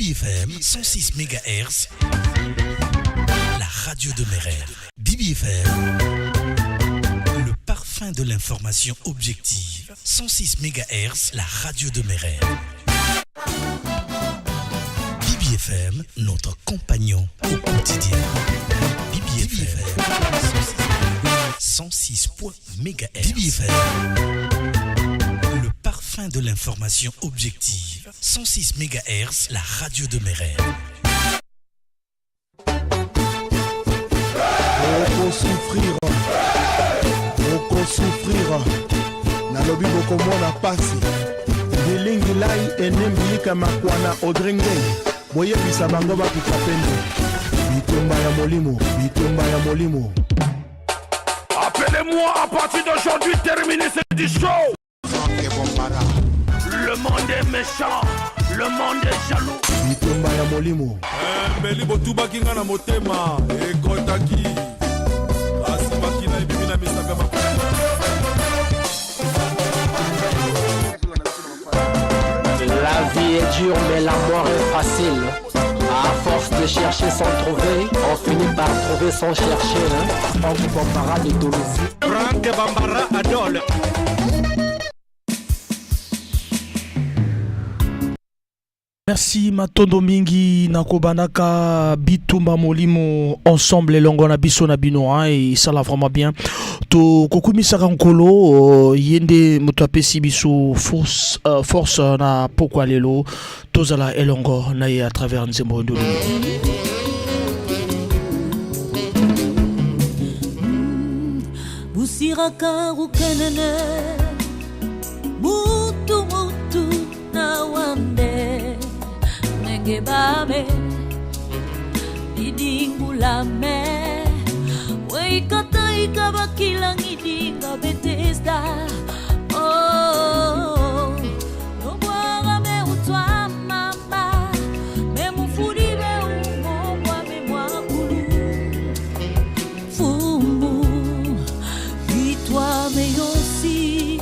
BBFM 106 MHz, la radio de mes rêves. BBFM, le parfum de l'information objective. 106 MHz, la radio de mes rêves. BBFM, notre compagnon au quotidien. BBFM, 106 MHz. BBFM, le parfum de l'information objective. 106 MHz, la radio de mes rêves. Okosouffrir, okosouffrir, nalobi bokomona pasi. Bilingi lai enembilika makwana odrenge, boyebisa bango bakufa pene. Bitumba ya molimo, bitumba ya molimo. Appelez-moi à partir d'aujourd'hui, terminé, c'est du show. Le monde est méchant, le monde est jaloux. Bitumba ya molimo. Mbeli botubaki nga na motema ekɔtaki, asimaki na ebimi na misapi ya makolo. La vie est dure mais la mort est facile. À force de chercher sans trouver, on finit par trouver sans chercher. Hein? Franck Bambara de Dolisie. Franck Bambara Adol. Merci matondo mingi na kobandaka bitumba molimo ensemble elongo na biso na bino, hein, et ça la vraiment bien. Tokokumisaka nkolo, ye nde moto apesi biso force, force na pokwa lelo tozala elongo na ye à travers nzembo ndolo. Busiraka rukenene mutu mutu na wande ndenge babe didingulame weikataika bakilangi dinga Betesda oh, nobwara me utwa mama me mufudi be umongwa me mwakulu fumu itwa me yosi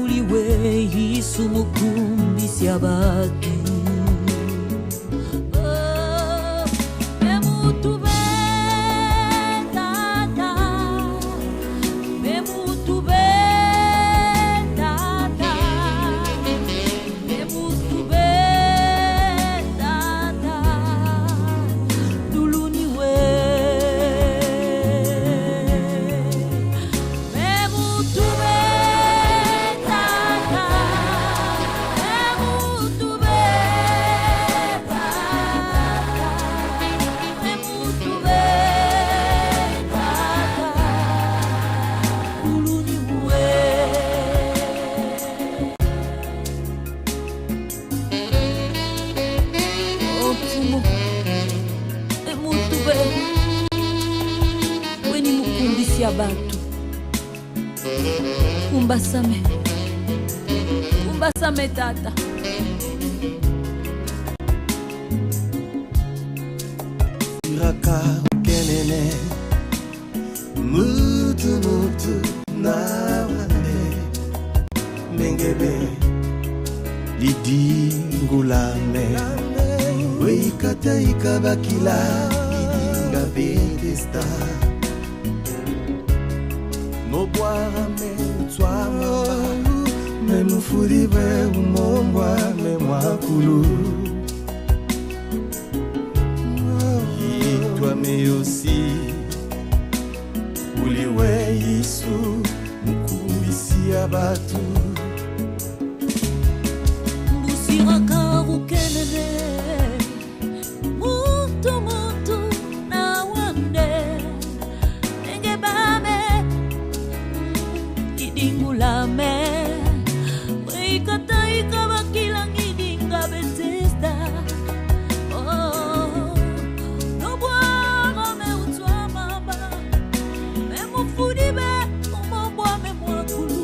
uliwe Yesu mukumbisi batu. Oh, me mutu be tata, me mutu be tata, me mutu be tata, duluni we. Me mutu be tata, me mutu be tata, me mutu be tata, duluni we. Ofumo, me mutu be, weni mukumbisi ya batu. Kumbasame, kumbasame tata. Iraka kenene mutu mutu na wande nengebe lidingulame weikata ikabakila idinga Betesda nobwara me utwama me mufudiwe umombwa me mwakulu Toi mais aussi uliwe Yesu mukumbisi ya batu. Mbusiraka rukenene mutu mutu na wande ndenge bame idingulame weikataika bakilangi dinga Betesda oh, nobwara me utwa mama me mufudi be umombwa me mwakulu.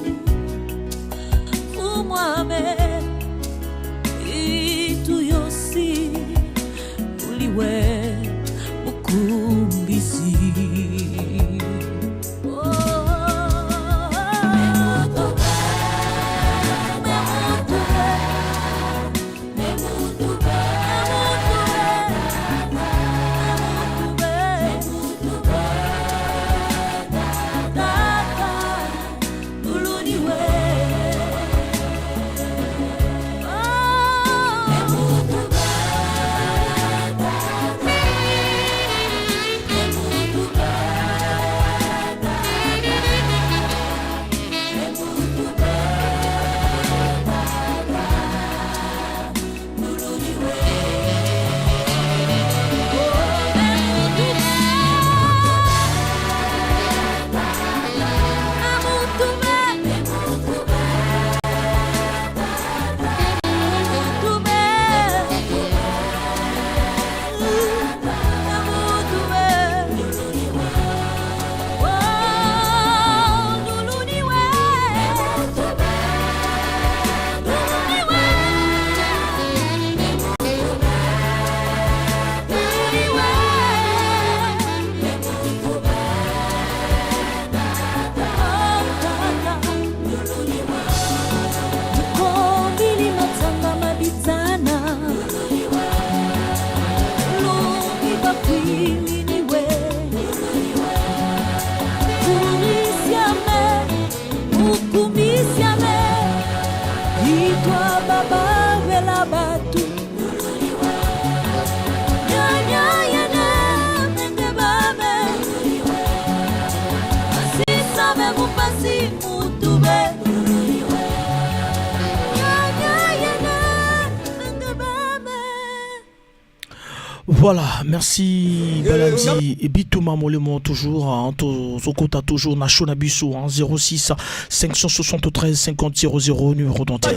Voilà, merci Baladi et Bitouma Molemo toujours, hein, Tozokota toujours, Nacho Nabiso, hein, 06 573 50 00, numéro d'antenne.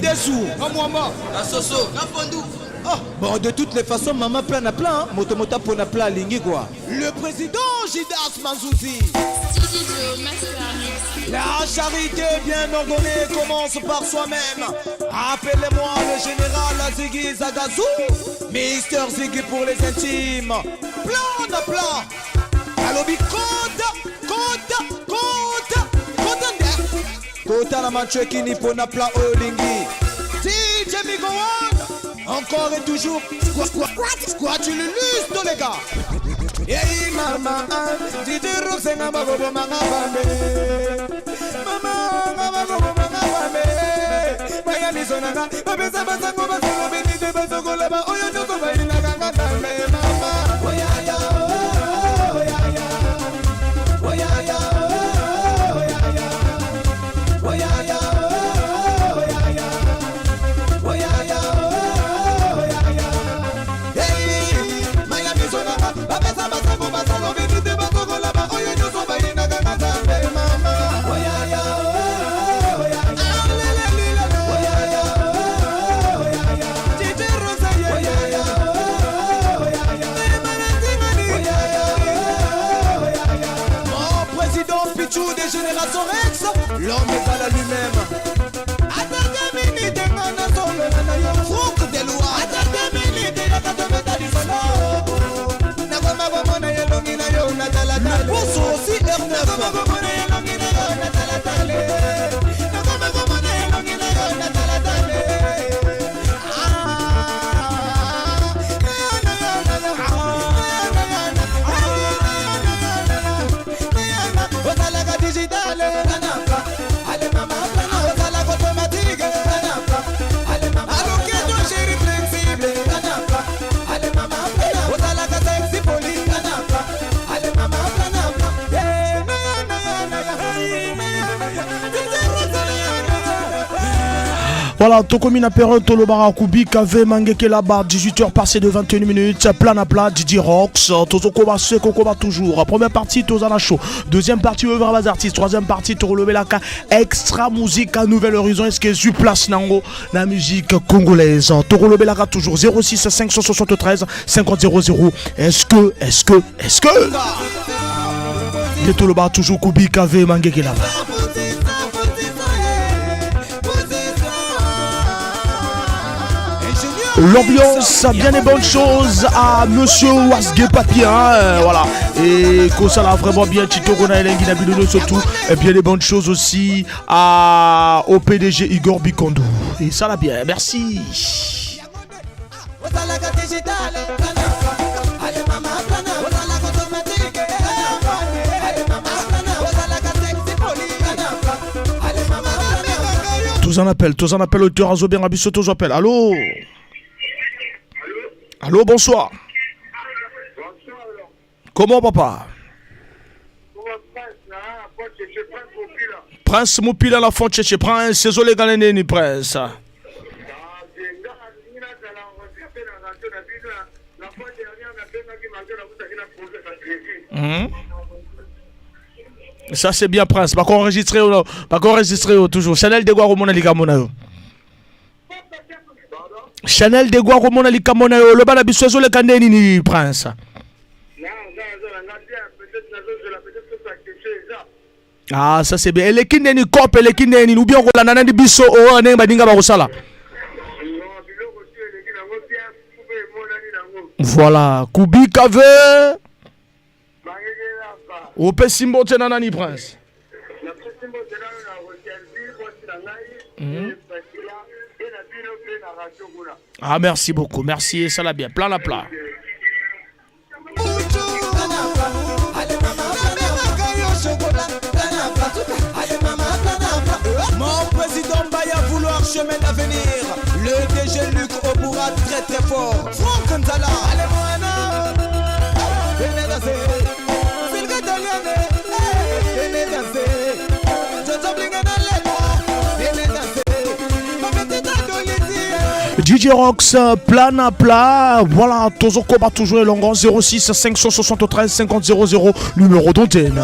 Oh, bon, de toutes les façons, maman plein à plein, hein. Moto moto pour plein alingi quoi. Le président Gidas Manzouzi. La charité bien ordonnée commence par soi-même. Appelez-moi le général Ziggy Zagazou. Mister Ziggy pour les intimes. Plan à plan. Alobi kota, kota, kota, kota nde. Kota na manchekini pona plat olingi. DJ Migo One. Encore et toujours. Squat, squat, squat, le lustre les gars. Hey mama, DJ Rosenga bagobo manga bambe. Mama, mama bagobo manga bambe. Baya misonanga, babesa basango basango benite basokola ba oyo nyonso bayinaka nga nzambe mama. Oyaya, oyaya, oyaya, oyaya, oyaya, oyaya, oyaya. Hey, maya misonanga, babesa basango basango benite basokola ba oyo nyonso bayinaka nga nzambe mama. Oyaya, oyaya, oyaya, oyaya. DJ Rosa, oyaya, oyaya. Mon président Pichou des générations Rex, l'homme égal à lui-même. Ataka minite nga nasolola na yo Franck Deloa. Ataka minite yaka tobeta lisolo. Nakoma komona elongi na yo natalatale. Poso aussi R9. Nakoma komona elongi na yo natalatale. Nakoma komona elongi na yo natalatale. Ozalaka digital, ozalaka automatique, aloketo chéri flexible, ozalaka sexy poli. Voilà, Tokomi na période Tolobara Kubi, KV Mangeke là-bas, 18h passé de 21 minutes, plein à plat, Didi Rocks, Tozokoma Sekokoma toujours. Première partie, Tozana Show. Deuxième partie, Œuvre Bas Artistes. Troisième partie, Torolobelaka, Extra Musique à Nouvel Horizon. Est-ce que sur place Nango, la musique congolaise. Torolobelaka toujours, 06 573 50 00. Est-ce que, est-ce que, est-ce que. De Toloba toujours Kubi, KV Mangeke là-bas. L'ambiance, bien des bonnes choses à Monsieur Wasge Papi, hein, voilà. Et que ça l'a vraiment bien, Tito Gona Elengi Nabilono surtout. Et bien des bonnes choses aussi au PDG Igor Bikondo. Et ça l'a bien, merci. Ozalaka digital, ozalaka automatique, ozalaka sexy poli. Tous en appel, tous en appel, auteur Azobien Rabisso, tous en appel. Allô? Allô, bonsoir. Comment, papa? Prince Mopila la fonte chez Prince, désolé Galeneni Prince. Ça c'est bien Prince. Pas qu'on enregistré ou pas qu'on enregistré toujours. Chanel de Guaro Mona Lika Mona yo. Chanel de Guaro Mona Lika Mona yo. Le bala biso le kandeni ni Prince. Ah ça c'est bien. Eleki ndeni cop eleki ndeni ou bien kolanda nani biso o ne badinga ba kosala. Voilà, Kubi Kave. Opesi mbote na nani Prince? Ah merci beaucoup, merci et ça l'a bien. Plein la plat. Mon président Baya vouloir chemin d'avenir. Le DG Luc Oboura très très fort. Franck Nzala. Allez moana. Venez danser. Silke Taliane. Venez danser. Jojo Blinga na lela. Venez danser. Ma petite Adoliti. DJ Rox, plan à plat. Voilà, tozokoba toujours elongo 06 573 50 00, numéro d'antenne.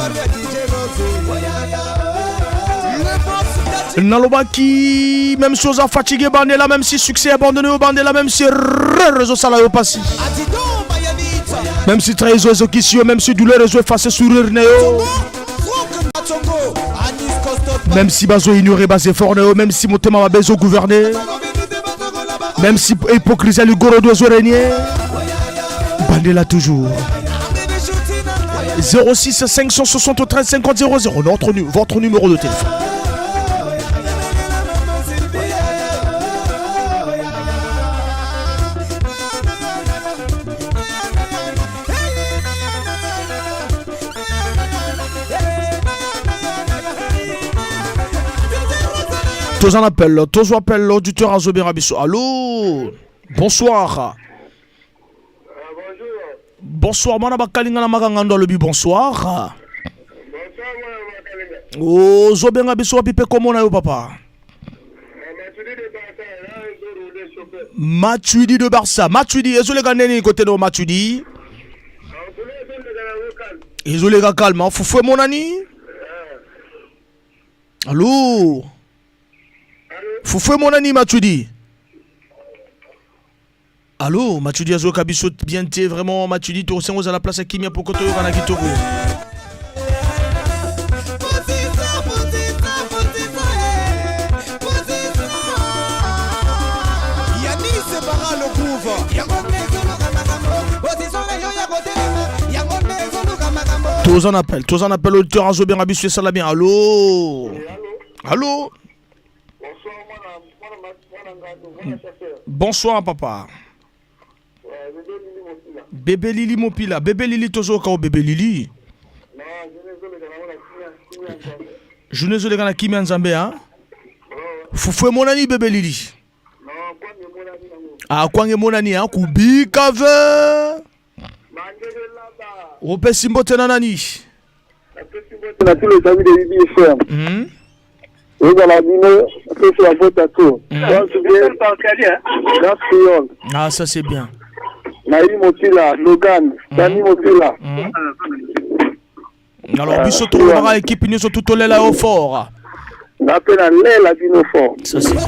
Nalobaki, même si oza fatigué bandela, même si succès abandonné au bandela, même si réseau sala yo pasi. Même si trahison ezokisi yo, même si douleur ezo effacer sourire na yo. Même si bazo ignorer bas effort na yo, même si motema mabe ezo gouverner. Même si hypocrisie ya ligorodo ezo régner. Bandela toujours. 06 573 50 00 notre, votre numéro de téléphone. Tous en appel, tous appel, l'auditeur Azobé Rabisso. Allô? Bonsoir. Bonsoir, mwana bakalinga na makanga alobi bonsoir. Oh, zobenga biso wapi pe komona yo papa? Matuidi de Barça. Matuidi, ezoleka ndeni côté no Matuidi? Ezoleka calme, fufu emonani? Allô? Fufu emonani Matuidi? Allô, Matuidi azoyoka biso bien te vraiment Matuidi tosengo ozala place ya kimia poko toyoka na kitoko. Toza na appel, toza na appel auditeur azobenga biso esala bien. Allô? Allô? Bonsoir papa. Bébé Lili Mopila, bébé Lili tozoka o bébé Lili. Journée ezoleka na kimia nzambe hein? Fufu emonani bébé Lili. Ah kwange emonani hein? Kubika ve. Opesi mbote na nani? Na tous les amis de UBFM. Ezala bino, napesi ba vote tout. Bien, Grand. Ah ça c'est bien. Naïm Motila, Logan, Dani Motila. Alors biso tokolobaka équipe nyonso tutolela yo fort. Nga mpe nalela bino fort. Ça c'est bien.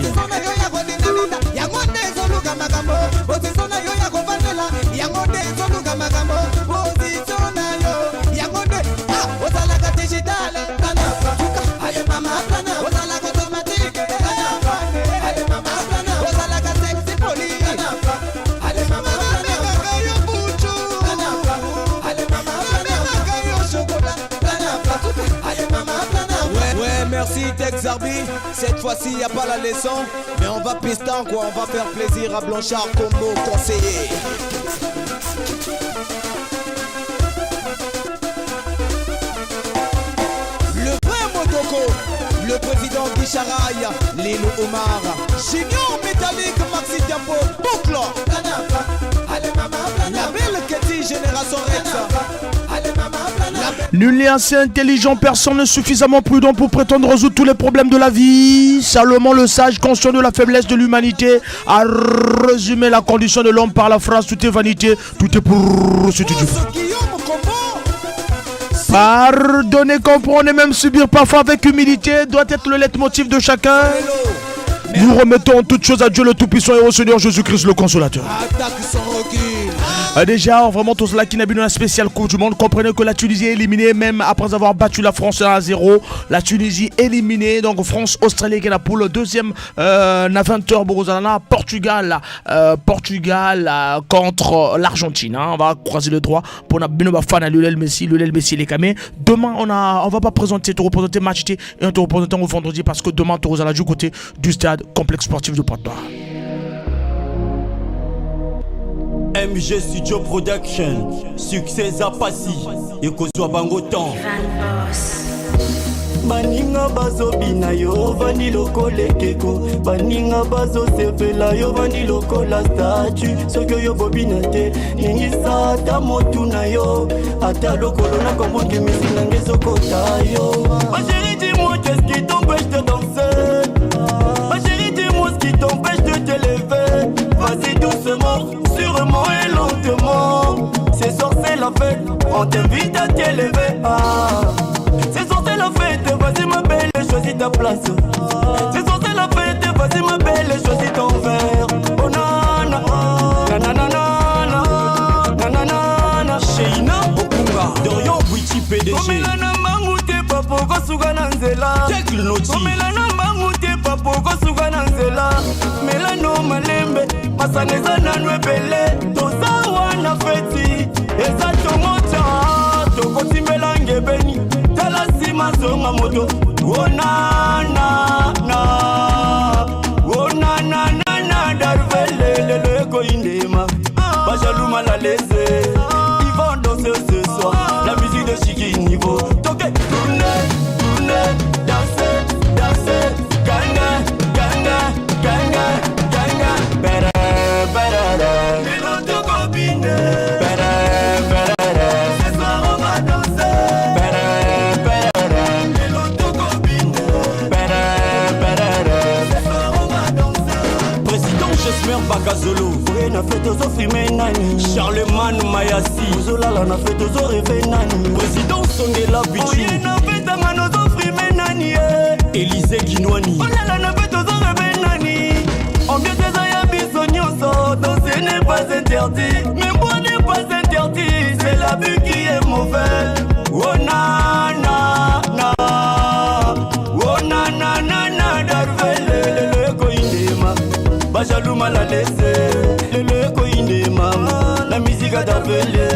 Ouais, merci Tex Zarbi. Cette fois-ci, y a pas la leçon, mais on va piston quoi, on va faire plaisir à Blanchard Combo conseiller. Le vrai Motoko, le président Guicharaï, Lilo Omar, Junior Métallique Maxi Tempo, Boucle, la belle Ketty Génération Rex. Nul n'est assez intelligent, personne n'est suffisamment prudent pour prétendre résoudre tous les problèmes de la vie. Salomon le sage, conscient de la faiblesse de l'humanité, a résumé la condition de l'homme par la phrase tout est vanité, tout est pour ce du. Pardonner, comprendre et même subir parfois avec humilité doit être le leitmotiv de chacun. Nous remettons toutes choses à Dieu le Tout-Puissant et au Seigneur Jésus-Christ le Consolateur. Déjà, vraiment, tous là qui n'a la spéciale Coupe du Monde, comprenez que la Tunisie est éliminée, même après avoir battu la France 1-0. La Tunisie éliminée, donc France-Australie qui est la poule. Deuxième, na 20h, Borozalana, Portugal, Portugal contre l'Argentine. Hein. On va croiser le droit pour na bino fan à Lionel Messi, Lionel Messi les camés. Demain, on va pas présenter, te représenter match T et on te représente au vendredi parce que demain, Torozala du côté du stade complexe sportif de Pointe-Noire. MG Studio Production, succès Zapasi, ekozwa bango temps. Baninga bazobina yo vandi lokola ekeko, baninga bazosepela yo vandi lokola statue. Soki oyo bobina te, ningisa ata motu na yo, ata lokolo na comprendre misi nanga ezokota yo. Ma chérie, dis-moi qu'est-ce qui t'empêche de danser? Ma chérie, dis-moi ce qui t'empêche de t'élever. Vas-y doucement, sûrement et lentement. Ce soir c'est la fête, on t'invite à t'élever. Ah. Ce soir c'est la fête, vas-y ma belle, choisis ta place. Ce soir c'est la fête, vas-y ma belle, choisis ton verre. Oh nana, nanana, nanana, Sheina Okunga, Dorian Bouichi PDG. Komela na mbangu te papo kosuka na nzela. Komela na mbangu te papo kosuka na nzela. Melano malembe, masanga eza nanu ebele. Toza wana feti, eza tongo tya. Tokotimbela ngebeni, tala nsima zonga moto. Oh na na na, oh na na na na, Darvele lelo ekoyindema. Bajalou mal à l'aise, ils vont danser ce soir. La musique de Chiki niveau. Toke, tourne, tourne, danser, danser, ganga, ganga, ganga, ganga. Bere, bere, lelo tokobine. Bere, bere, ce soir on va danser. Bere, bere, lelo tokobine. Bere, bere, ce soir on va danser. Président Jesmer Bakazolo, oye na fete ozofrime nani? Charlemagne Mayasi, ozolala na fete ozoreve nani? Président Songela Bichu, oye na fete anga nozofrime nani? Élysée Kinwani, olala na fete ozoreve nani? Ambiance eza ya biso nyonso, danser n'est pas interdit, mais moi n'est pas interdit, c'est la vue qui est mauvaise. Oh na na na, oh na na na na, Darvele lelo ekoyindema. Bajalou mal à l'aise, lelo ekoyindema. La musique a Darvele,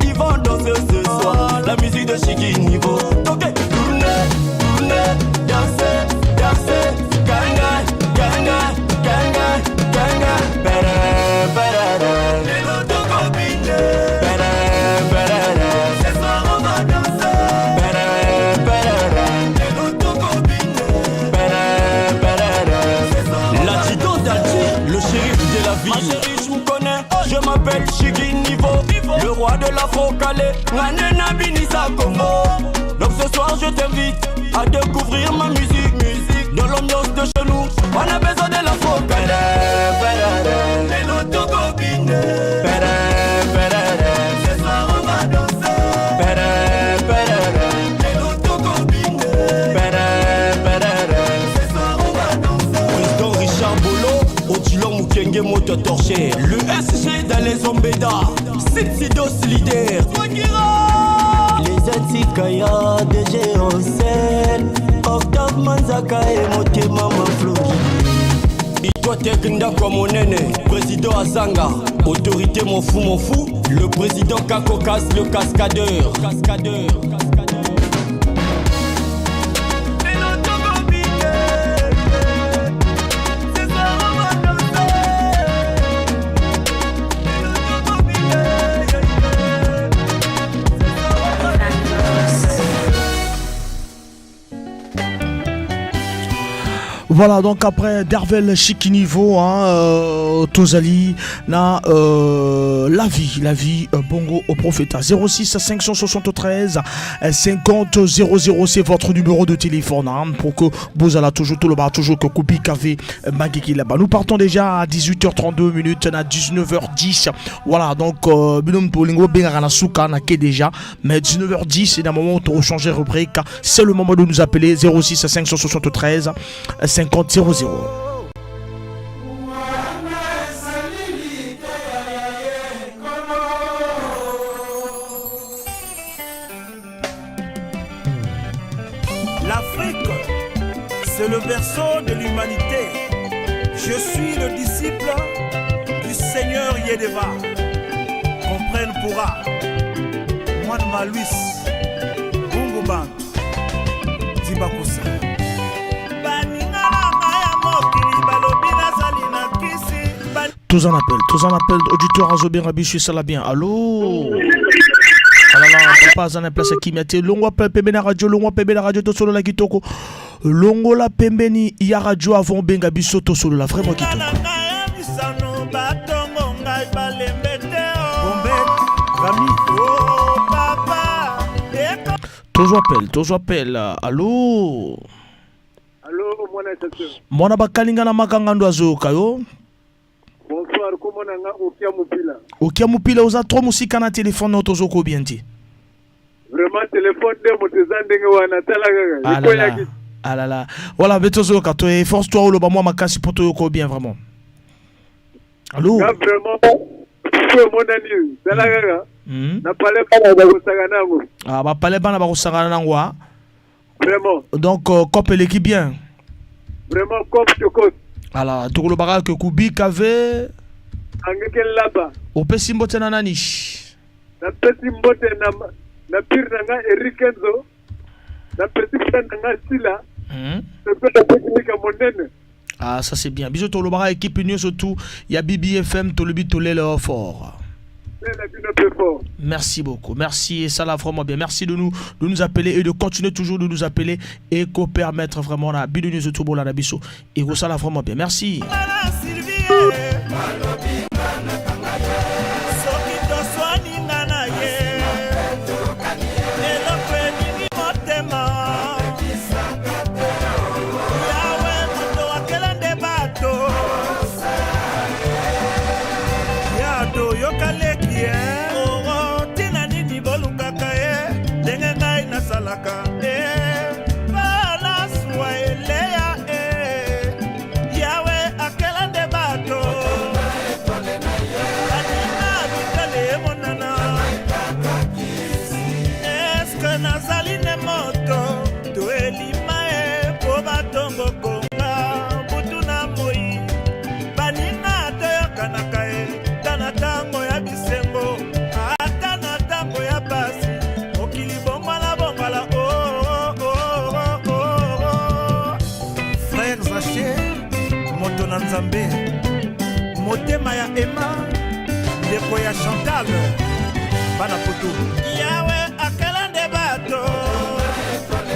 ils vont danser ce soir. La musique de Chiki niveau. Toke, tourne, tourne, danser, danser, ganga, ganga, ganga, ganga. Bere, bere, lelo tokobine. Bere, bere, ce soir on va danser. Bere, bere, lelo tokobine. Bere, bere, ce soir on va L'adjudant d'Alti, le shérif de la ville. Ma chérie, je me connais, je m'appelle Chiki Niveau, le roi de l'Afro Calais, Ngane Nabinisa Congo. Donc ce soir je t'invite à découvrir ma musique, musique de l'ambiance de chez nous. On a besoin de l'Afro Calais. Lelo tokobine. Bere, bere, ce soir on va danser. Bere, bere, lelo tokobine. Bere, bere, ce soir on va danser. Président Richard Bolo, Odilon Mukenge Moto Torcher, le SG dans les Ombeda, Sitsidos leader. Les Antikaya, DG Ansel, Octave Manzaka et Motema Maflori. Itotek Ndako Monene, président Azanga, autorité mon fou mon fou, le président Kakokas le cascadeur. Cascadeur. Voilà, donc après Darvel Chikinivo, hein, Tozali, na la vie, Bongo au prophète. 06 573 50 00, c'est votre numéro de téléphone, hein, pour que vous allez toujours tout le bas, toujours que Koubi Café Magiki là-bas. Nous partons déjà à 18h32 minutes, à 19h10. Voilà, donc, Binom Polingo, Bengarana Souka, na ke déjà, mais 19h10, c'est un moment où on change de rubrique. C'est le moment de nous appeler 06 573 50 00. L'Afrique, c'est le berceau de l'humanité. Je suis le disciple du Seigneur Yedeva. Comprenne pourra. Mwanma Luis, Bunguban, Dibakusa. Tous en appel, tous en appel, auditeur Azobé Rabi, je suis ça là bien. Allô? Ah là là, papa azana place kimia te. Longwa pembeni ya radio, longwa pembeni ya radio, tosolola la kitoko. Longola pembeni ya radio avant benga biso tosolola vraiment kitoko. Toujours appel, toujours appel. Allô? Allô, mwana sasa. Mwana bakalinga na makanga ndo azoyoka yo. Bonsoir, Kombo na nga Okia Mupila. Okia Mupila, oza trop mosika na telefone na tozoko bien te. Vraiment telefone nde moto eza ndenge wana, tala kaka. Ah là là. Ah là là. Voilà, mais tozoyoka to force toi oloba mwa makasi po toyoka bien vraiment. Allô? Nga vraiment po emonani, tala kaka. Na palais bana bakosaka nango. Ah ba palais bana bakosaka nango ah. Vraiment. Donc cop eleki bien. Vraiment cop tokos. Alors tokolobaka ke kubika ve angeke laba. Opesi mbote na nani? Napesi mbote na pire na nga Eric Kenzo. Napesi frère na nga Sila. Napesi Mika monene. Ah ça c'est bien. Biso tolobaka équipe nyonso tout ya BBFM tolobi tolele fort. Merci beaucoup, merci et ça l'a vraiment bien. Merci de nous appeler et de continuer toujours de nous appeler et qu'on permettre vraiment la bidou news tout la biso et ça l'a vraiment bien. Merci. Motema ya Emma, ndeko ya Chantal, bana poto. Yawe akela nde bato.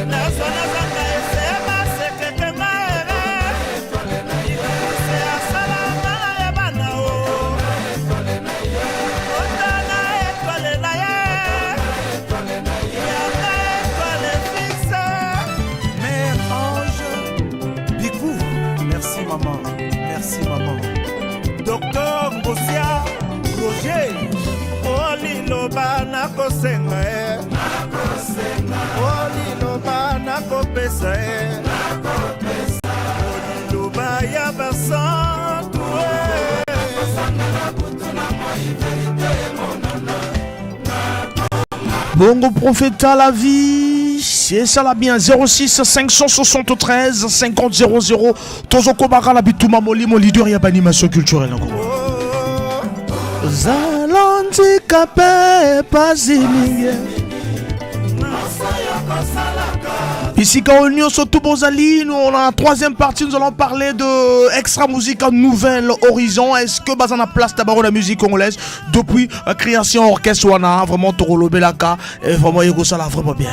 Nazwa nazanga esema sekeke maere. Ikuse asala mala ya bana o. Otana étoile na ye. Yanga étoile fixe. Mère Ange Bikou, merci maman, merci maman. Docteur Ngosia Roger, oliloba nakosenga e, oliloba nakopesa e, oliloba ya basantu e. Bongo prophète à la vie, c'est ça la bien. 06 573 50 00. Tozoko bara la bituma molimo leader ya animation culturelle encore. Zalandi kape paziminge. Ici quand on surtout Bozali, nous on a la troisième partie, nous allons parler de Extra Musica Nouvel Horizon. Est-ce que bazana place d'abord la musique congolaise depuis la création orchestre wana vraiment Torolo Belaka et vraiment Yego ça là vraiment bien.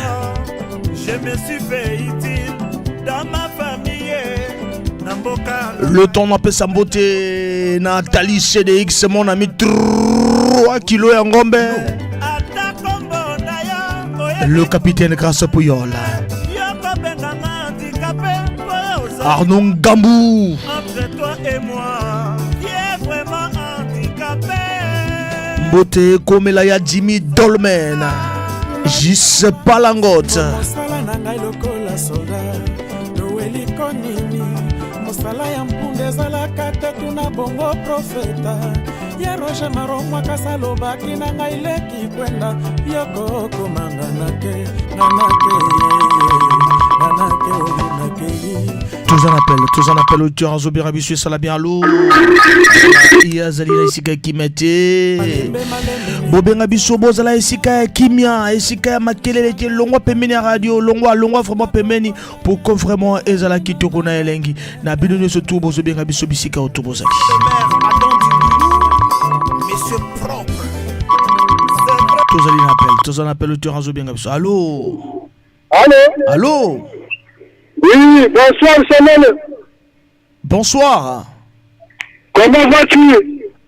Je me suis fait utile dans ma famille. Le temps n'a pas sambote Nathalie CDX mon ami 3 kilos et ngombe. Le capitaine Grâce Pouyol. Arnaud Gambou. Entre toi et moi, qui est vraiment handicapé. Mbote Komela ya Jimmy Dolmen. Gis Palangot. Mosala na ngai lokola soldat. Noeli konini. Mosala ya mpunda ezalaka te tuna bongo profeta. Ye Roger Maromwa kasi alobaki na ngai leki kwenda. Yoko komanga nake, nanake, nanake, nanake. Tous en appel, auditeur Azobira Bissu, ça l'a bien, allô. Yazali na esika kimia te. Bobenga biso bozala esika ya kimia, esika ya makelele te, longwa pembeni ya radio, longwa, longwa vraiment pembeni pour que vraiment ezala kitoko na elengi. Na bino nyonso tu bozobenga biso bisika oyo tobozali. Monsieur propre. Tozali na appel, tozali na appel auditeur azobenga biso. Allô. Allô. Allô. Oui, bonsoir Samuel. Bonsoir. Comment vas-tu?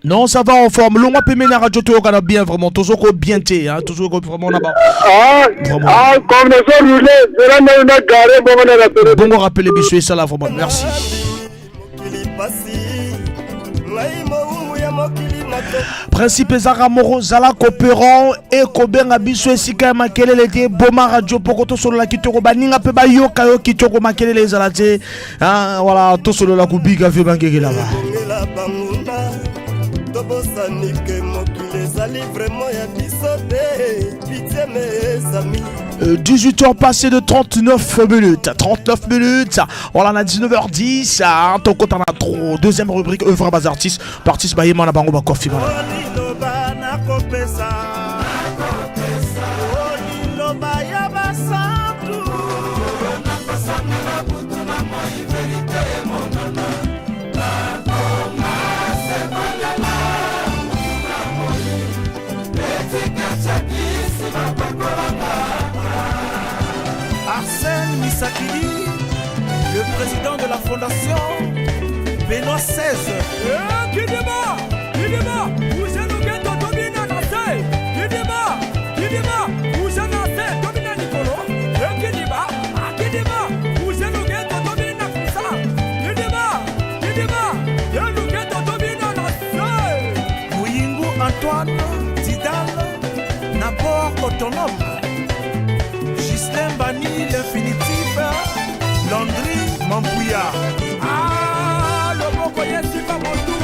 Non, ça va en forme. Longwa pembeni na radio toyokana bien vraiment. Tozoko bien te, hein. Tozoko vraiment là-bas. Ah, vraiment. Ah, comme nous sommes roulés, c'est là on a garé, bon, on a rappelé. Bongo rappelé biso et ça là vraiment. Merci. Mokili pasi, ngai mowumbu ya mokili Principe ezaka moko zala coopérant ekobenga biso esika ya makelele te boma radio poko tosolola kitoko baninga mpe bayoka yo kitoko makelele ezala te. Ah, voilà tosolola kobika vie bangekelaka. Ebongela banguna tobosani ke mokili ezali vraiment ya biso te pitie mes amis. 18h passées de 39 minutes. 39 minutes. Voilà, on a 19h10. Ah, ton compte en a trop. Deuxième rubrique, œuvre bas artistes. Partis bayema na bango ba coffee. Liloba nakopesa o liloba ya basantu. Arsène Misakili, le président de la fondation Benoît XVI. Kidima, Kidima, Ujenogeto Tobina Nase, Kidima, Kidima, Ujenase, Tobina Nicolo, Kidima, Kidima, Ujenogeto Tobina Kusa, Kidima, Kidima, Yenugeto Tobina Nase. Muyingu Antoine Didal, na port autonome. Ghislain Bani, l'infinitif, Landry Mampouya. Ah, loboko ye simba motu,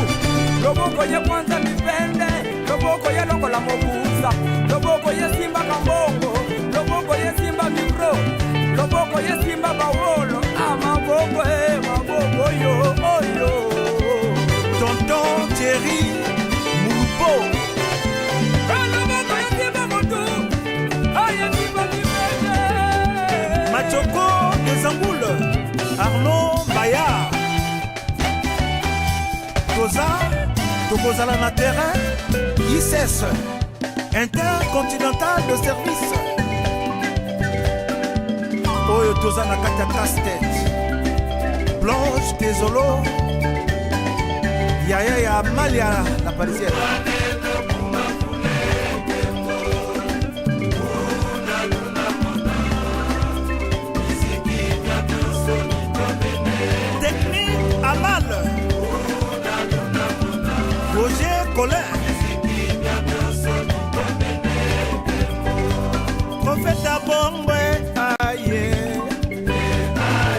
loboko ye kwanza mipende, loboko ye longola mobusa, loboko ye simba kambongo, loboko ye simba micro, loboko ye simba bawolo, ah maboko e maboko yo oyo. Tonton Thierry Mouloupo. Ah, loboko ye simba motu, ah ye simba mipende. Machoko Desangoul, Arnaud Bayard. Toza, tokozala na terrain, ICS, Intercontinental de Service. Oyo toza na kati ya casse-tête. Blanche Tesolo, Yaya ya Malia la Parisienne. Technique Amal, Roger Colin, Prophète Abongwe, aïe,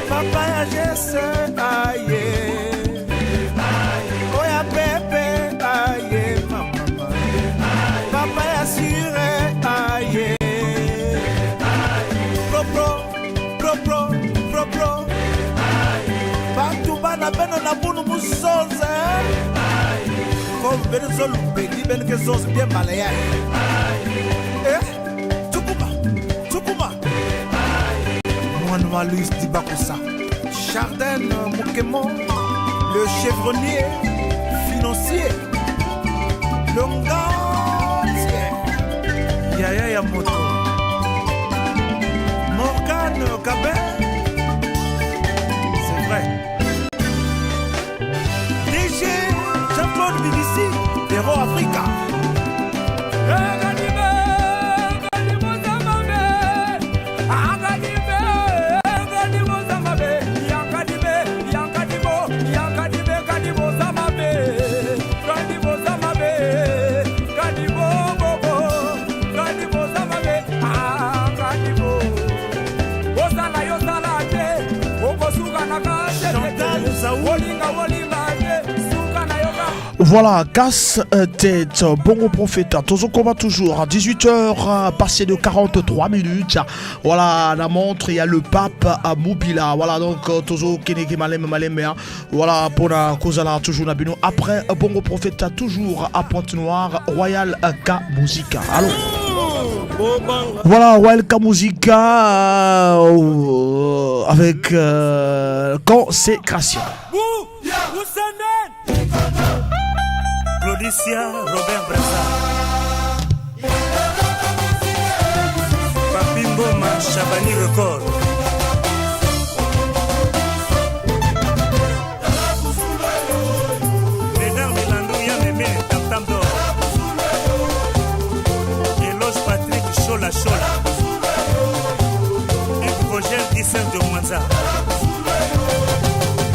Papa ya Jesse, aïe, Oya Pepe, aïe, mama, Papa ya Sure, aïe, Pro pro, pro pro, pro pro. Bantu bana beno na bunu musonze comme beno zolupeki beno ke zonze bien malaya. Eh, tukuma tukuma mwana wa Louis Dibakusa, Chardin Mokemo, le chevronnier financier, le ngantier Yaya ya moto, Morgane Gabin, c'est vrai. DG Jean-Claude BBC, Héros Africa. Voilà, casse tête, bon prophète, Tozokoma toujours à 18h passé de 43 minutes. Voilà, la montre, il y a le pape à Moubila. Voilà, donc Tozo Keneke Malem Malem, hein. Voilà, pour la Kozala toujours Nabino. Après, bon prophète, toujours à Pointe-Noire, Royal K Musica. Allô? Voilà, Royal K Musica avec Consécration. Claudicia Robert Braza, Papi Mboma Chabani Record. Médard Melandou ya Mémé Tam Tam d'Or. Eloge Patrick Chola Chola. Hugues Vogel Dissel de Mwanza.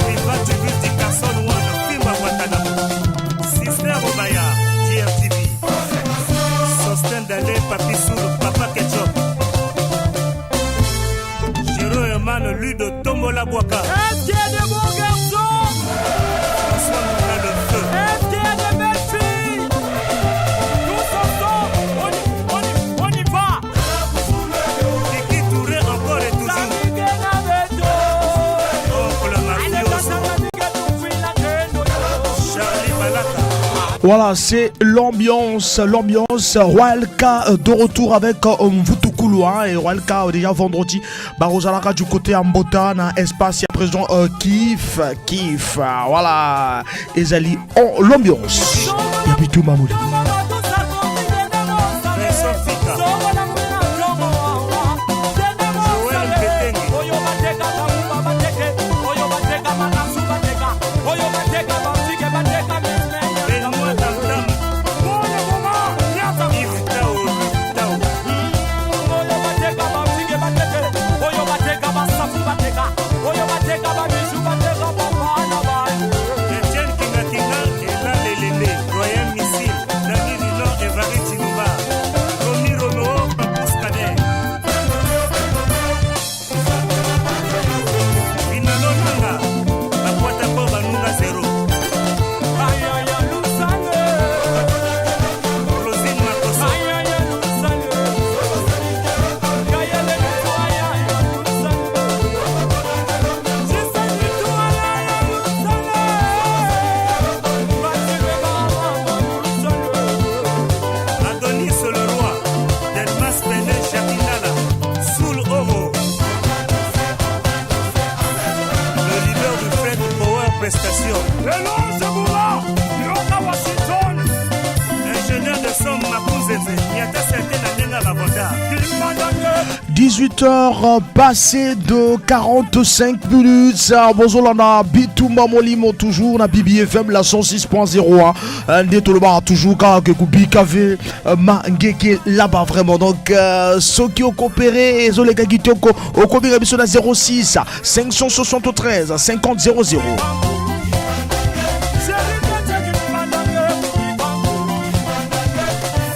Viva Tribus di Carson One Fimba Guantanamo. Sister Obaya, Faustin Dale, Papi Soul, Papa Ketchup. Gero Herman, Ludo Tombola Bwaka. Est-ce qu'il y a des beaux garçons? François Moulin le feu. Est-ce qu'il y a des belles filles? Tous ensemble, on y, on y, on y va. Kiki Touré encore et toujours. Oncle Mafioso. Charlie Balaka. Voilà, c'est l'ambiance, l'ambiance Royal K de retour avec Mvutukulu hein, et Royal K déjà vendredi, Barozalaka du côté Ambota na espace, il y a présent Kif, Kif, voilà, Ezali, oh, l'ambiance. Et puis tout Mamouli. Vincent Fika. Joël Petenge. Benoît Tamtam. Yves Tao, Tao. Etienne Kingakinga, Ela Lelele, Royal Missile, Dani Lilon, Evari Chiluba, Romy Romeo, Papous Kader. Binano Nanga, Bakwata Po Banunga Zero. Rosine Makoso. Adonis le roi, Delmas Pene Jacquinala, Soul Oro. Le leader du Fred Power Prestation. Ingénieur de son Makunzenze, Nyata Sente na Nenga Lavanda. 18h passé de 45 minutes. Bonjour na Bitumba Molimo toujours na BBFM la 106.01. Nde toloba toujours kaka ke BKV mangeke là-bas vraiment. Donc ceux qui ont coopéré ezoleka kitoko okobika biso na 06 573 50 00.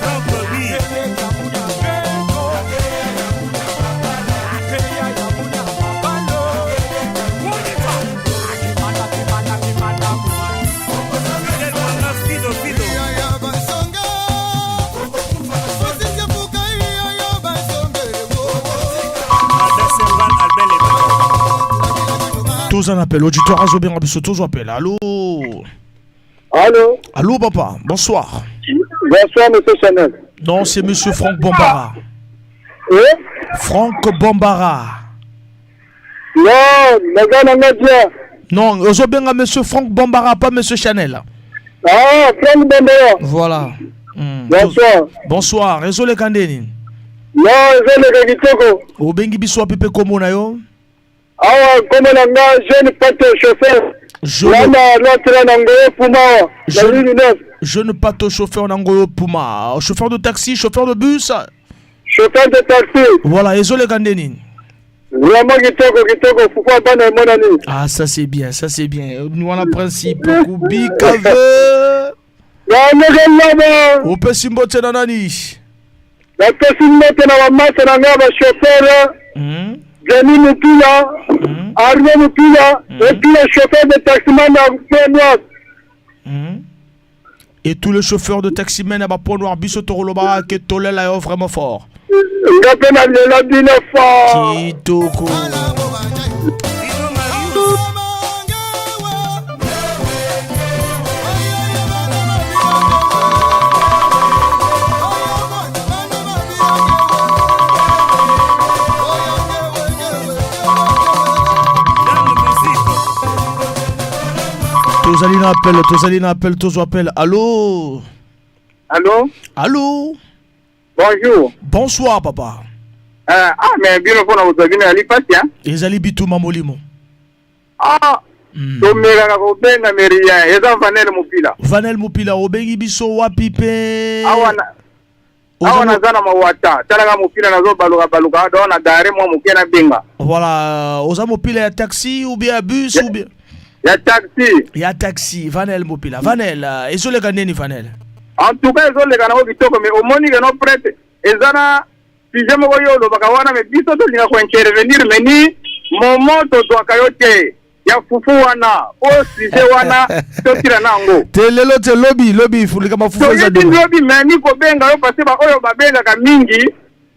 Franck B. Fidel Wanga Fido Fido. Ada Serval Albert Lebaka. Tous un appel, auditeur azobenga biso tous appel. Allô. Allô. Allô papa, bonsoir. Bonsoir, monsieur Chanel. Non, c'est monsieur Franck Bombara. Oui. Franck Bombara. Non, naza nanga bien. Non, ozobenga monsieur Franck Bombara, pas monsieur Chanel. Ah, Franck Bombara. Voilà. Bonsoir. Bonsoir, ezoleka ndeni. Non, ezoleka kitoko. Obengi biso wapi mpe kombo na yo? Awa kombo na nga jeune pato chauffeur. Wana lotela na Ngoyo Puma awa. Na ligne 9. Jeune pato chauffeur na Ngoyo Puma. Chauffeur de taxi, chauffeur de bus. Chauffeur de taxi. Voilà, ezoleka ndeni. Vraiment kitoko kitoko fufu bana emonani. Ah, ça c'est bien, ça c'est bien. Nous on a principe kubika ve. Opesi mbote na nani? Napesi mbote na bamasa na ngai bachauffeur. Jenny Mupila, Arnaud Mupila, et puis le chauffeur de taximan na Point Noir. Et tous les chauffeurs de taximen à Point Noir, biso tokoloba ke tolela yo vraiment fort. Nga mpe nalela bino fort. Kitoko. Tozali na appel, tozali na appel, tozo appel. Allô? Allô? Allô? Bonjour. Bonsoir papa. Ah, mais bino mpona kozwa bino yali pasi hein? Ezali Bitumba Molimo. Ah, tomelaka kobenga méridien eza Vanel Mopila. Vanel Mopila obengi biso wapi pe? Awa na awa naza na mawata talaka mopila nazobaluka baluka donc na gare mwa moke nabenga. Voilà, oza mopila ya taxi ou bien ya bus ou bien ya taxi. Ya taxi, Vanel Mopila. Vanel, ezoleka nini Vanel? En tout cas ezoleka nango kitoko, mais omoni ke no prêtre eza na sujet moko yo olobaka wana, mais biso tolinga kointervenir, mais ni momo tozwaka yo te ya fufu wana po sujet wana totila na yango. Te, lelo te, lobi, lobi likambo fufu eza. Toyebi lobi, mais ni kobenga yo parce baoyo babengaka mingi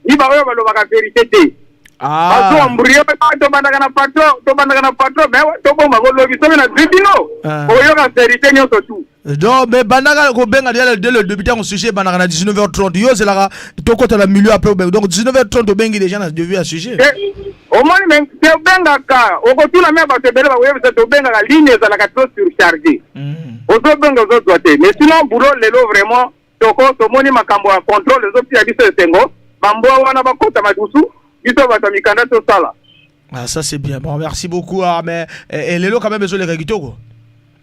ni baoyo balobaka vérité te. Bazo embrouiller. Tobandaka na patron, tobandaka na patron, mais tobomba ngo lobi soki nazwi bino oyoka vérité nyonso tu. Donc, mais bandaka kobenga déjà dès le début. Ntango sujet ebandaka na 19h30, yo ozelaka tokota na milieu après obenga. Donc 19h30 obengi déjà na début ya sujet. Omoni, mais tobengaka, okotuna me bato ebele bakoyebisa, tobengaka, ligne ezalaka trop surchargé, ozobenga ozozwa te. Mais sinon boulot lelo vraiment toko tomoni makambo ya contrôle ezopia biso esengo. Bambwa wana bakota madusu, biso bato ya mikanda tosala. Ah, ça c'est bien. Bon, merci beaucoup. Ah, mais et lelo quand même ezoleka kitoko.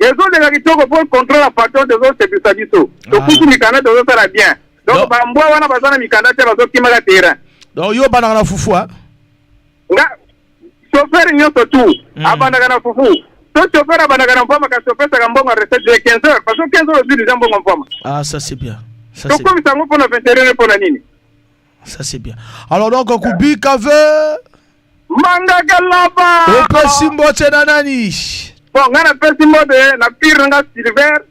Ezoleka kitoko mpo contrôle ya patron tozosepisa biso, tokuti mikanda, tozosala bien. Donc bambwa wana baza na mikanda te, bazokimaka terrain. Donc yo bandaka na fufu, ah? Nga chauffeur nyonso tu abandaka na fufu. To chauffeur abandaka na mvwama, kasi opesaka mbongo ya recette de 15 heures, parce que 15 heures ozwi déjà mbongo mvwama. Ah, ça c'est bien, ça c'est Tokomisa yango mpona 21 heures mpona nini? Ça c'est bien. Alors donc kubika ve mangaka laba. Opesi mbote na nani? Bon, ngai napesi mbote na pire na nga Silver,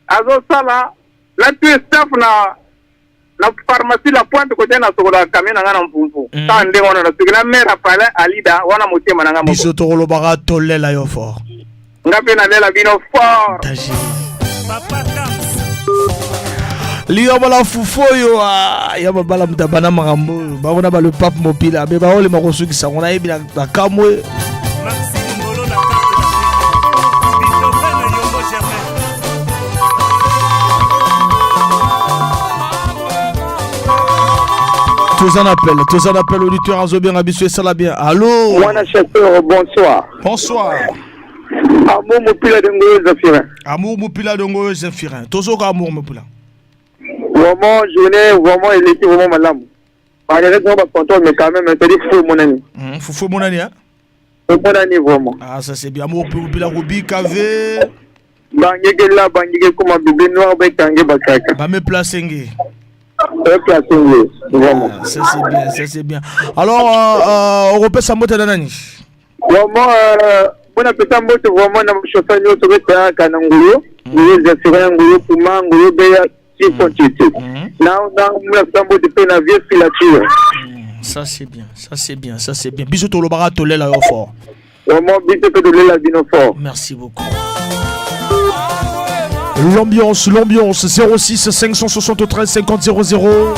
azosala la tu staff na pharmacie La Pointe, kote na sokolaka camion na ngai na mvumvu. Kaka ndenge wana nasuki na mare apalin alida wana, motema na ngai moko. Biso tokolobaka tolela yo fort. Nga mpe nalela bino fort. Liyobola fufu oyo, ah, ya babala moto abanda makambo oyo, bango na bale pape mopila me baolema kosukisa ngo, nayebi na kamwe. Maxime Ngolo na carte d'Afrique. Beethoven Yombo Germain. Toza na appel, toza na appel. Auditeur azobenga biso, esala bien. Allo? Mwana chasseur, bonsoir. Bonsoir. Amour Mopila de Ngoyo Zephyrin. Amour Mopila de Ngoyo Zephyrin, tozoka Amour Mopila. Vraiment, journée, vraiment, il était vraiment malamu. Malgré qu'on va contrôle, mais quand même, c'est-à-dire fou, mon ami. Fufu monani, hein? Mon ami, vraiment. Ah, ça c'est bien. Amour Mopila Rubika ve Bangeke bangeke kuma bébé noir bekange bakaka. Bame place nge. Place nge, vraiment. Ah, ça c'est bien, ça c'est bien. Alors okopesa mbote na nani? Vraiment, mpona pesa mbote vraiment na chauffeur nyonso betayaka na Nguyo, Nguyo Zephyrin, Nguyo Puma, Nguyo Beya, Tifontiti. Na mona pesa mbote mpe na vieux filature. Ça c'est bien, ça c'est bien, ça c'est bien. Biso tolobaka tolela yo fort. Vraiment, biso mpe tolela bino fort. Merci beaucoup. L'ambiance, l'ambiance, 06 573 50 00.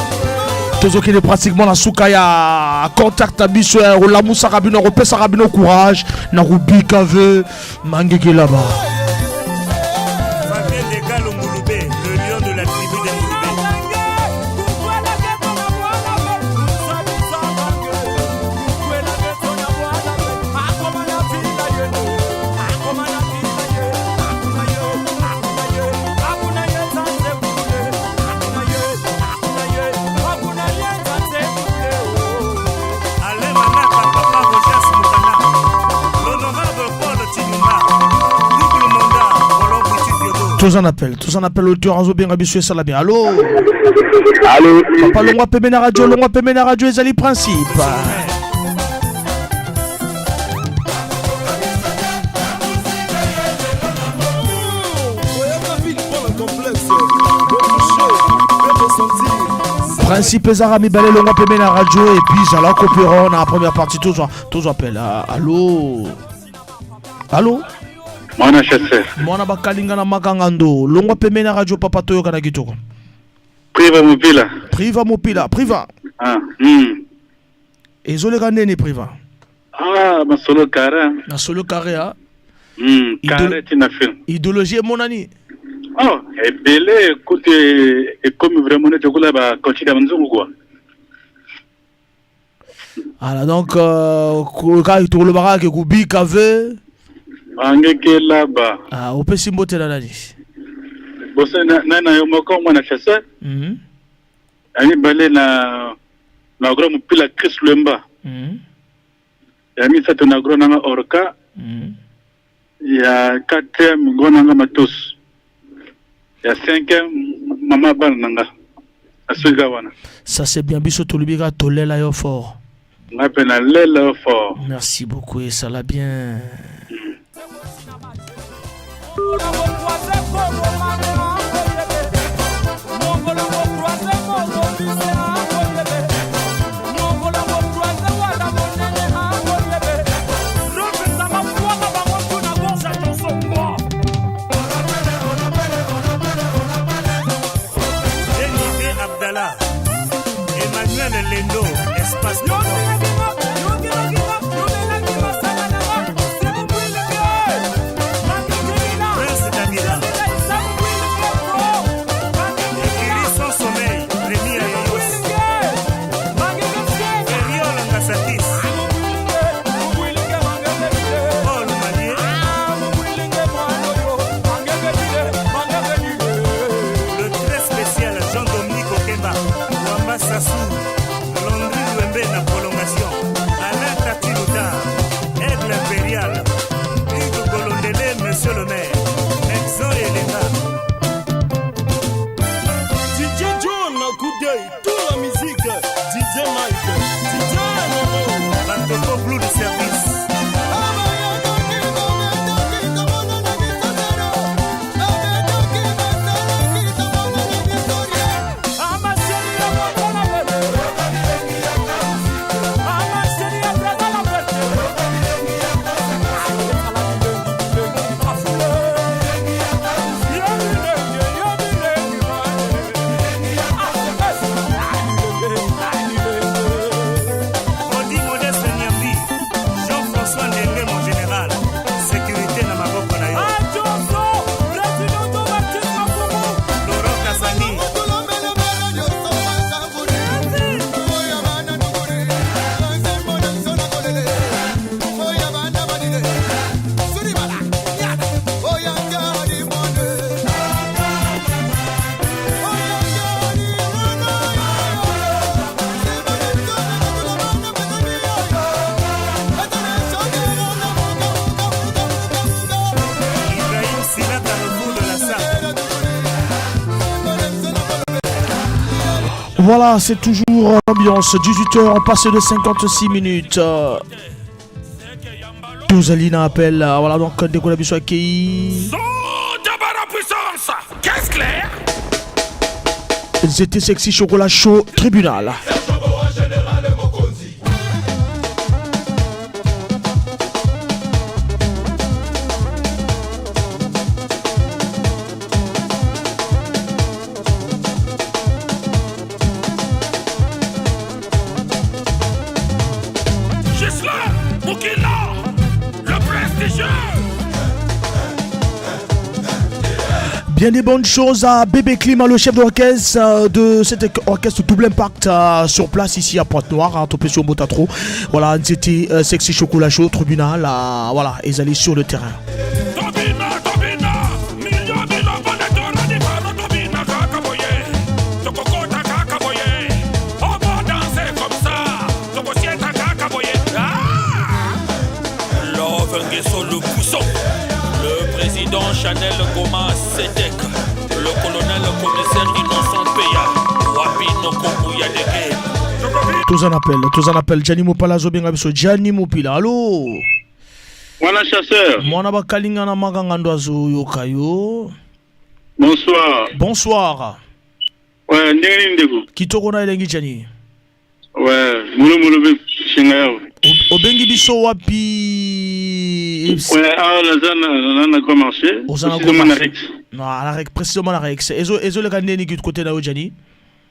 Tozokende pratiquement na suka ya contact na biso ya kolamusaka bino, kopesaka bino courage na rubika ve mangeke laba. Fabien Degalo Ngouloubé, le lion de la tribu des Ngouloubé. Alain Manaka, Papa Rojas Mokana, l'honorable Paul Tinouma, double mandat, Roland Bouti Diodo. Toza na appel, toza na appel. Auditeur azobenga biso, esala bien. Allo? Allo? Papa, longwa pembe na radio, longwa pembe na radio, ezali principe. Oyaka ville mpona complexe bokouche mpe kosentir. Principe ezaka mibale: longwa pembe na radio et puis zala coopérant na première partie. Tozwa appel. Ah, allo, allo? Mwana chasseur. Mwana bakalinga na makanga ndo, longwa pembe na radio, papa, toyoka na kitoko. Priva Mopila. Priva Mopila, Priva. Ah. Ezoleka ndeni, Priva? Ah, masolo carré. Na solo carré, ah. Carré tina film. Idéologie emonani. Oh, ebele écoute, ekomi vraiment neti okola ba continue ya nzungu quoi. Ala donc kaka tolobaka ke kubika ve Bangeke laba. Ah, opesi mbote na nani? Boso na yo moko mwana chasseur. Ya mibale na grand Mopila Chris Lwemba. Ya misato na grand nanga Orca. Ya quatrième grand nanga Matos. Ya cinquième mama bana na nga nasoki wana. Ça c'est bien, biso tolobi kaka tolela yo fort. Nga mpe nalela yo fort. Merci beaucoup, esala bien. Abdallah, Emmanuel Lendo, Espace. Prince Daniela, Écurie sans sommeil, Rémi Ayos, Ferriol Ngasakis, Paul Manier, le très spécial Jean-Dominique Okemba, Wamba Sassou, Landry Luembe na prolongation, Alain Tati Loutard, Aigle Impérial, Hugues Golondele, Monsieur le maire, Exo Elenga. DJ John, coup d'œil, toute la musique. DJ Mike, DJ Nono. Batoko Blue de service. Odi Modeste Nyambi, Jean-François Ndenge, mon général. Sécurité na maboko na yo. Laurent Kazani. Ibrahim Sila, Carrefour de la Sarthe. Voilà, c'est toujours l'ambiance. 18h, on passe de 56 minutes. Tozali na appel. Voilà, donc ndeko na biso akei. D'abord puissance. Qu'est-ce clair? C'était Sexy Chocolat Chaud Tribunal. Gislain Moukila, le prestigieux. Bien des bonnes choses à Bébé Climat, le chef d'orchestre de cet orchestre Double Impact sur place ici à Pointe-Noire, hein, topé sur Motatro. Voilà, c'était Sexy Chocolat Chaud, tribunal, voilà, ils allaient sur le terrain. Tobina, Tobina, Million Tobina kaka boye, Tokokota kaka boye, on va danser comme ça, Tokosieta kaka boye. Ah! Love Nguesso le pousson, le président Chanel Goma Sedek, le colonel commissaire Innocent Peya, Wapi Noko Ouyadeke. Tous en appel, tous en appel. Gianni Mopala azobenga biso, Gianni Mopila, allo. Mwana chasseur. Mwana bakalinga na makanga ndo azoyoka yo. Bonsoir. Bonsoir. Ouais, ndenge nini ndeko? Kitoko na elengi, Gianni. Ouais, molo molo be shenga yao. Obengi biso wapi? Ouais, awa naza na grand marché. Oza na Précisément na Rex. Non, à la Rex, précisément na Rex. Ezoleka ndeni ki côté na yo, Gianni?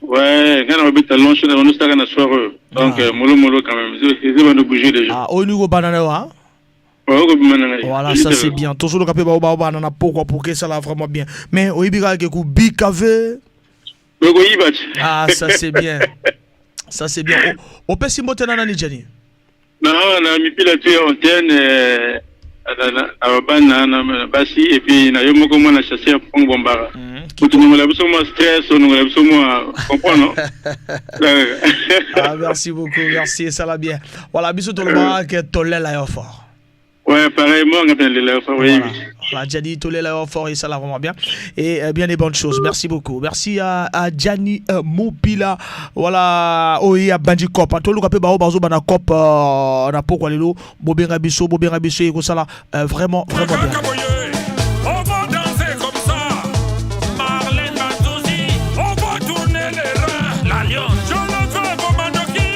Ouais, nga na babeta lunch na banosaka na soir oyo. Donc molo molo quand même. Eza bando bouger déjà. Ah, oyo nini kobanda na yo, hein? Ouais, okobima na ngai. Voilà, ça c'est bien. Tozoloka mpe bao bana na pokwa pour que ça la vraiment bien. Mais oyebi kaka ke kubika ve. Okoyiba ti. Ah, ça c'est bien. Ça c'est bien. Opesi mbote na nani, Gianni? Na awa na mipila tu ya antenne na bana na basi et puis na yo moko mwana chasseur Franck Bombara. Otonongola biso mwa stress, onongola biso mwa comprendre, non? Ah, merci beaucoup, merci, ça va bien. Voilà, biso tolobaka ke tolela yo fort. Ouais, pareillement, nga mpe nalela yo fort, oyebi. Voilà, Gianni Tolela fort et ça l'a vraiment bien. Et bien des bonnes choses. Merci beaucoup. Merci à Gianni Mopila. Voilà, oye ya Bandi Cop. Toluka pe bao bazo bana cop na pokwa lelo bobenga biso bobenga biso ekosala vraiment vraiment bien. On va danser comme ça. Marlène Banzouzi, on va tourner les reins. La lionne, je le veux, Bomandoki.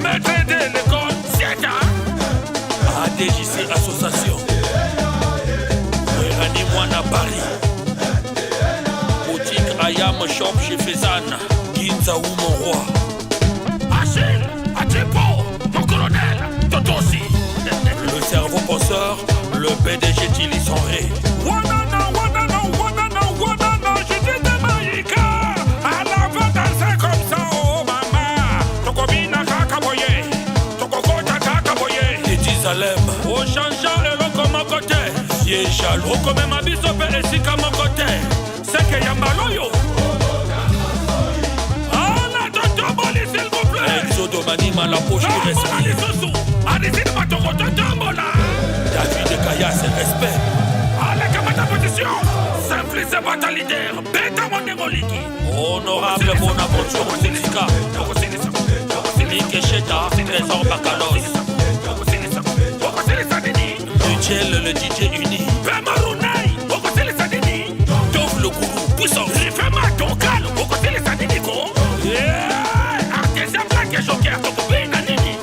Maître de l'école, Sieta. ADJC Association. Werani Mwana Paris. Boutique Ayam Shop chez Fezan. Ginza ou mon roi. Achille, Atipo, mon colonel, Totosi. Le cerveau penseur, le PDG Tilly Sanré. Wanana, wanana, wanana, wanana, je dis de Maïka. Alors va danser comme ça, oh maman. Tokobina kaka boye, tokokota kaka boye. Eti Salem. Ochange eloko moko te. Ye jaloux. Okomema biso mpe esika moko te. Seke ya mbala oyo. Ala totomboli s'il vous plaît. Exodo Manima, la poche qui Tombola respire. lisusu. Alisine matoko totombola. David Kayas, respect. Aleka mata position. Simplice bata leader. Beta mondenge oliki. Honorable Bonaventure Moutika. Mikesheta, Trésor Bakalos. Okosilisa nini? Michel, le DJ uni. Pemarunai. Okosilisa nini? Tov le gourou, puissance. Rifema tokal. Okosilisa nini ko? Yeah. Artesian Black Joker. Tokobina nini?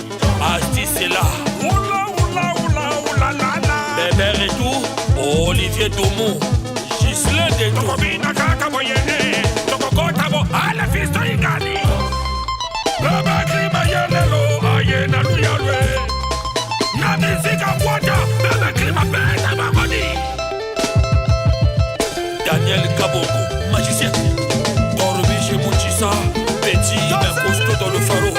Asti Sela. Oula, oula, oula, oula, la, la. Bébert et tout. Olivier Doumou. Ghislain Detou. Tokobina kaka boye. Tokokota bo. Ale fisto ingali. Bebe klima yelelo. Aye na luyalwe. Na mizika bwata. Bebe klima beta bangoni. Daniel Kabongo, magicien. Dormiche Mouchissa, petit mais costaud dans le pharo.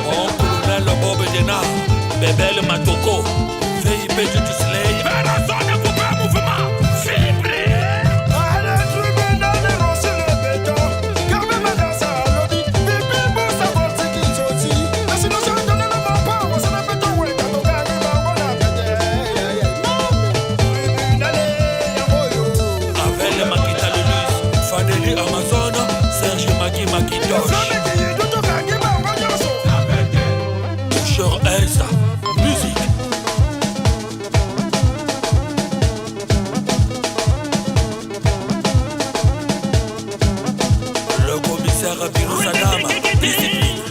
Mon colonel Bob Dena, Bebel Matoko, VIP du Tusley. Personne ne coupe un mouvement. Fibré. Avel Makita Lelus, Fadeli Amazon, Serge Maki Makitosh. Toucheur Elsa, musique. Le commissaire Birou Sadam, discipline.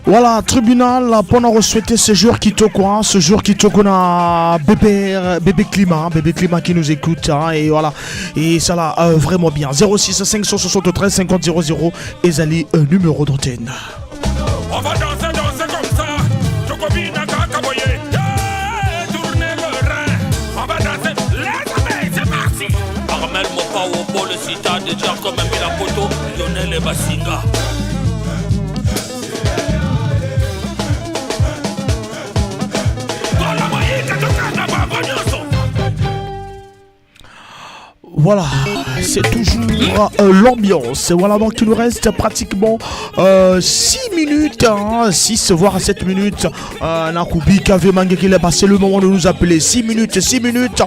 Voilà, tribunal, pour nous souhaiter ce jour qui te quoi, ce jour qui te a bébé, bébé climat, hein, bébé climat qui nous écoute, hein, et voilà, et ça là, vraiment bien. 06 573 50 00, Ezali, numéro d'antenne. On va danser, danser comme ça. Tokobina kaka boye. Yeah, tournez le rein. On va danser. Les abeilles, c'est parti. Armel Mopao, Paul Sita, de Jacob Mila Poto, Lionel Basinga. Kola moyika tokanga bango nyonso. Voilà, c'est toujours l'ambiance. Voilà, donc il nous reste pratiquement 6 minutes, hein, 6 voire 7 minutes. Nakubi, Kave Mangekele, bah, c'est le moment de nous appeler. 6 minutes, 6 minutes.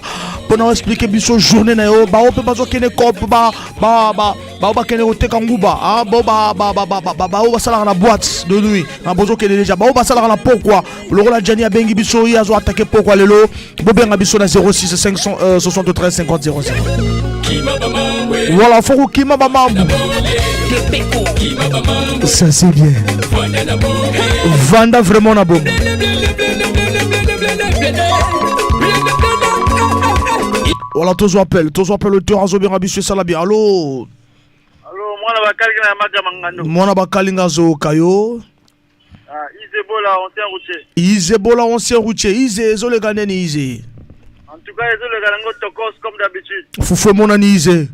Pour nous expliquer biso journée na yo. Bah, on peut pas dire qu'il cop, bah, bah, bah, bah, bah, kene oteka nguba, hein, bon, bah, bah, bah, bah, bah, bah, bah, bah, ça la boîte de nuit. Hein, bon, ok, déjà, bah, bah, ça la pourquoi. Le rôle Gianni Abengi biso, il a attaqué pourquoi lelo. Bobenga biso na 06 573 50 00. Voilà, faut Kima Bamambu. Ça c'est bien. Vanda vraiment na bombe. Voilà, tous appel, tous appel le tour azo bien biso salabi. Allo. Allo, mwana bakalinga na maja mangando. Mwana bakalinga zo kayo. Ah, Izebola, ancien routier. Izebola ancien routier. Ize ezoleka neni Ize. En tout cas, ezoleka nango tokos comme d'habitude. Fufu emonani Ize.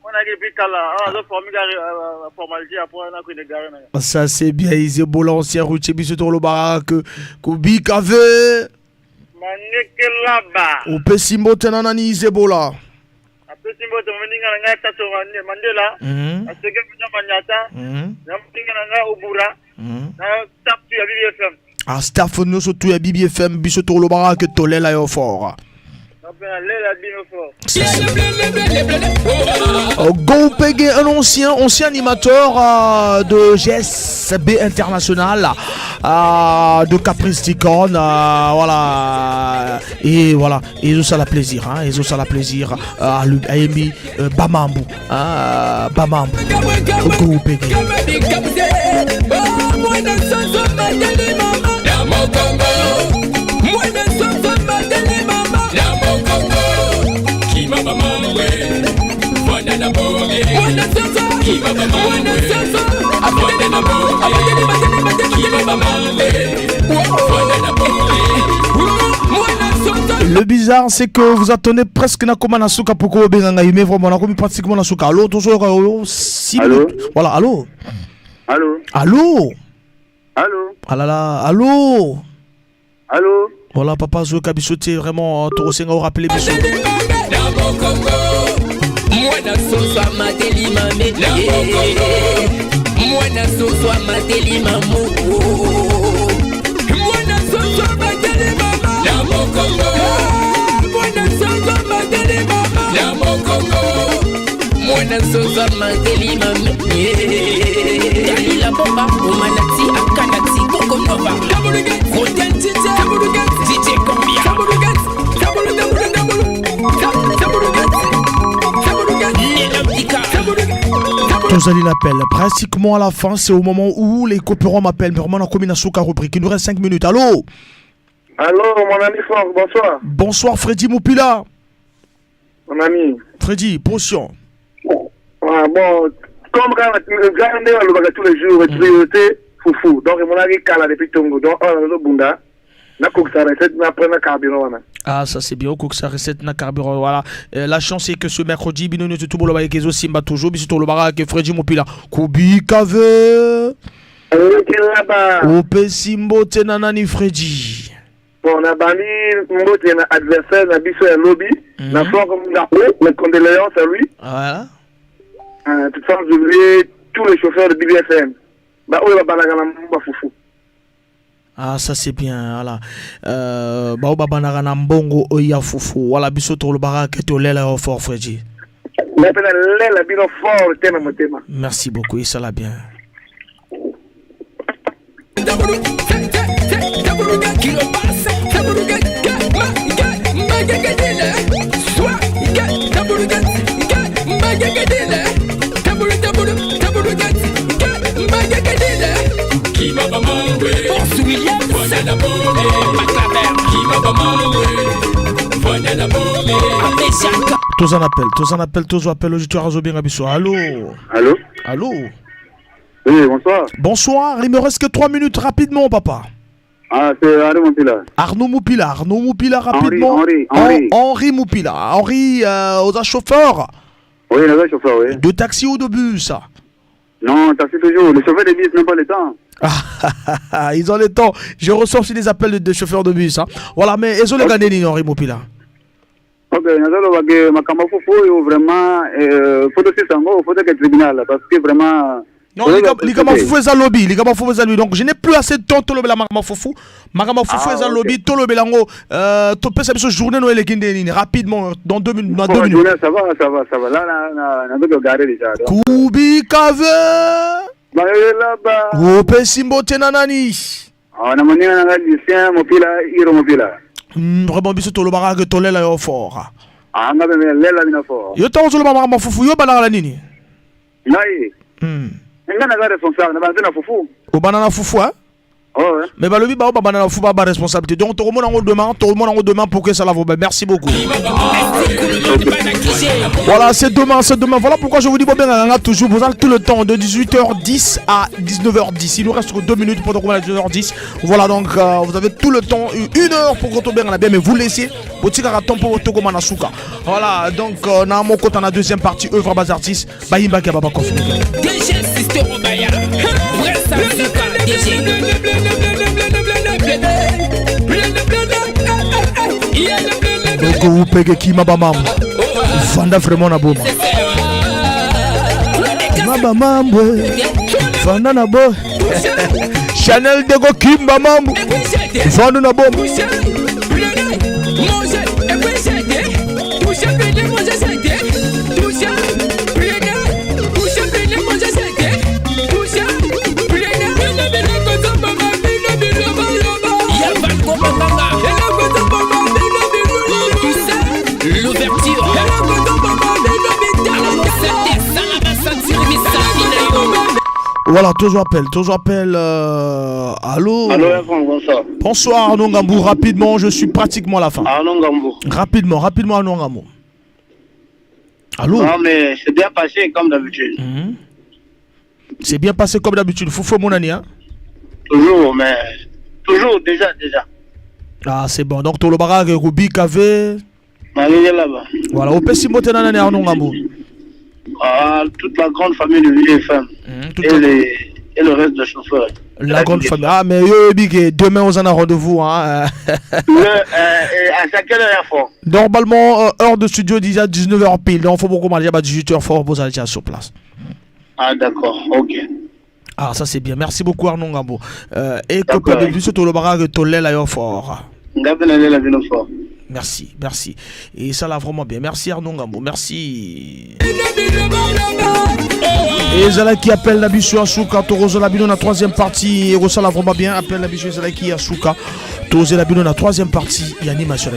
Monaki depuis kala awa azoforme ka formalité après nakende gare na nga. Ça c'est bien, Isebola ancien routier, biso tolobaka que kobika ve. Manekelaba. Opesi mbote na nani, Isebola? Apesi mbote moninga na ngai Tato Mandela, aseke mpenza manyata, na moninga na ngai Obura, na staff ya BBFM. Ah, staff nyonso tu ya BBFM, biso tolobaka ke tolela yo fort. Nalela bino fort. Go Pege, un ancien, ancien animateur de GSB International, de Caprice Ticon, voilà. Et voilà, et ça la plaisir, hein, et ça la plaisir, à Emi Bamambu, hein, Bamambu. Go Pege. Le bizarre, c'est que vous attendez presque nakoma na suka pour que benga ngai, mais vraiment nakomi pratiquement na suka. Allô, toujours allô, six Allô? minutes. Voilà, allô. Allô? Allô. Allô? Ah là là, allô. Allô? Voilà, papa Zoka biso te vraiment tokosenga o rappeler biso. Mwana soso amateli mamete, mwana soso amateli mamu, mwana soso amateli mama na mokongo, mwana soso amateli mama na mokongo, mwana soso amateli mamete. Dalila bomba omanati akanati kokonova Roten DJ Kombia. Tozali l'appel. Pratiquement à la fin, c'est au moment où les coopérants m'appellent. Mais vraiment, on a commis la rubrique. Il nous reste 5 minutes. Allô? Allô, mon ami Franck, bonsoir. Bonsoir, Freddy Moupila. Mon ami. Freddy, potion. Ah, bon, comme quand nde balobaka tous les jours, priorité fufu. Donc emonaki kala depuis Tongo. Donc oyo nazobunda, nakokisa recette na après na carburant wana. Ah, ça c'est bien, que ça recette na carburant. Voilà. La chance c'est que ce mercredi, bino nyonso tout boloba kezo simba toujours, biso tolobaka ke Freddy Moupila. Kubi kave. Opesi mbote na nani, Freddy? Bon, nabandi mbote na adversaire na biso ya lobi, na Franck Ngabo, mes condoléances à lui. Voilà. Tout sans oublier tous les chauffeurs de BBFM baoyo babalaka na mbongo fufu. Ah, ça c'est bien, voilà. Bao babanaka na mbongo oyo ya fufu. Voilà, biso tolobaka ke tolela yo fort, Freddy. Ngai mpe nalela bino fort te na motema. Merci beaucoup, et ça la bien. Tous en appel, tous en appel, tous appel, auditeur azobenga biso. Allô? Allô? Allô? Oui, bonsoir. Bonsoir, il me reste que 3 minutes, rapidement, papa. Ah, c'est Arnaud Moupila. Arnaud Moupila, Arnaud Moupila, rapidement. Henri, Henri. Henri Moupila. Henri, aux chauffeur. Oui, naza chauffeur, oui. De taxi ou de bus? Non, taxi toujours. Les chauffeurs de bus n'ont pas le temps. Ah, ils ont le temps. Je reçois aussi des appels de chauffeurs de bus. Hein. Voilà, mais ils ont le gagné, Henri Moupila. Ok, nazaloba ke makambo fufu oyo vraiment faut tosisa yango, faut toke tribunal parce que vraiment. Non, likama fufu eza lobi, likama fufu eza lobi. Donc je n'ai plus assez de temps tolobela makama fufu. Makama fufu Ah, eza ok. lobi, tolobela yango topesa biso journée no eleki nde nini rapidement dans 2 minutes, dans Bon, 2 minutes. journée, ça va, ça va, ça va. Là, là, nazoki garer déjà. Donc. Kubi kave. Bayelaba. Opesi mbote na nani? Ah, na moninga na ngai Lucien Mopila, Iro Mopila. Vraiment biso tolobaka ke tolela yo fort. Ah, nga mpe lela bino fort. Yo ntango ozoloba makambo fufu, yo obalaka na nini? Ngai? Ngai naza responsable, na banze na fufu. Obanda na fufu, hein? Oh, ouais. Mais balobi bao babanda na fufu ba ba responsabilité. Donc tokomona yango demain, tokomona yango demain pour que ça la vaut. Merci beaucoup. Voilà, c'est demain, c'est demain. Voilà pourquoi je vous dis, bon, bien, toujours, vous avez tout le temps de 18h10 à 19h10. Il nous reste que 2 minutes pour qu'on à 19h10. Voilà, donc vous avez tout le temps, une heure pour qu'on tombe bien, mais vous laissez, petit temps pour Tokomana Souka. Voilà, donc, on a mon côté, on a deuxième partie, œuvre bas artiste, Bayimba Kababa Kofi. DG Sister Obaya, DG. Donc, vous payez qui m'a bamam. Vanda vraiment na boma. Maba mambo. Vanda na bo. Chanel Dego Kimba mambo. Vanda na boma. L'ouverture. Voilà, toujours appel, toujours appel. Allô. Allô, Franck, bonsoir. Bonsoir Arnaud Ngambou, rapidement, je suis pratiquement à la fin. Arnaud Ngambou. Rapidement, rapidement Arnaud Ngambou. Allô. Non, mais c'est bien passé comme d'habitude. C'est bien passé comme d'habitude. Foufou mon ami, hein. Toujours, mais toujours, déjà, déjà. Ah, c'est bon. Donc, Tolobara, Rubi, KV. Malgré là-bas. Voilà, au Pessi Motena, Nani Arnaud Ngambou. Ah, toute la grande famille de VFM. Et le reste de chauffeurs. La grande famille. Ah, mais yo, Big, demain, on en a rendez-vous. Hein. À quelle heure, fort? Normalement, heure de studio, déjà 19h pile. Donc, faut beaucoup manger à 18h, fort, vous allez déjà sur place. Ah, d'accord, ok. Ah, ça c'est bien. Merci beaucoup, Arnaud Ngambou. Et que pour le bus, Tolobara, Tolé, là, fort. Fort. Merci, merci. Et ça l'a vraiment bien. Merci Arnaud Ngambou, merci. Et Zala qui appelle la biche à Souka, Torozo la la troisième partie. Et ça l'a vraiment bien. Appelle la biche Zala qui à Souka, Torozo la la troisième partie. Et animation.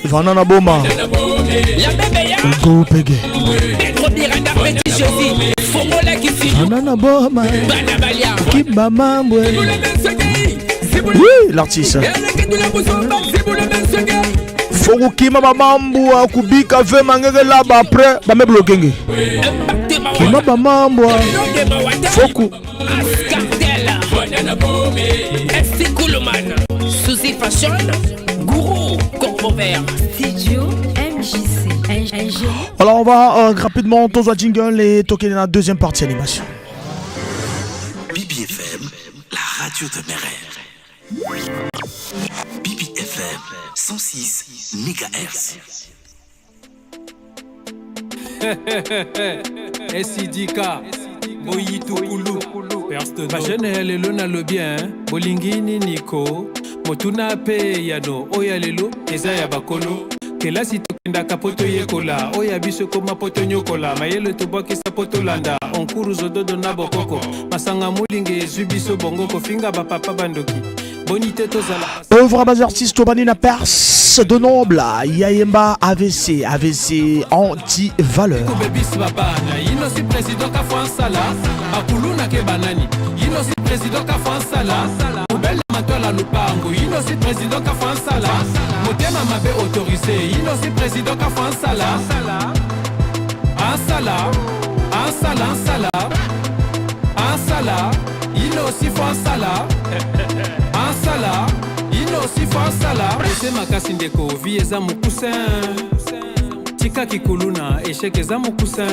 Vanana Boma. Go Pege. Vanana Boma. Kimba Mambwe. Oui, l'artiste. Foko kima bamambu akubika ve mangeke là-bas après ba me bloquer. Kima bamambu. Foku. Suzy Fashion, Gourou, Corbeau Vert, Studio MJC, Alors on va rapidement tourner la jingle et toquer dans la deuxième partie animation. BBFM, la radio de mes rêves. BBFM 106 MHz. SIDK boyitukulu bajene ya lelo nalobi bolingi nini ko motuna mpe yano oyo ya lelo eza ya bakolo kelasi tokendaka po toyekola oyo ya biso ekoma po tonyokola mayele tobwakisa po tolanda onkuru zododo na bokoko masanga molinge ezwi biso bongo kofinga bapapa bandoki boni te tozala. Œuvre à bas artiste Tobani na Perse de Noble, Yayemba AVC, AVC anti-valeur. Kobebisi babana inosi président kafansala bakuluna ke banani inosi président kafansala kobela matwala lupango inosi président kafansala motema mabe autorisé inosi président kafansala ansala ansala ansala ansala inosi fo ansala ansala inosi fo ansala ese makasi ndeko vi eza mokuse tika kikuluna échec eza mokuse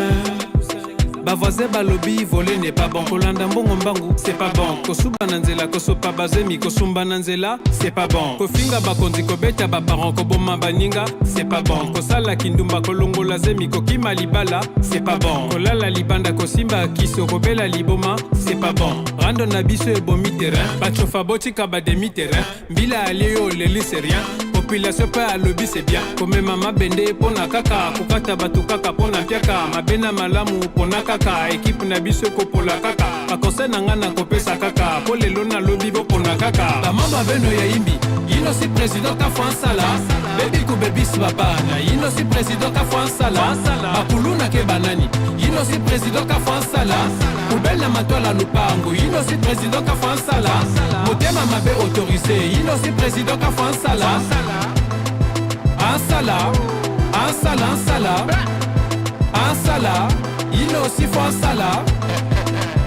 bavoisin balobi vole n'est pas bon kolanda mbongo mbangu c'est pas bon kosuba na nzela kosopa bazemi kosumba na nzela c'est pas bon kofinga bakonzi kobeta baparent koboma baninga c'est pas bon kosala kindumba kolongola zemi kokima libala c'est pas bon kolala libanda kosimba kiso kobela liboma c'est pas bon rando na biso ebomi terrain bacofa botika bademi terrain mbila alie yo oleli c'est rien population mpe alobi c'est bien komema mabende mpona kaka kokata bato kaka mpona mpiaka mabe na malamu mpona kaka ekipe na biso ekopola kaka bakonseil na ngai nakopesa kaka mpo lelo nalobi bopona kaka bamamba beno ya yimbi. Yino si président kafo ansala. Bebi kubebisi babana. Yino si président kafo ansala. Bakuluna ke banani. Yino si président kafo ansala. Kubela matwala lupango. Yino si président kafo ansala. Motema mabe autorisé. Yino si président kafo ansala. Ansala. Ansala ansala. Ansala. Yino si fo ansala.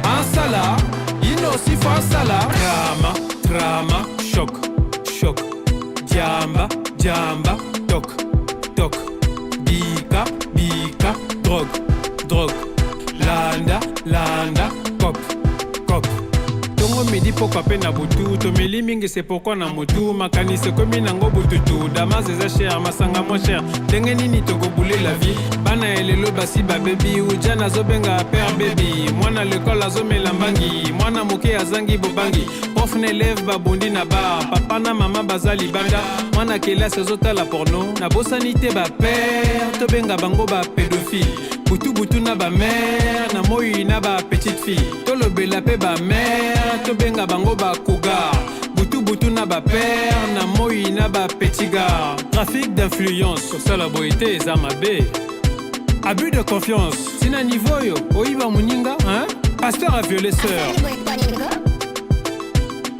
Ansala. Yino si fo ansala. Drama, drama, choc, choc. Diamba, diamba, toc, toc. Bika, bika, drogue, drogue. Landa, landa, cop, cop. Tongo midi pokwa mpe na butu tomeli mingi se pourkui na motu makanisi ekomi nango bututu damas eza cher masanga mwa cher ndenge nini tokobulela vie bana ya lelo basi babebi uja nazobenga père bebi mwana lekole azomela mbangi mwana moke azangi bobangi prof na eleve babundi na bar papa na mama baza libanda mwana kelasi azotala porno nabosani te bapere tobenga bango bapedophile butubutu na bamare na moi na bapetite fille tolobela mpe bamare tobenga bango bakugar butubutu na bapere na moi na bapetit gar trafic d'influence kosala boye te eza mabe abus de confiance ntina niveau oyo oyiba moninga hein? pasteur a violé sœur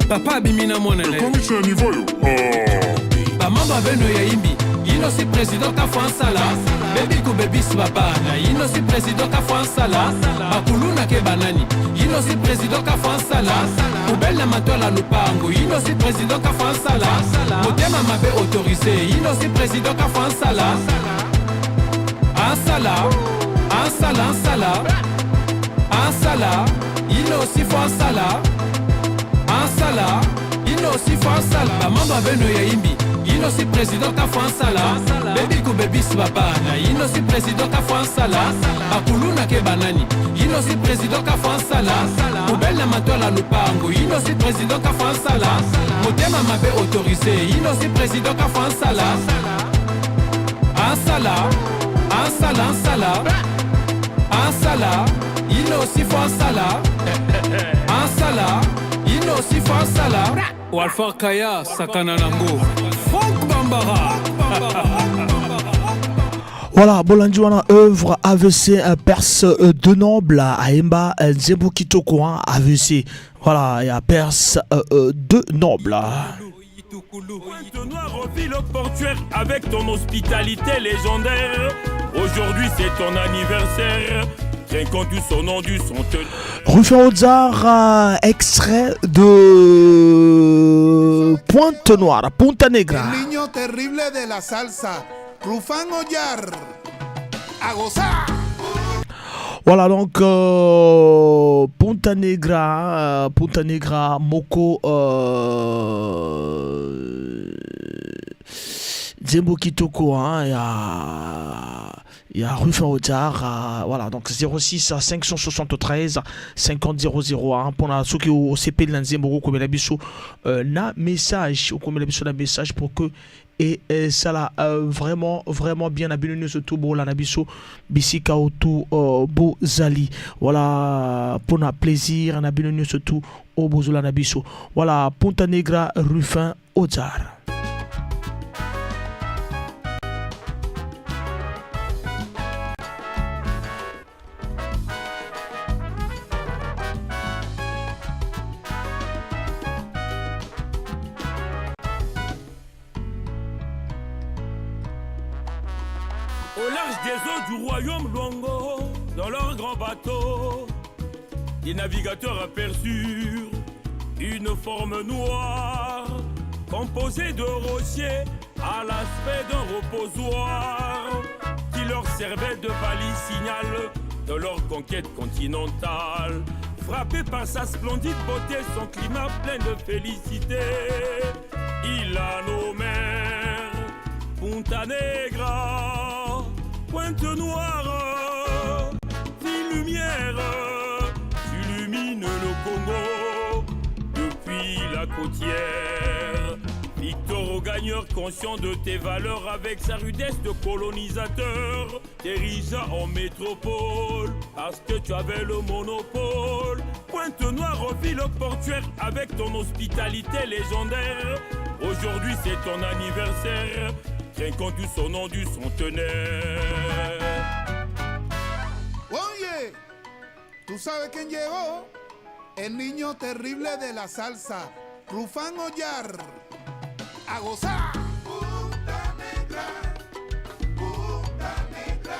papa abimi na mwana na ye bamamba beno ya yimbi yino si président kafo ansala bebi kobebisi babana yino si président kafo ansala bakuluna ke banani yino si président kafo ansala poubelle na matwala lupango yino si président kafo ansala motema mabe autorisé yino si président kafo ansala ansala ansala ansala ansala yino si fo ansala ansala yino si fo ansala bamamba beno ya yimbi yino si président kafo ansala bebi kobebisi babana yino si président kafo ansala bakuluna ke banani yino si président kafo ansala poubelle na matwala lupango yino si président kafo ansala motema mabe autorisé yino si président kafo ansala ansala ansala ansala ansala yino si fo ansala ansala yino si fo ansala walfar kaya sakana nango frank bambara Voilà, bolandi wana œuvre AVC Perse de Noble ayemba nzembo kitoko hein, AVC. Voilà, ya Perse de Noble. Pointe Noire ville portuaire avec ton hospitalité légendaire. Aujourd'hui c'est ton anniversaire. Trinquons tous au nom du centenaire. Rufin Ozar, extrait de Pointe Noire, Punta Negra. El niño terrible de la salsa, Rufán Ollar. A gozar. Voilà donc Punta Negra, Punta Negra, Moko, Nzembo Kitoko, hein, il y a Rufin Ozar, voilà donc 06 573 50 001 mpona soki osepeli na nzembo okomela biso na message, okomela biso na message pour que et ça là vraiment vraiment bien na bino nyonso tu bolanda biso bisika otu bozali. Voilà, mpona plaisir na bino nyonso tu oyo bozolanda biso. Voilà, Punta Negra, Rufin Ozar. Au large des eaux du royaume Luango, dans leur grand bateau, les navigateurs aperçurent une forme noire composée de rochers à l'aspect d'un reposoir qui leur servait de balise signal de leur conquête continentale. Frappé par sa splendide beauté, son climat plein de félicité, il la nommèrent Punta Negra, Pointe Noire, fille lumière, tu illumines le Congo depuis la côtière. Victor Augagneur, conscient de tes valeurs avec sa rudesse de colonisateur, t'érigea en métropole parce que tu avais le monopole. Pointe-Noire, ville portuaire, avec ton hospitalité légendaire. Aujourd'hui c'est ton anniversaire, trinquons tous au nom du centenaire. Oye, ¿tú sabes quién llegó? El niño terrible de la salsa, Rufán Ollar. ¡A gozar! Punta Negra, Punta Negra,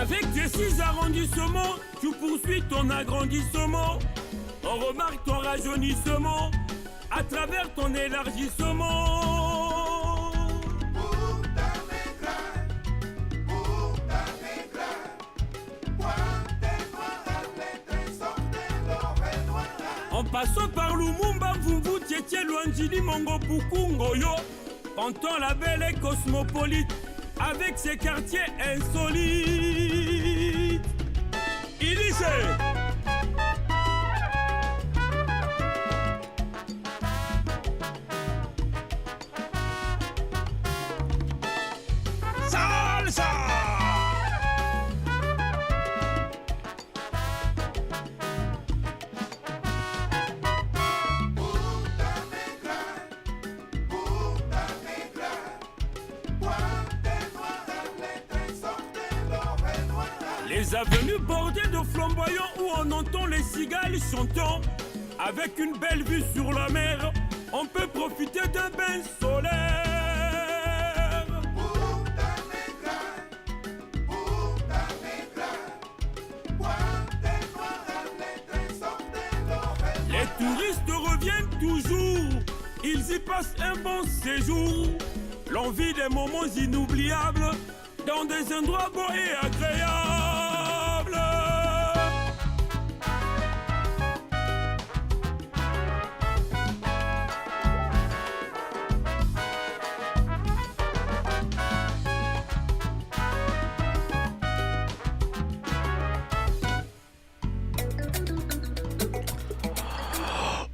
Avec tes six arrondissements, tu poursuis ton agrandissement. On remarque ton rajeunissement à travers ton élargissement. Punta Negra, Punta Negra, En passant par Lumumba, Mvumvu, Tietie, Luanjili, Mongo, Puku, Ngoyo, Panton la belle et cosmopolite, avec ses quartiers insolites. Élysée. Salsa. Les avenues bordées de flamboyants où on entend les cigales chantant. Avec une belle vue sur la mer, on peut profiter d'un bain solaire. Les touristes reviennent toujours, ils y passent un bon séjour. L'envie des moments inoubliables dans des endroits beaux et agréables.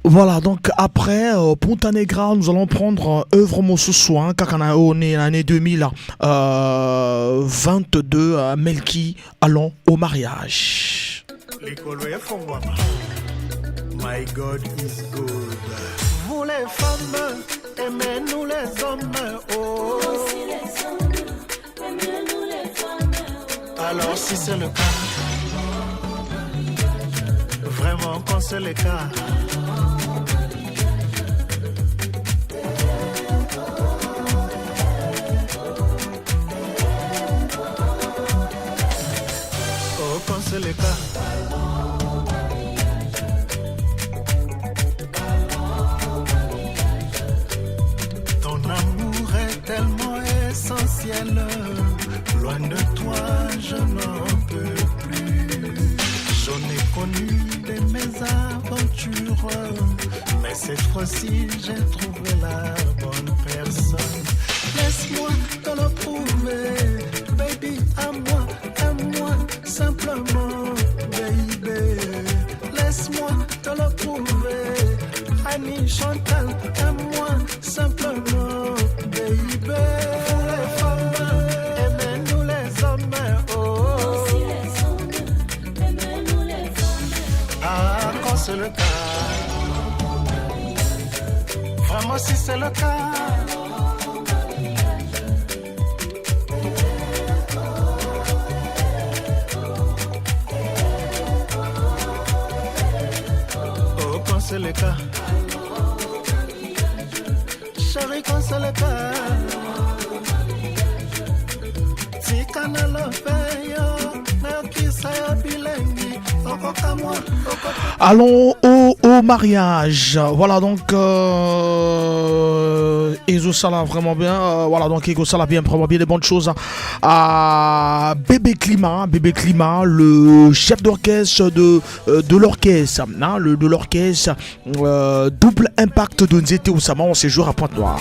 Voilà, donc après Punta Negra, nous allons prendre œuvre Mosusu, hein, Kakana, on est l'année 2022, Melki, allons au mariage. Likolo efongwama. My God is good. Vous les femmes, aimez-nous les hommes. Oh. Alors si c'est le cas, vraiment quand c'est le cas. Oh, quand c'est le cas. Ton amour est tellement essentiel. Loin de toi, je n'en peux plus. J'en ai connu des mésaventures. Mais cette fois-ci, j'ai trouvé la bonne personne. Laisse-moi te le prouver. Baby, à moi, à moi, simplement, baby. Laisse-moi te le prouver. Annie Chantal, à moi, simplement, baby. Vous les femmes, aimez-nous les hommes, oh. Ah, quand c'est le cas. Vraiment, si c'est le cas. Oh, quand c'est le cas. Chérie, quand c'est le cas. Tika na lofe yo, nayokisa yo bilengi, okokamwa, Allons au mariage. Voilà donc Ezo Sala vraiment bien. Voilà donc Ezo Sala bien, vraiment bien des bonnes choses à Bébé Climat, Bébé Climat, le chef d'orchestre de l'orchestre, hein, de l'orchestre Double Impact de Nzete Oussama en séjour à Pointe-Noire.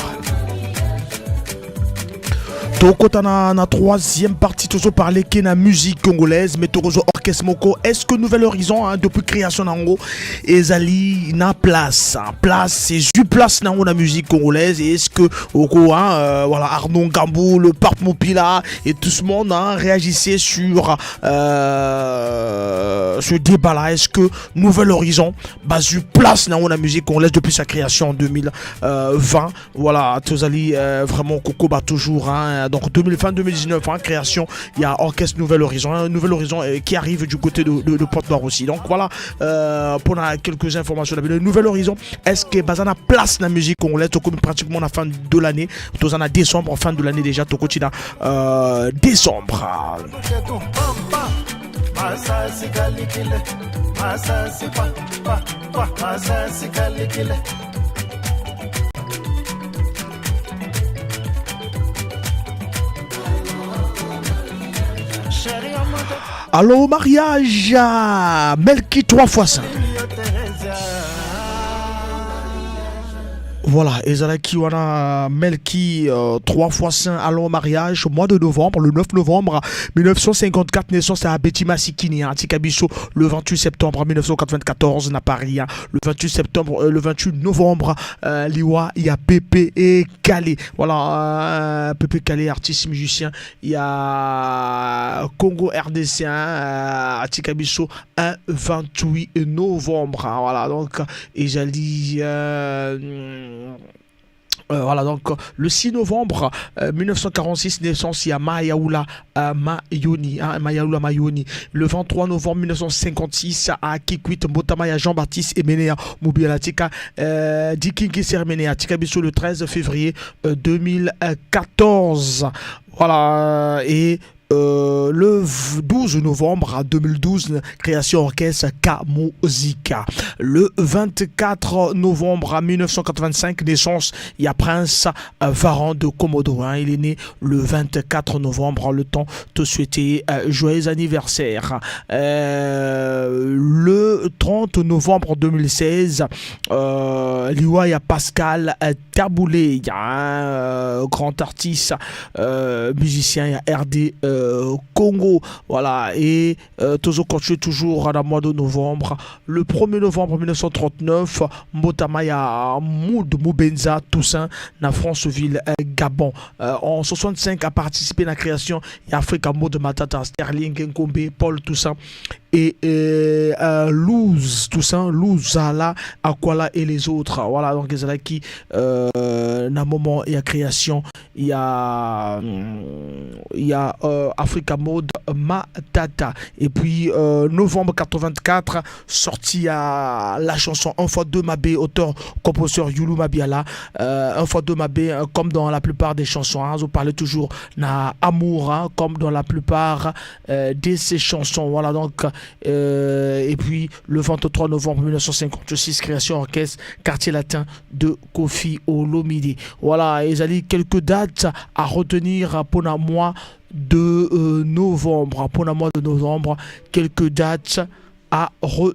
Tokota na troisième partie, toujours parler que na musique congolaise, mais tokozwa orchestre moko. Est-ce que Nouvel Horizon, hein, depuis création nango, ezali na place, hein, place, c'est juste place nango na musique congolaise? Et est-ce que oko, hein, voilà, Arnaud Gambou, le Pape Mopila et tout ce monde, hein, réagissait sur ce débat-là? Est-ce que Nouvel Horizon bazwi place nango na musique congolaise depuis sa création en 2020? Voilà, tozali vraiment kokoba toujours, hein, donc 2020-2019, hein, création, il y a Orchestre Nouvel Horizon, hein, Nouvel Horizon qui arrive du côté de Pointe-Noire aussi. Donc voilà, pour quelques informations, le Nouvel Horizon, est-ce que baza na place dans la musique congolaise, comme pratiquement la fin de l'année, tous en décembre, fin de l'année déjà, tokoti na décembre. Masasi kalikile, masasi pa pa pa, masasi kalikile. Alors au mariage, Melki 3 fois 5. Voilà, ezalaki wana Melki 3 fois 5. Allons au mariage, mois de novembre, le 9 novembre 1954, naissance à Betty Masikini, hein, atika biso, le 28 septembre 1994, na Paris, hein, le 28 septembre, le 28 novembre, liwa, il y a Pépé et Calais. Voilà, Pépé Calais, artiste musicien, il y a Congo RDC, hein, atika biso, un 28 novembre, hein, voilà, donc, ezali, voilà, donc le 6 novembre 1946, naissance, il y a Mayaoula Mayoni, hein, Mayaoula Mayoni. Le 23 novembre 1956, à Kikwit, mbotama ya Jean-Baptiste Emenea Moubiala Tika, Dikingi Sermenea, atika biso le 13 février 2014. Voilà, et le 12 novembre 2012, création orchestre Kamozika. Le 24 novembre 1985, naissance, il y a Prince Varan de Komodo. Hein, il est né le 24 novembre. Le temps de souhaiter joyeux anniversaire. Le 30 novembre 2016, liwa ya Pascal Tabu Ley, il y a un grand artiste, musicien, il y a RD Congo, voilà, et toujours continue toujours à la mois de novembre. Le 1er novembre 1939, mbotama ya Moud Moubenza Toussaint, na Franceville, Gabon. En 65, a participé à la création il y a Africa Mode Matata, Sterling Nkombe, Paul Toussaint et Luz Toussaint, Luzala, Akwala et les autres. Voilà, donc c'est là qui, na moment il y a création, il y a Africa Mode Matata. Et puis novembre 84, sortie à la chanson 1 fois 2 Mabé, auteur compositeur Youlou Mabiala. 1 fois 2 Mabé, comme dans la plupart des chansons, hein, vous parlez toujours na amour, hein, comme dans la plupart de ces chansons. Voilà, donc, et puis le 23 novembre 1956, création orchestre Quartier Latin de Koffi Olomide. Voilà, et quelques dates à retenir pour le mois de novembre. Pour le mois de novembre, quelques dates à retenir.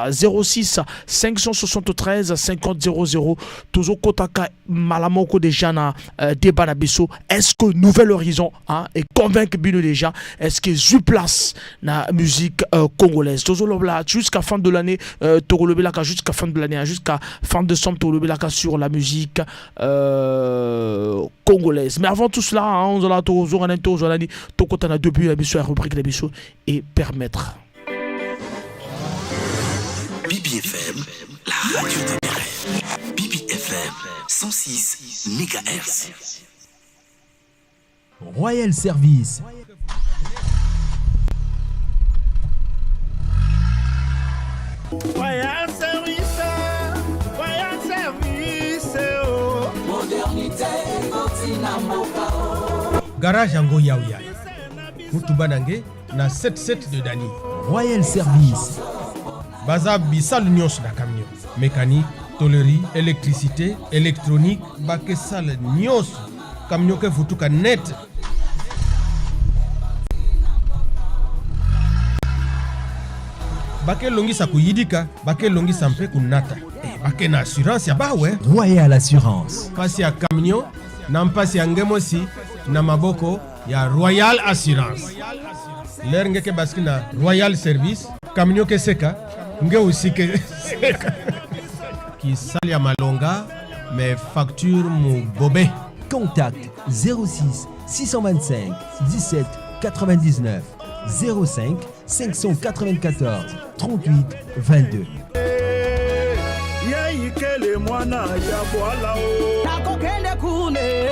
06 573 50 00, toujours kotaka malamoko déjà na débat na biso. Est-ce que Nouvel Horizon, hein, et convainc bino déjà, est-ce que ezwi place na musique congolaise? Toujours là jusqu'à fin de l'année, tolobelaka jusqu'à fin de l'année, hein, jusqu'à fin décembre tolobelaka sur la musique congolaise. Mais avant tout cela, hein, on a toujours un tour tokota na début na biso ya rubrique na biso et permettre. BBFM, la radio de mes rêves. BBFM, 106 MHz. Royal Service. Royal Service, Royal Service, oh. Modernité, na mboka. Garage yango yauya mutuba na nge na 77 de Dani. Royal Service. Baza bisalu nyonso na camion, mécanique, tôlerie, électricité, électronique, bakesala nyonso camion ke futuka net. Bakelongisa kuyidika, bakelongisa mpe kunata. Eh, bake na assurance ya bawe. Royal Assurance. Mpasi ya camion na mpasi ya ngemosi. Na maboko ya Royal Assurance. Lere ngeke basiki na Royal Service, camion ke seka, nge aussi ke seka. Kisali ya malonga, mais facture mu bobe. Contact 06 625 17 99 05 594 38 22. Yeikele mwana ya bwala o nakokende kune.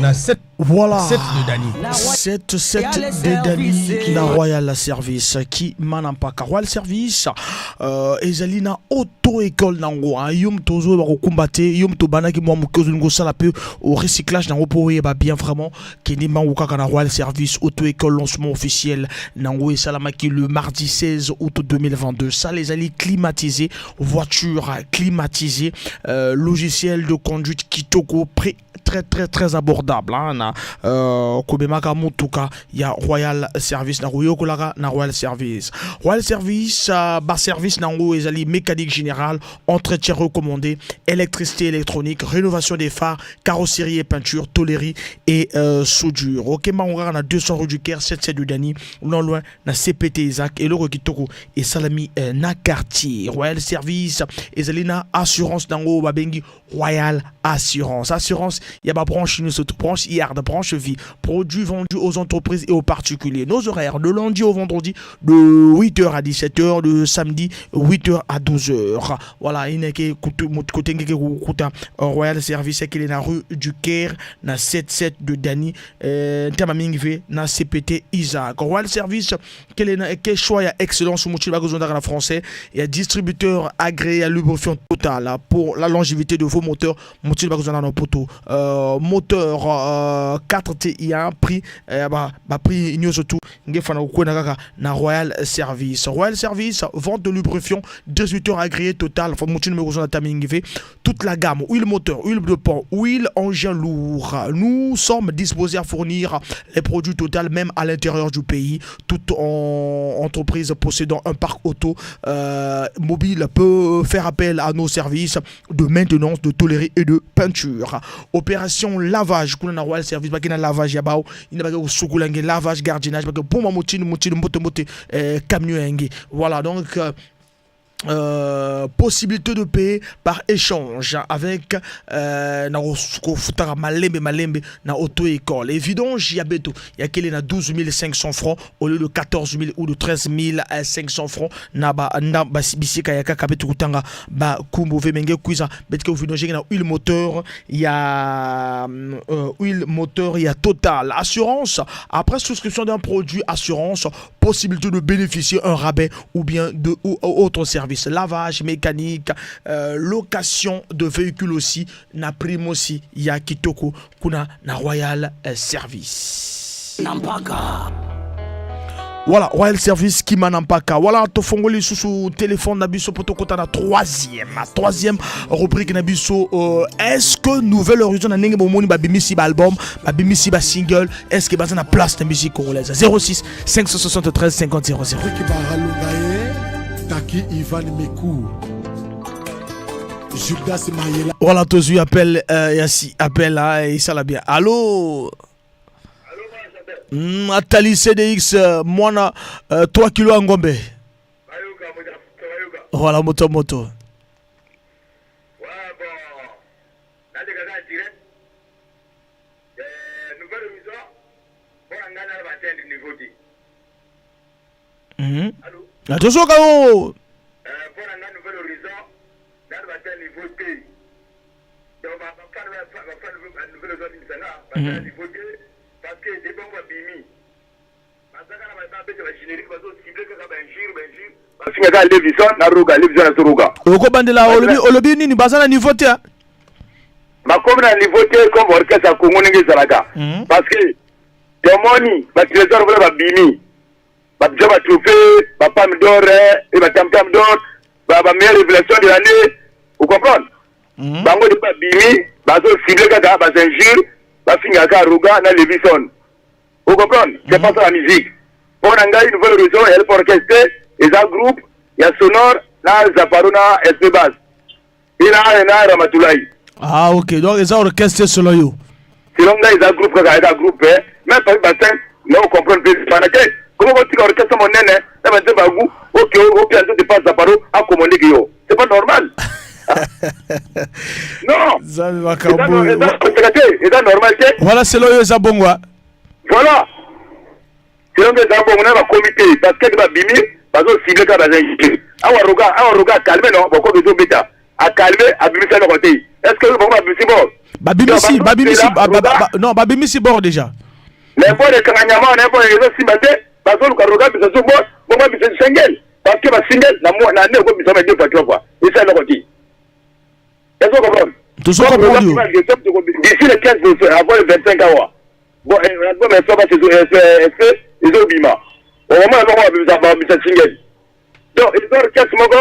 Na 7 Voilà. 7 de Dani. 7 7 de Dani na Royal Service qui manampaka Royal Service ezali na auto école nango hein. Yo moto ozoyeba kokumba te, yo moto obandaki mwa moke, ozolingi osala mpe au recyclage nango mpo oyeba bien vraiment, kende mbangu kaka na Royal Service auto école. Lancement officiel nango esalamaki le mardi 16 août 2022. Salle ezali climatisée, voiture climatisée, logiciel de conduite kitoko, prix très très très abordable hein, na kobemaka motuka ya Royal Service, na koyokolaka na Royal Service. Royal Service, baservice nango ezali mécanique générale, entretien recommandé, électricité, électronique, rénovation des phares, carrosserie et peinture, tôlerie et soudure. Okemba kaka na 200 rue du Caire, 77 de Dani, non loin na CPT Isaac. Eloko kitoko esalami na quartier. Royal Service ezali na assurance nango babengi Royal Assurance. Assurance ya babranche nyonso, branche yard, branche vie, produits vendus aux entreprises et aux particuliers. Nos horaires: de lundi au vendredi de 8h à 17h, de samedi 8h à 12h. Voilà, ineke côté ngeke kuta Royal Service ekele na rue du Caire, na 77 de Dani, ntama mingi ve na CPT Isaac. Royal Service kele na ke choix ya excellence mutu bakozondaka na français ya distributeur agréé à lubrifiant Total pour la longévité de vos moteurs. Mutu bakozonda na poto, moteur 4 TI1, prix ba prix nyonso tout nge fana kokwena kaka na Royal Service. Royal Service, vente de lubrifiant, distributeur agréé Total. Mutu numéro kozonda mingi ve toute la gamme: huile moteur, huile de pont, huile engin lourd. Nous sommes disposés à fournir les produits Total même à l'intérieur du pays. Toute entreprise possédant un parc auto mobile peut faire appel à nos services de maintenance, de tôlerie et de peinture. Opération lavage, kuna na Royal Service, bakina lavage ya bao, ina baki kosukula nge, lavage, gardiennage, baki bomba motini motini mbote mbote camion yange. Voilà, donc possibilité de payer par échange avec na kofutaka malembe malembe na auto école. Et vidange ya beto ya kele na 12 500 francs au lieu de 14 000 ou de 13 500 francs na ba na ba bisika ya kaka beto kutanga ba kumbu ve menge kuiza betke vidange na huile moteur ya huile moteur ya Total. Assurance: après souscription d'un produit assurance, possibilité de bénéficier un rabais ou bien de ou autre service, lavage mécanique, location de véhicules aussi, na prime aussi ya kitoko kuna na Royal Service. Nampaka. Voilà, Royal Service Kima Nampaka. Voilà, tofongoli lisusu téléphone na biso po tokota na troisième rubrique na biso. Est-ce que Nouvel Horizon, na ndenge bomoni babimisi ba album, babimisi ba single, est-ce que baza na place na musique congolaise? 06 573 50 00. Ricky Baralunga ye, Taki Ivan Mekou, Judas Mayela. Voilà, tozwi appel, yasi appel hein, et ça la bien. Allô? Atali CDX, mwana 3 kilo ya ngombe. Voilà, moto moto. Ouais, bon, nalekaka direct. Nouvel Horizon, mpona ngai nala baatteindre niveau te. Tozoka o. Mpona ngai, Nouvel Horizon nala baatteindre niveau te. Donc bafan Nouvel Horizon bimisanga baatteindre niveau te, parce que de bango babimi bazaka na babeta bagénérique, bazocible kaka bainjure, bainjure, bafinga kaka Levison na Roga, Levison na Soroga. Okobandela, olobi, olobi nini? Baza na niveau te, ah? Bakomi na niveau te comme orchestre ya Congo ndenge ezalaka, parce que tomoni batrésor mpona babimi babisa batrophée, bapalme d'or e batamtam d'or, bameilleure révélation de l'année, ocomprendre? Bango de babimi bazocible kaka bainjure, bafingaka kaka Roga na Levison, ocomprendre? C'est pas ça la musique. Mpo na ngai, Nouvel Horizon eyali mpo orchestre te, eza groupe ya sonore na Zaparo na SP Base e na Ramatulai. Ah ok, donc eza orchestre selon yo. Selon ngai eza groupe kaka eza groupe eh. Même Papi Bassin na o comprendre pe bana te. Comment botika orchestre monene na ba nzembo ya goût oke opia nzoto epa Zaparo akomandeke yo. C'est pas normal. Non. Nzambe makambo. Eza te, eza normal te. Voilà selon yo eza bongo. Voilà. Selon ngai eza bongo na bakomi te parce que babimi bazo cible kaka baza te. Awa roga, awa roga calme non, bokomi ezobeta. A calme abimisa eloko te. Est-ce que bango babimisi bord? Babimisi, babimisi, non, babimisi bord déjà. Mais bord ekanga nyama wana bord ezosimba te, bazoluka roga bisa so bord, bongo babimisa single. Parce que ba single na mois na année okobimisa ma deux fois trois fois. Eza eloko te. Est-ce que comprendre? Tozo comprendre. D'ici le 15 avant le 25 awa. Bon, album ya soba c'est ezobima. Omona bango babimisa babimisa single. Donc eza orchestre moko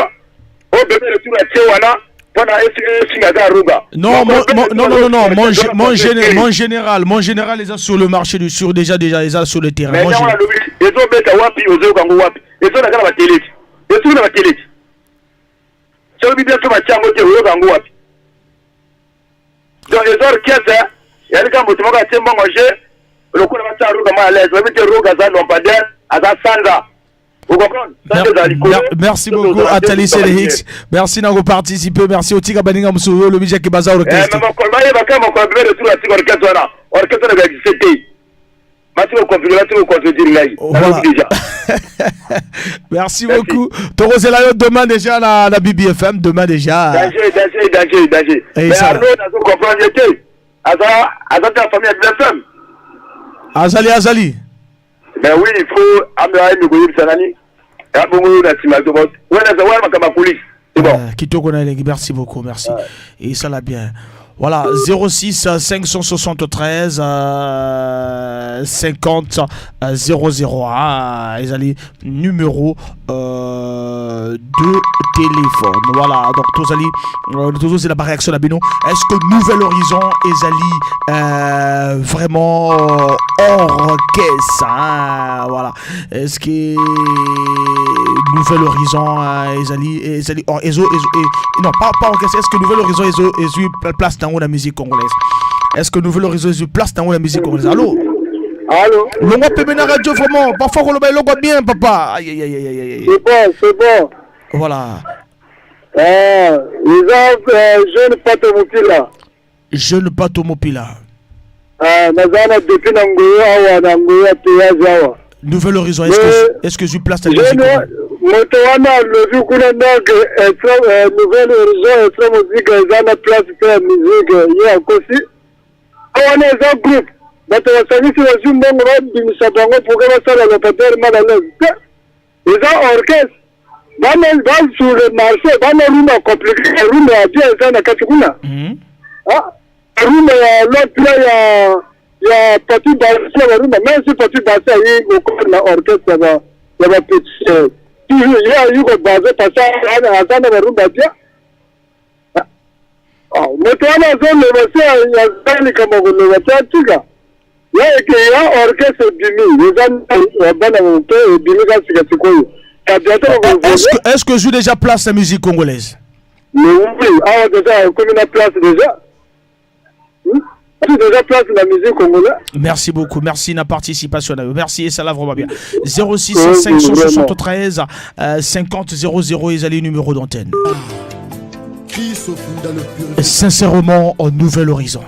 oyo bebe retour atie wana mpona esinga aza aruga. Non, mon, mon, non, non, non, non, mon, mon, géné, mon général, mon général, ils sur le marché du sur déjà, déjà, ils sur le terrain. Mais yango nalobi ezobeta wapi, ozoyoka yango wapi, ezolaka na batele ti, esuki na batele ti. Soki biso batia yango te, oyoka yango wapi? Donc eza orchestre yali kaka moto moko atie mbongo je lokola batia roga mal à l'aise, bayebi te roga aza lampadaire, aza sanza. Merci beaucoup Atali Hicks. Merci d'avoir participé. Merci Otika Baninga Moussou, le Bijak Baza Orchestre. Voilà. Merci beaucoup. Torozela yo demain déjà la, la BBFM, demain déjà. Danger, danger, danger, danger. Et Mais ça. Arnaud, nazo comprendre te. Aza, aza ta famille ya BBFM. Azali, Azali. Mais oui, il faut amela ye koyebisa nani ya bongo oyo na nsima wana eza wana makambo ya police. C'est bon. Kitoko na elengi, merci beaucoup, merci. Et ça l'a bien. Voilà, 06 573 50 00. Ah, ezali numéro de téléphone. Voilà, donc tozali toujours c'est la réaction na bino. Est-ce que Nouvel Horizon ezali vraiment hors caisse hein? Voilà. Est-ce que Nouvel Horizon ezali ezali or ezo ezo et, non pas pas orchestre. Est-ce que Nouvel Horizon ezo ezo place dans la musique congolaise? Est-ce que Nouvel Horizon ezo place dans la musique congolaise? Allô? Allô? Longwa pembe na radio vraiment. Parfois koloba eloko bien papa. Aïe aïe aïe aïe aïe. C'est bon, c'est bon. Voilà. Ah, eza jeune Pato Mopila. Jeune Pato Mopila. Ah, naza na depuis na Ngoyo awa na Ngoyo ya péage awa. Nouvel Horizon, est-ce que est-ce que je place ta musique? Moto wana alobi kuna donc Nouvel Horizon extra musique eza na place te ya musique ye akosi. Wana eza groupe bato basangisi bazwi mbongo babimisa bango pourke basala locataire mal à l'aise te. Eza orchestre bana ba sur le marché bana rumba compliqué rumba ya bien eza na kati kuna. Ah, rumba ya l'autre ya ya Papi Bassi ya rumba même si Papi Bassi ayi kokota na orchestre ya ba ya ba petit toujours ye ayi ko base parce que aza na ba rumba bien. Ah, moto wana azoloba se aza likambo ya koloba te atika ya eke ya orchestre ebimi eza ya bana moke ebimi ka sika sikoyo Est-ce que joue déjà place la musique congolaise? Mais oui, awa déjà ekomi na place déjà. Déjà place la musique congolaise. Merci beaucoup, merci na participation. Merci et ça l'a vraiment bien. 06 573 50 00 ezali numéro d'antenne. Sincèrement, au Nouvel Horizon.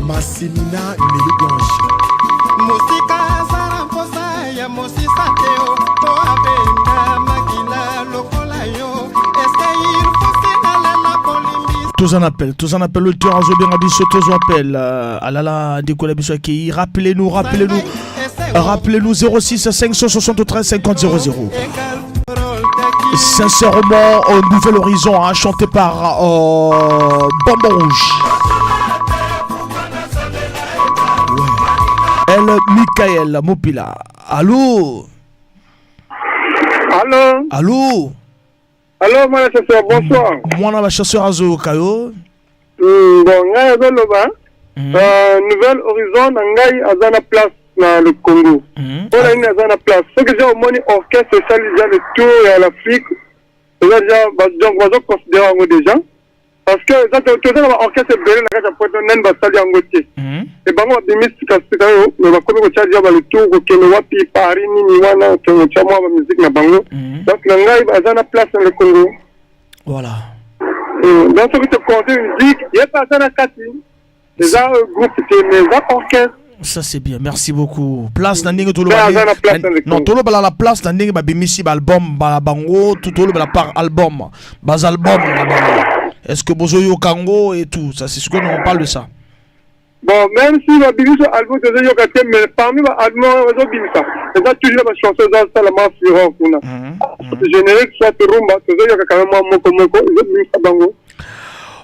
Massimina Nelly Blanche. Mosika azala mposa ya mosisa te o po abenga makila lokola yo eske il faut sinalela kolimbisa. Tous en appel, tous en appel, le tueur azobenga biso, tous en appel. Alala ndeko na biso akei, rappelez-nous, rappelez-nous, rappelez-nous 06 573 50 00. Sincèrement, au Nouvel Horizon, hein, chanté par Bonbon Rouge. El Michael Mopila. Allô? Allô? Allô? Allô, mwana chasseur, bonsoir. Mwana ba chasseur azo kayo. Bon, ngai azoloba. Nouvel Horizon na ngai aza na place na le Congo. Mpo na nini aza na place? Soki deja omoni orchestre esali deja le tour ya l'Afrique, eza deja donc bazo considérer yango déjà, parce que eza toza na ba orchestre ebele na kati ya poto, nani basali yango te. E bango babimi sikasika oyo, mais bakomi kotia deja ba le tour, kokende wapi, Paris, nini wana, kotia mwa ba musique na bango. Donc na ngai aza na place na le Congo. Donc soki tocompte musique, ye mpe aza na kati. Eza groupe te, mais eza orchestre. Ça c'est bien, merci beaucoup. Place na ndenge Mais aza na place na le non Congo. Tolobala la place na ndenge babimisi baalbum bala bango, tolobela par album, baza album na bango. Est-ce que bozoyoka yango et tout ça? C'est ce que nous on parle de ça. Bon, même si babimisa album, tozoyoka te, mais parmi baalbum oyo bazobimisa, eza toujours bachanson eza salama fureur kuna, générique soit rumba, tozoyoka quand même mwa moko moko ezobimisa bango.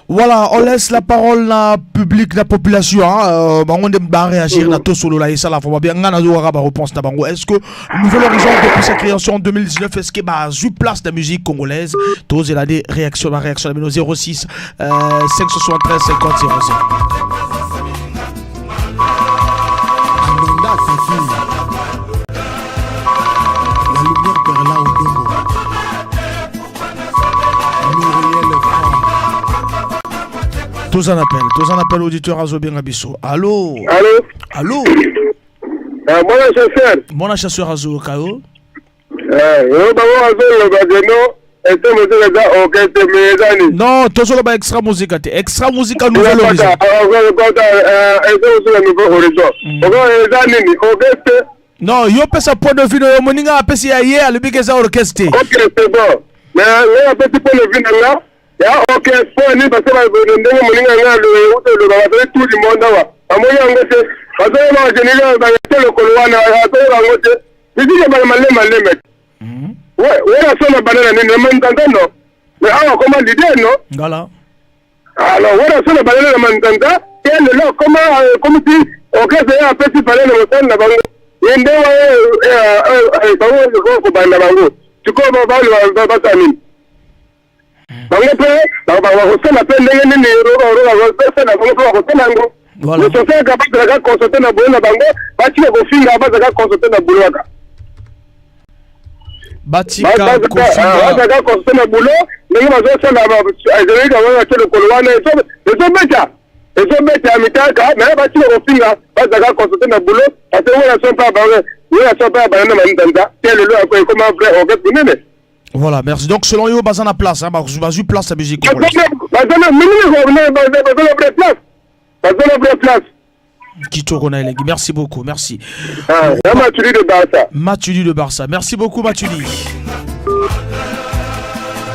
Voilà, on laisse la parole na public, la population. Hein, bango nde ba réagir na tosolola et ça la faut bien nga na zo ba réponse na bango. Est-ce que Nouvel Horizon, depuis sa création en 2019, est-ce que bazui place de la musique congolaise? Tozela des réactions, ma réaction na 06 573 50 00. Alonda Fifi. La lumière perla Odongo. Muriel Franc. Tous en appel, tous en appel, auditeur azobenga biso. Allô? Allô? Allô? Mwana chasseur. Mwana chasseur azoyoka yo. Oyo bango azoloba que non, ete mosuku eza orchestre, mais eza nini? Non, tozoloba Extra Musica te. Extra Musica Nouvel Horizon. Ete mosuku Nouvel Horizon oko eza nini? Orchestre? Non, yo pesa point de vue na yo, moninga apesi ya ye, alobi ke eza orchestre te. Ok, c'est bon, mais nga apesi point de vue na nga ya orchestre po nini? Parce que ndenge moninga nga euti oloba, bazali tour du monde awa, amoni yango te, bazoyeba générique bayete lokolo wana, azoyeba yango te. Musique ebala malema malema. Wera sona banana nini na manzanza, no? Mais awa koma leader, no? Ngala. Alors wera sona banana na manzanza te, lelo koma comme si orchestre ye apesi valeur na mosali na bango ye nde bango kobanda bango. Sikoyo baloba basala nini? Bango mpe bakosala mpe ndenge nini? Basala bango mpe bakosala yango. Mososalaka bazalaka concentré na boulot na bango, batika kofinga, bazalaka concentré na boulot kaka. Batika kofinga. Bazalaka concentré na boulot ndenge bazosala ezalaki bango batie lokolo wana, ezobeta, ezobeta mitaka, mais batika kofinga, bazalaka concentré na boulot, parce que wera so mpe bango, wera so mpe banana manzanza te, lelo ekoma vrai orchestre monene. Voilà, merci. Donc selon yo, baza na place, hein, bazui place ya musique congolaise. Bazana mingi, bazana vraie place, bazana vraie place. Kitoko na elengi. Merci beaucoup, merci. Ah, ya Matuli de Barça. Matuli de Barça. Merci beaucoup Matuli.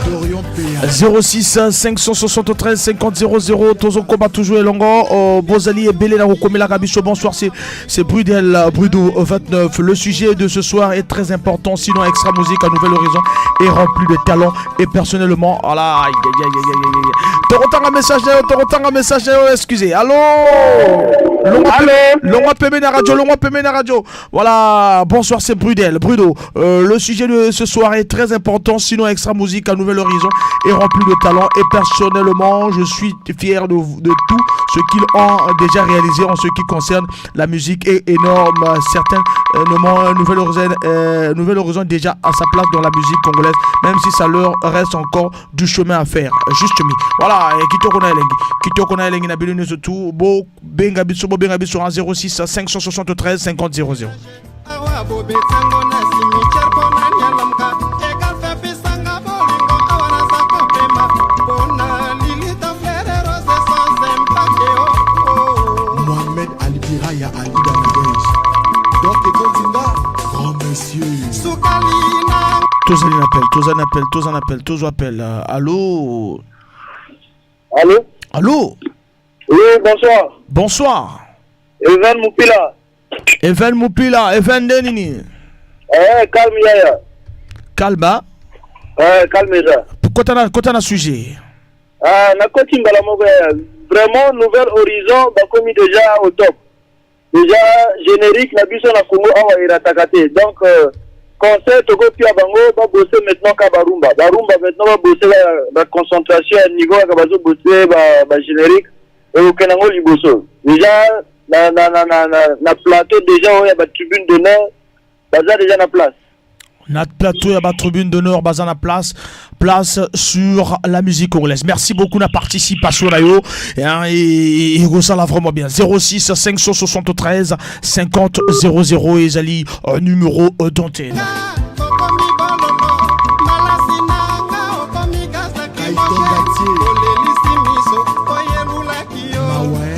Dorion PA. 06 573 50 00, tozokoma toujours elongo. Oh, bozali ebele na kokomelaka biso. Bonsoir, c'est Brudel Brudo 29. Le sujet de ce soir est très important, sinon Extra Musique à Nouvel Horizon est rempli de talent et personnellement, voilà, aïe, aïe, aïe, aïe, aïe, aïe. Tokotanga message na yo, tokotanga message na yo, excusez. Allô? Longwa pembe na radio, longwa pembe na radio. Voilà, bonsoir, c'est Brudel Brudo. Le sujet de ce soir est très important, sinon Extra Musique à Nouvel Horizon est rempli de talent et personnellement, je suis fier de tout ce qu'ils ont déjà réalisé en ce qui concerne la musique est énorme. Certainement, Nouvel Horizon déjà à sa place dans la musique congolaise, même si ça leur reste encore du chemin à faire. Juste mis. Voilà, et kitoko na elengi. Kitoko na elengi na bino nyonso tout. Bo benga biso, bo benga biso en 06 573 50 00. Awa bobetango na cimetière mpona nialamka ekalfepisanga bolingo awa naza kopema mpona lilita fleur rose sans impact oh. Mohamed Albiraya Alida Nadège. Donc Egonzinga, grand monsieur. Sukali na Tous un appel, tous un appel, tous un appel, tous appel. Allô? Allô? Allô? Oui, bonsoir. Bonsoir. Evan Mupila. Evan Mupila, Evan Denini. Eh, calme yaya. Calme. Eh, calme eza. Kota na sujet. Ah, nakoti mbala moko yaya. Vraiment, Nouvel Horizon bakomi déjà au top. Déjà générique na biso na Congo awa erataka te. Donc conseil tokopia bango, babose maintenant ka barumba. Barumba maintenant babose ba concentration ya niveau kaka bazobose ba générique. Ekokende yango liboso déjà na, na, na, na, na, na plateau déjà oyo ya batribune d'honneur baza déjà na place. Na plateau ya batribune d'honneur baza na place, place sur la musique congolaise. Merci beaucoup na participation na yo, hein, et ekosala vraiment bien. 06 573 50 00 ezali numéro d'antenne. Olelisi miso oyo elulaki yo,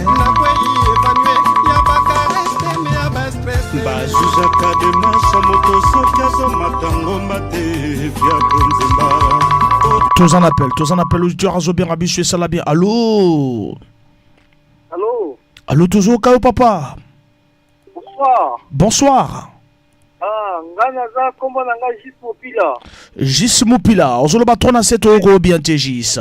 nakwei evanue ya bakaresteme ya bastress. Bazuzaka demarche moto soki azomata ngomba te via konzemba. Toza na appel, toza na appel. Auditeur azobenga biso, esala bien. Allo? Allo? Allo, tozoyoka yo, papa. Bonsoir. Bonsoir. Ah, nga naza, kombo na nga Jis Mopila. Jis Mopila, ozoloba trop na se, toyoka bien te, Jis.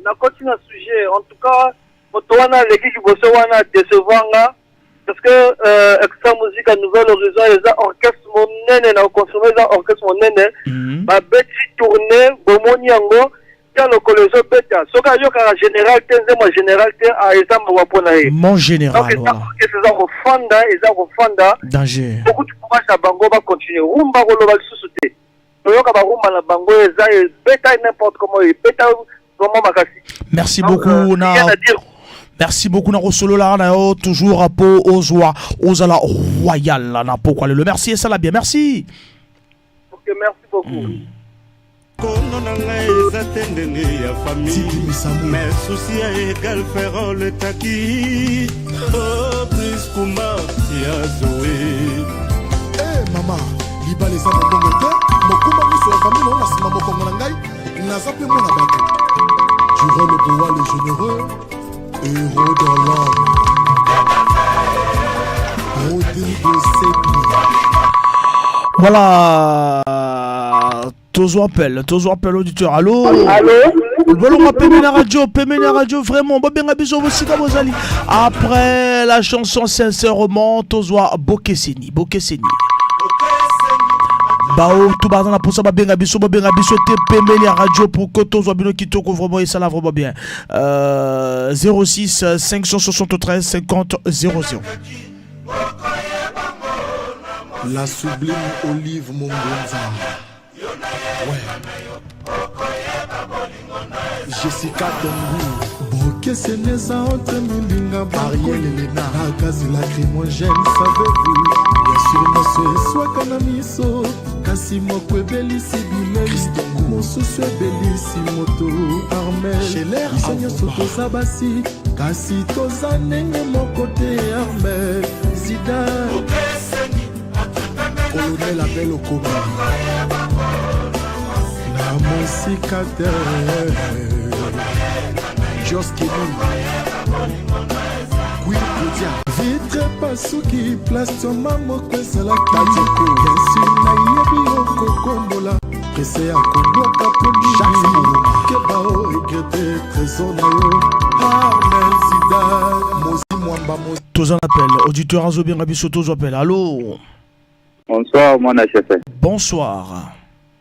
Nakoti na sujet. En tout cas, moto wana aleki liboso wana décevoir nga parce que Extra Musica Nouvelle Horizon eza orchestre monene na koconsomme, eza orchestre monene. Babeti tournée, bomoni yango tia lokolo ezobeta. Soki ayokaka général te, nzembo ya général te, ah, eza mawa mpo na ye. Mon général. Donc eza voilà. Orchestre eza kofanda, eza kofanda. Danger. Beaucoup de courage na bango, bacontinue rumba, koloba lisusu te, toyoka barumba na bango eza ebeta n'importe comment, ebeta vraiment makasi. Merci Donc, beaucoup na rien à dire. Merci beaucoup na kosolola na yo toujours po ozwa ozala royal na pokwa lelo. Merci, esala bien, merci. Ok, merci beaucoup. Kono na ngai eza te ndenge ya famille, mais souci ya égal ferrol etaki oh, prise kumba ya zoe. Eh, mama, libala eza mombongo te, mokumba miso ya famille nao na nsima mokongo na ngai, naza mpe mwana bato. Durant le boa, le généreux héros dans l'homme, Rodrigo Sebi. Voilà, tozo appel, tozo appel, auditeur. Allo? Allo? Bolonga pembeni na radio, pembeni na radio vraiment. Bobenga biso bosika bozali. Après la chanson Sincèrement, tozwa Bokeseni, Bokeseni. Bao tout baza na posa babenga biso, babenga biso te pembeni ya radio pour que tozwa bino kitoko vraiment, esala vraiment bien. 06 573 50 00. La sublime Olive Mongonza. Ouais. Jessica Tongu. Bokeseni eza entre milinga. Ariel Elena. Na gazi lacrymogène, savez-vous? Bien sûr, nyonso eswaka na miso, kasi moko ebelisi bilei, mosusu ebelisi moto. Armel, Scheller. Biso nyonso Avumba. toza basi, kasi toza ndenge moko te. Armel Zidane. Colonel Abel Okomi. Na mosika te. Jos Kenny. Queen Kodia. Vitre pasuki, plastoma moko ezalaki. Tatico. Bien nayebi yo kokombola prese ya kobwaka Jacques poni keba o regrete trésor na yo. Armel Zidane. Mozi Mwamba Mozi. Toza na appel, auditeur azobenga biso, tozo appel. Allo? Bonsoir, mon chef. Bonsoir.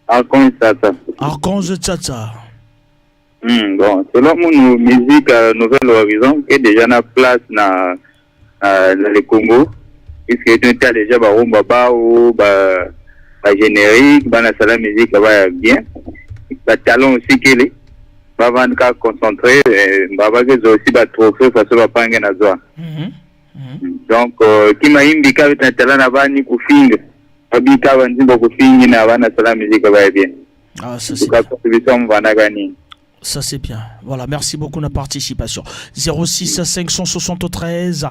Archange Tata. Archange Tata. Bon, selon mon musique Nouvelle Horizon, qui est déjà na place na le Congo, puisque tu as déjà ba rumba ba ou ba générique, ba na sala musique ba bien, ba talent aussi qu'il est, ba vendre ka concentré, ba ke zo aussi ba trophée façon ba pange na zoa. Donc kimayimbi ka na talent na bani kufinga, babika banzimba kufingi na bana sala musique ba bien. Ah, ça En c'est tout cas, contribution mvanaka nini. Ça c'est bien. Voilà, merci beaucoup de la participation. 06 573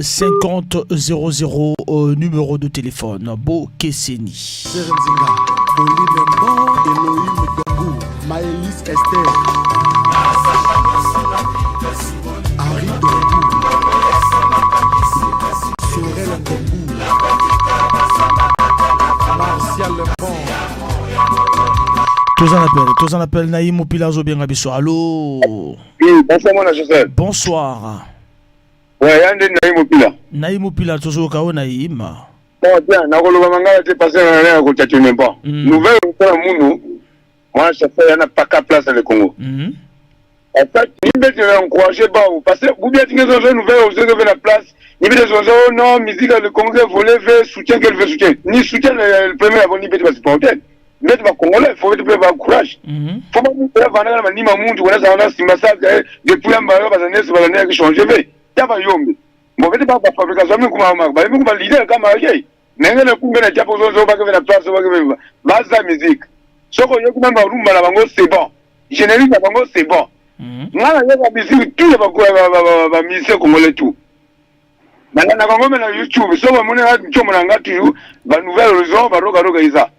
50 00 numéro de téléphone. Bokeseni. Serenzinga. Pauline Mbon. Elohim Dongu. Maëlys Esther. Henri Dongu. Sorel Ngongu. Martial Mbon. Tous en appel, tous en appel. Naïm Mopila azobenga biso. Allô? Oui, bonsoir, mon Joseph. Bonsoir. Ouais, yande Naïm Mopila. Naïm Mopila, tozoka o Naïm. Bon, tiens, nakoloba mangala te parce que na na ko même pas. Nouvelle osala munu, moi chauffeur yana paka place dans le Congo. En fait, ni bete na encourager bao parce que vous bien tinge zo nouvelle aux autres la place. Ni bete zo zo non musique le Congo voler veut soutien qu'elle veut soutien. Ni soutien le premier avant ni bete ba supporter. Bete ba congolais faut bete ba courage. Faut ba mu ba na ni mamuntu kona za na simba sa depuis amba yo ba nesi ba na changer ve. Taba yombe. Bon bete ba ba fabrication mi kuma ma ba mi kuma leader kama ye. Nenge na kumbe na japo zo zo ba ke na place ba ke ba za musique. Soko yo kuma ba rumba na bango c'est bon. Générique na bango c'est bon. Nga na yoka musique tout ya ba musicien congolais tout. Na bango me na YouTube so ba mona nchomo na nga toujours ba nouvelle horizon ba roga roga eza.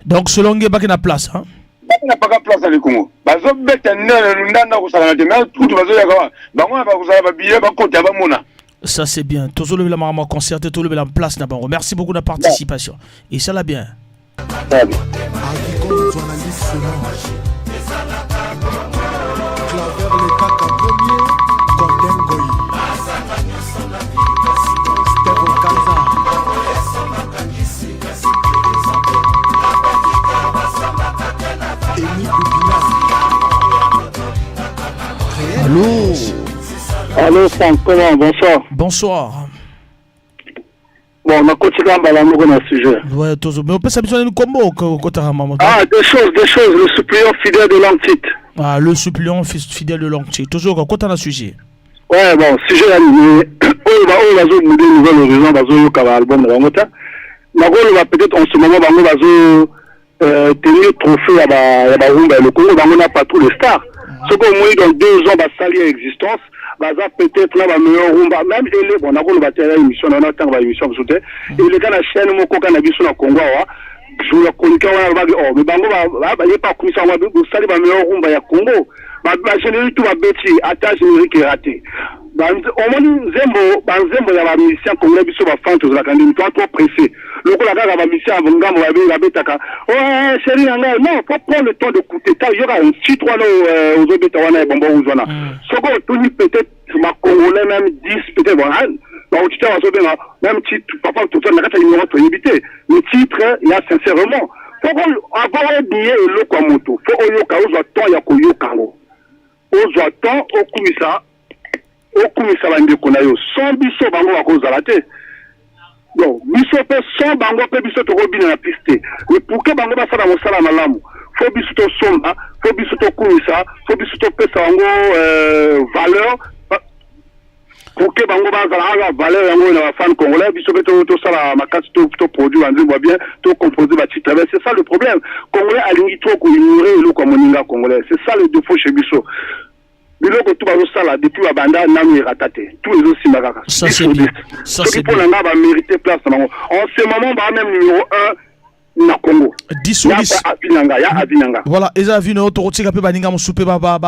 Donc selon nge baki na place hein. Baki na paka place na Congo. Bazo beta nene ndanda kosala na te mais kutu bazo yaka wa. Bango na ba kosala ba billet ba kota ba mona. Ça c'est bien. Tozo le la concert, tozo le la place na bango. Merci beaucoup de la participation. Et ça la bien. Claver le kaka premier, Quentin Goy. Steve Okanza. Amy Boubina. Allô. Allô Franck, comment? Bonsoir. Bonsoir. Bon, nakotika mbala moko na sujet. Ouais, tozo. Mais opesa biso nini kombo okotaka mama? Ah, deux choses, deux choses. Le suppliant fidèle de l'Antique. Ah, le suppliant fidèle de l'Antique. Toujours okota na sujet. Ouais, bon, sujet ya nini? Oyo ba oyo bazo bouder nouvel horizon bazo yoka ba album na bango ta. Nakoloba peut-être en ce moment bango bazo tenir trophée ya ba rumba ya le Congo, bango na patrouille de stars. Soki omoni dans 2 ans basali ya existence, baza peut-être na ba meilleur rumba même ele bon nakoloba te ya émission na na tanga ba émission mosusu te. Eleka na chaîne moko kaka na biso na Congo awa. Jour ya chroniqueur wana alobaki oh mais bango ba ye pa kumisa yango bosali ba meilleur rumba ya Congo. Ba générique tout babeti ata générique raté. Omoni nzembo ba nzembo ya ba musicien congolais biso ba fan tozalaka ndeni to trop pressé. Lokola kaka ba musicien ya ngambo babetaka oh chéri na ngai non, faut prendre le temps d'écouter. Ta yoka titre wana ozobeta wana ya bonbon rouge wana. Soko otuni peut-être ba congolais même 10 peut-être bon ba auditeur bazobenga même titre papa tozala na kati ya numéro toyebi te. Le titre ya sincèrement faut avant oyebiye eloko ya moto faut oyoka ozwa temps ya koyoka yango. Ozwa temps okumisa bandeko na yo sans biso bango bakozala te. Donc biso mpe sans bango mpe biso tokobina na piste te. Mais pour que bango basala mosala malamu faut biso tosomba, faut biso tokumisa, faut biso topesa bango valeur pour que bango bazala aza valeur yango na bafan congolais. Biso mpe tosala makasi toproduire banzembo ya bien, tocomposer batitre. Mais c'est ça le problème, congolais alingi trop koignorer eloko ya moninga congolais. C'est ça le défaut chez biso. Biloko tu bazosala depuis babanda nanu erata te, tout ezosimba kaka. Ça, c'est bien. Ça, Soki c'est mpo bien. na nga bamérite place na bango en ce moment, baa même numéro 1 na Congo. 10 sur Ya 10. avis na nga, ya avis na nga. Voilà, eza avis na yo, tokotika mpe baninga mosusu mpe ba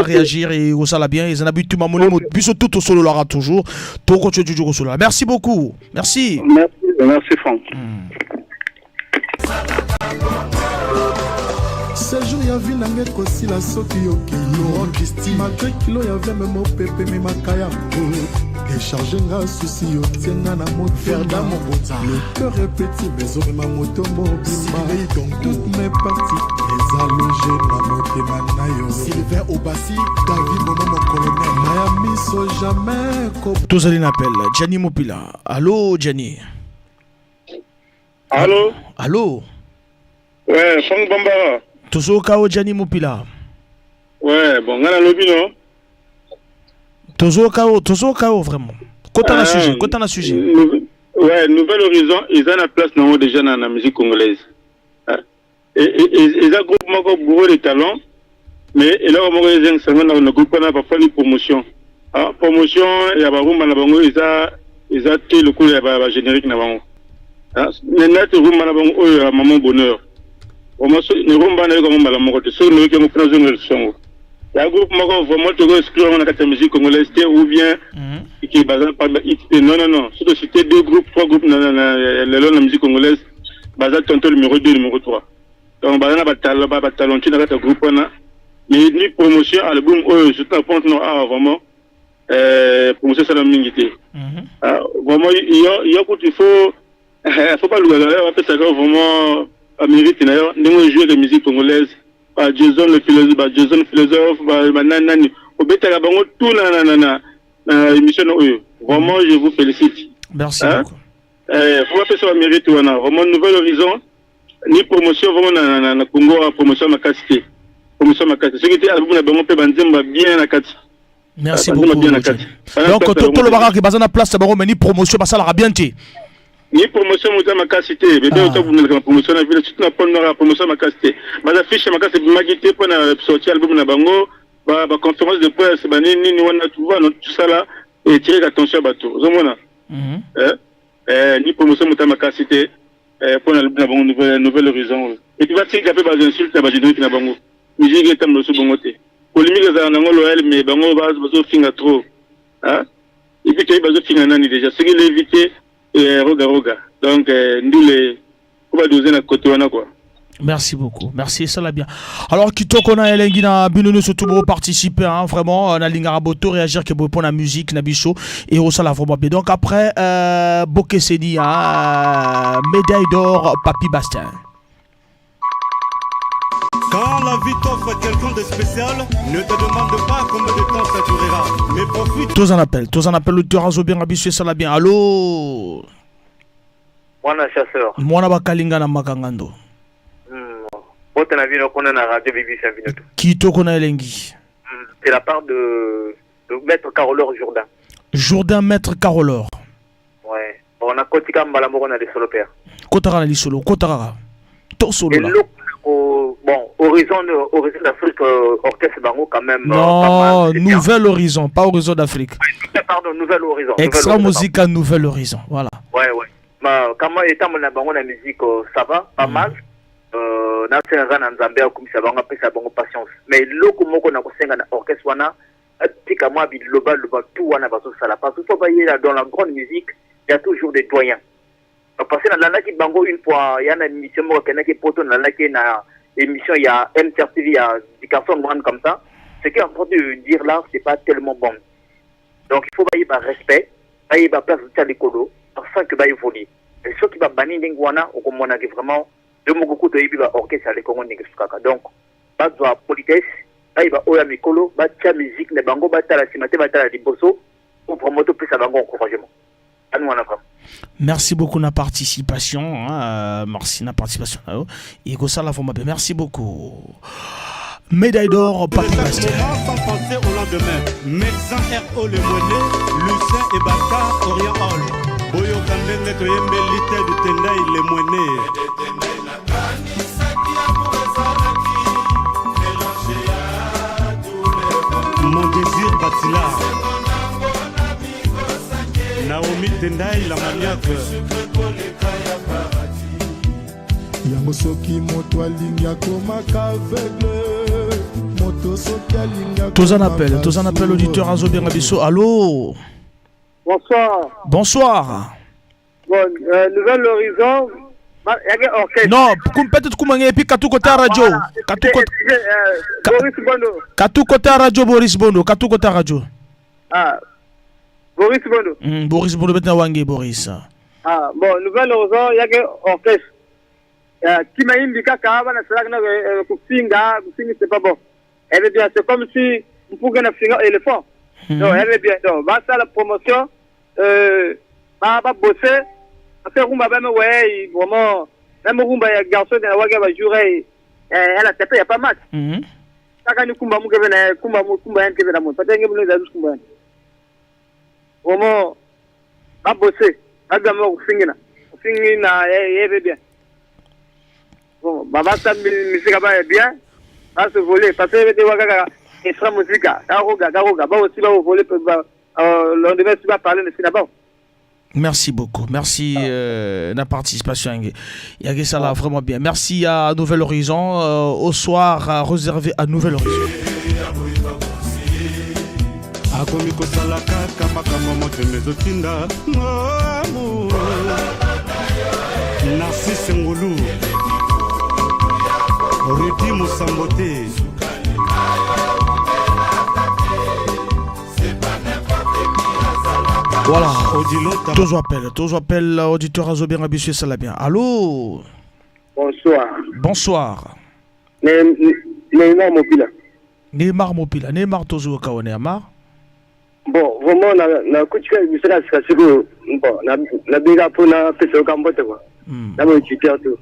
réagir et osala bien. Eza na bituma molimo biso tout tosololaka toujours, tokotia toujours kosolola. Merci beaucoup, merci. Merci, merci Franck. Séjour ya vie nanga ekosila soki okei malgré kilo ya veme mopepe memaka yango décharge nga susi otie nga na motema. Le cœur est petit mais omema moto mobimba, donc toutes mes parties eza loge na motema na yo. Sylvain Obasi, David Momo, mon colonel maya miso jamais ko Tozali na appel, Gianni Mopila. Allo Gianni. Allô. Allô. Ouais, Franck Bambara. Tozoyoka o Gianni Mopila. Ouais, bon, nga nalobi no. Tozoyoka o, tozoyoka o vraiment. Kota na Ah, sujet, kota na sujet. Ouais, Nouvel Horizon, eza na place nango déjà na musique congolaise. Ah. Eza groupe moko bourré de talent, mais eloko moko ezengisanga na groupe wana parfois ni promotion. Ah, promotion ya barumba na bango eza te lokola ya ba générique na bango. Ah, neti rumba na bango oyo ya Maman Bonheur. Vraiment ni rumba na yoka mbala moko te. Soki nayoki yango mpona zonga lisongo. Ya groupe moko vraiment toko exclure yango na kati ya musique congolaise te ou bien qui baza pas ba hit te. Non, non, non. Surtout citer deux groupes, trois groupes na lelo na musique congolaise, baza tantôt numéro 2, numéro 3. Donc baza na ba talentueux na kati ya groupe wana. Mais ni promotion album oyo surtout na Pointe Noire awa vraiment promotion esala mingi te. Ah, vraiment yo kutu il faut balukaka yo bapesaka yo vraiment bamérite na yo ndenge ojouer de musique congolaise, ba Jason le philosophe, ba Jason philosophe, ba nani nani. Obetaka bango tout na na na na na émission na oyo. Vraiment je vous félicite. Merci hein? beaucoup. Eh, faut bapesa ba mérite wana. Vraiment Nouvel Horizon ni promotion vraiment na na, na Congo a promotion makasi te. Promotion makasi. Soki te album na bango pe ba nzembo bien na kati. Merci beaucoup. Bien na kati. Donc tolobaka ke baza na place na bango mais ni promotion basalaka bien te. Ni promotion moto ya makasi te bebe. Ah. Otobundelaka na promotion na ville, surtout na pole nord, ya promotion makasi te. Baza fiche makasi ebimaki te mpo na sorti album na bango, ba ba conférence de presse, ba nini nini wana, tu vois, tout ça là etireka attention ya bato, ozomona. Eh, eh, ni promotion moto ya makasi te, eh, mpo na album na bango Nouvel Horizon oyo. Et puis batika mpe ba insulte na ba générique na bango. Musique etambola so bongo te. Polémique ezala nango loyal, mais bango bazofinga trop, hein? Et puis toyebi bazofinga nani déjà, soki levi te, eh, roga roga. Donc eh, ndule po badoze na côté wana quoi. Merci beaucoup. Merci, ça l'a bien. Alors, kitoko na elengi na bino nyonso tout bo participer, hein, vraiment na lingaka boto réagir que bo pour la musique na biso et ça la vraiment bien. Donc après Bokeseni, hein, médaille d'or Papy Bastien. Quand la vie t'offre quelqu'un de spécial, ne te demande pas combien de temps ça durera, mais profite. Tous en appel, tous en appel, le terrain bien biso, ça la bien. Allô? Mwana chasseur. Mwana bakalinga na makangando. Bote na bino kuna na radio BBC ya bino. Kitoko na elengi. C'est la part de Maître Carolor Jourdain. Jourdain, Maître Carolor. Ouais. Bon, on a kotika mbala moko na lisolo, père. Kotaka na lisolo, kotaka. Tosolo là. Eloko bon, Horizon d'Afrique, orchestre bango quand même. Non, pas mal, c'est bien. Nouvel Horizon, pas Horizon d'Afrique. Pardon, Nouvel Horizon. Extra Nouvel Horizon. Musica Nouvel Horizon, voilà. Ouais. Ma, comment étant na bango na musique, ça va, pas mal. Nasenga na Nzambe akumisa bango, apesa bango patience. Mais eloko moko na kosenga na orchestre wana, atika mwa biloba loba tout wana bazosala. Parce que faut bayela dans la grande musique, il y a toujours des doyens. Parce que nalandaki bango une fois, ya na émission moko akendaki poto, nalandaki na émission ya MTR TV ya Dickerson One comme ça. Ce qui est en train de dire là, c'est pas tellement bon. Donc il faut bayeba respect, bayeba place tia likolo, afin que baévolue. Et soki babani ndenge wana, okomonaki vraiment yo moko kutu oyebi ba orchestre ya lekongo ndenge sukaka. Donc bazwa politesse, bayeba oyo ya mikolo, batia musique na bango, batala nsima te, batala liboso, po vraiment topesa bango encouragement anu wana vraiment. Merci beaucoup na participation, hein, merci na participation. Et ça la vraiment bien. Merci beaucoup. Médaille d'or, Papi Bastien. Sans penser au lendemain. Médecin R.O. Le Moinet, Lucien et Baka, Orient Hall. Boyoka ndenge toyembeli te Tendai Le Moinet. Mon désir Batila. Naomi Tendai la maniaque. Yango soki moto alingi akomaka aveugle, moto soki alingi. Tous en appel, tous en appel, auditeur azobenga biso. Allô? Bonsoir. Bonsoir. Bon, Nouvel Horizon, yake orchestre. Non, peut-être kumange et puis katu côté radio. Katu côté Boris Bondo. Katu côté radio Boris Bondo, katu côté radio. Ah. Boris Bondo. Boris Bondo betna wange Boris. Ah, bon, Nouvel Horizon yake orchestre. Kimaimbi kaka bana salaka na kufinga, kufinga c'est pas bon. Elle est bien, c'est comme si mpuga na finga éléphant. Non, elle est bien. Donc, ba ça la promotion ba ba bosser parce que rumba ba ouais, vraiment même rumba ya garçon na waga ba jouer, elle a tapé, y a pas match. Kaka ni kumba muke na kumba mu kumba yanke na mo. Peut-être que nous avons kumba. Vraiment ba bosser, ba gama kufingina. Kufingina ye bien. Bon, ba ba sa musique ba bien. Ba se voler parce que te waka extra musique. Karoga karoga ba aussi ba voler ba lendemain tu vas parler de là-bas. Merci beaucoup. Merci la participation. Il y a ça là vraiment bien. Merci à Nouvel Horizon. Au soir réservé à Nouvel Horizon. Akomi kosala kaka makambo motema ezotinda amour. Narcisse Ngulu, Rudi Mosambo te. Voilà. Toujours appel, toujours appel, auditeur azobenga biso, ça bien. Allô? Bonsoir. Bonsoir. Neymar Mopila. Neymar Mopila. Neymar tozoyoka wa Neymar. Bon, vraiment na na kutika émission na sika sikoyo. Bon, na na benga mpo na pesa yoka mbote quoi. Na ba étudiant tout.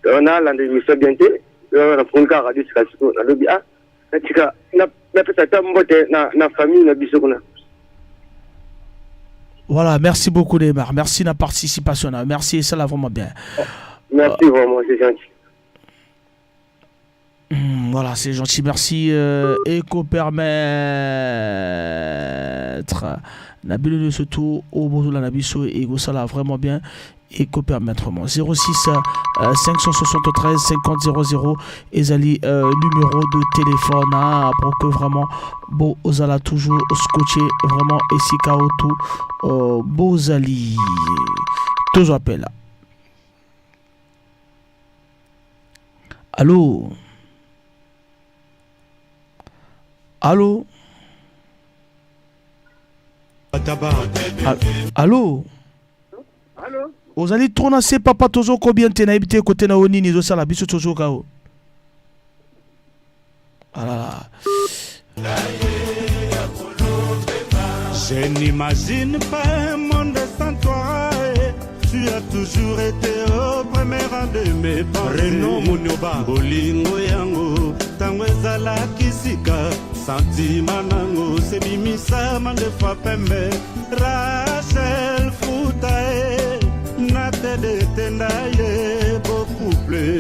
Donc na landa émission bien te. Donc na funga radio sika sikoyo. Nalobi ah natika na napesa ata mbote na na famille na biso kuna. Voilà, merci beaucoup Neymar. Merci de la participation. Merci, ça l'a vraiment bien. Merci vraiment, c'est gentil. Voilà, c'est gentil. Merci. Éco permettre. Nabilo surtout au Bozola Nabiso et ça l'a vraiment bien. Éco permettre vraiment. 06 573 50 00 ezali numéro de téléphone, hein, pour que vraiment bozala toujours scotché vraiment esika oto bozali. Toujours appel. Allô? Allô? Allô? Allô? Ozali trop na se papa, tozoyoka bien te, nayebi te kote na yo nini ezosala biso tozoyoka yo. Ah là là. Je n'imagine pas un monde sans toi. Eh. Tu as toujours été au premier rang de mes pensées. Renaud Monioba. Bolingo yango, tango ezalaki sika. Sentiment nango, sebimisa mandefa pembe. Rachel Futa e, Nate de Tenda ye, beaucoup plus.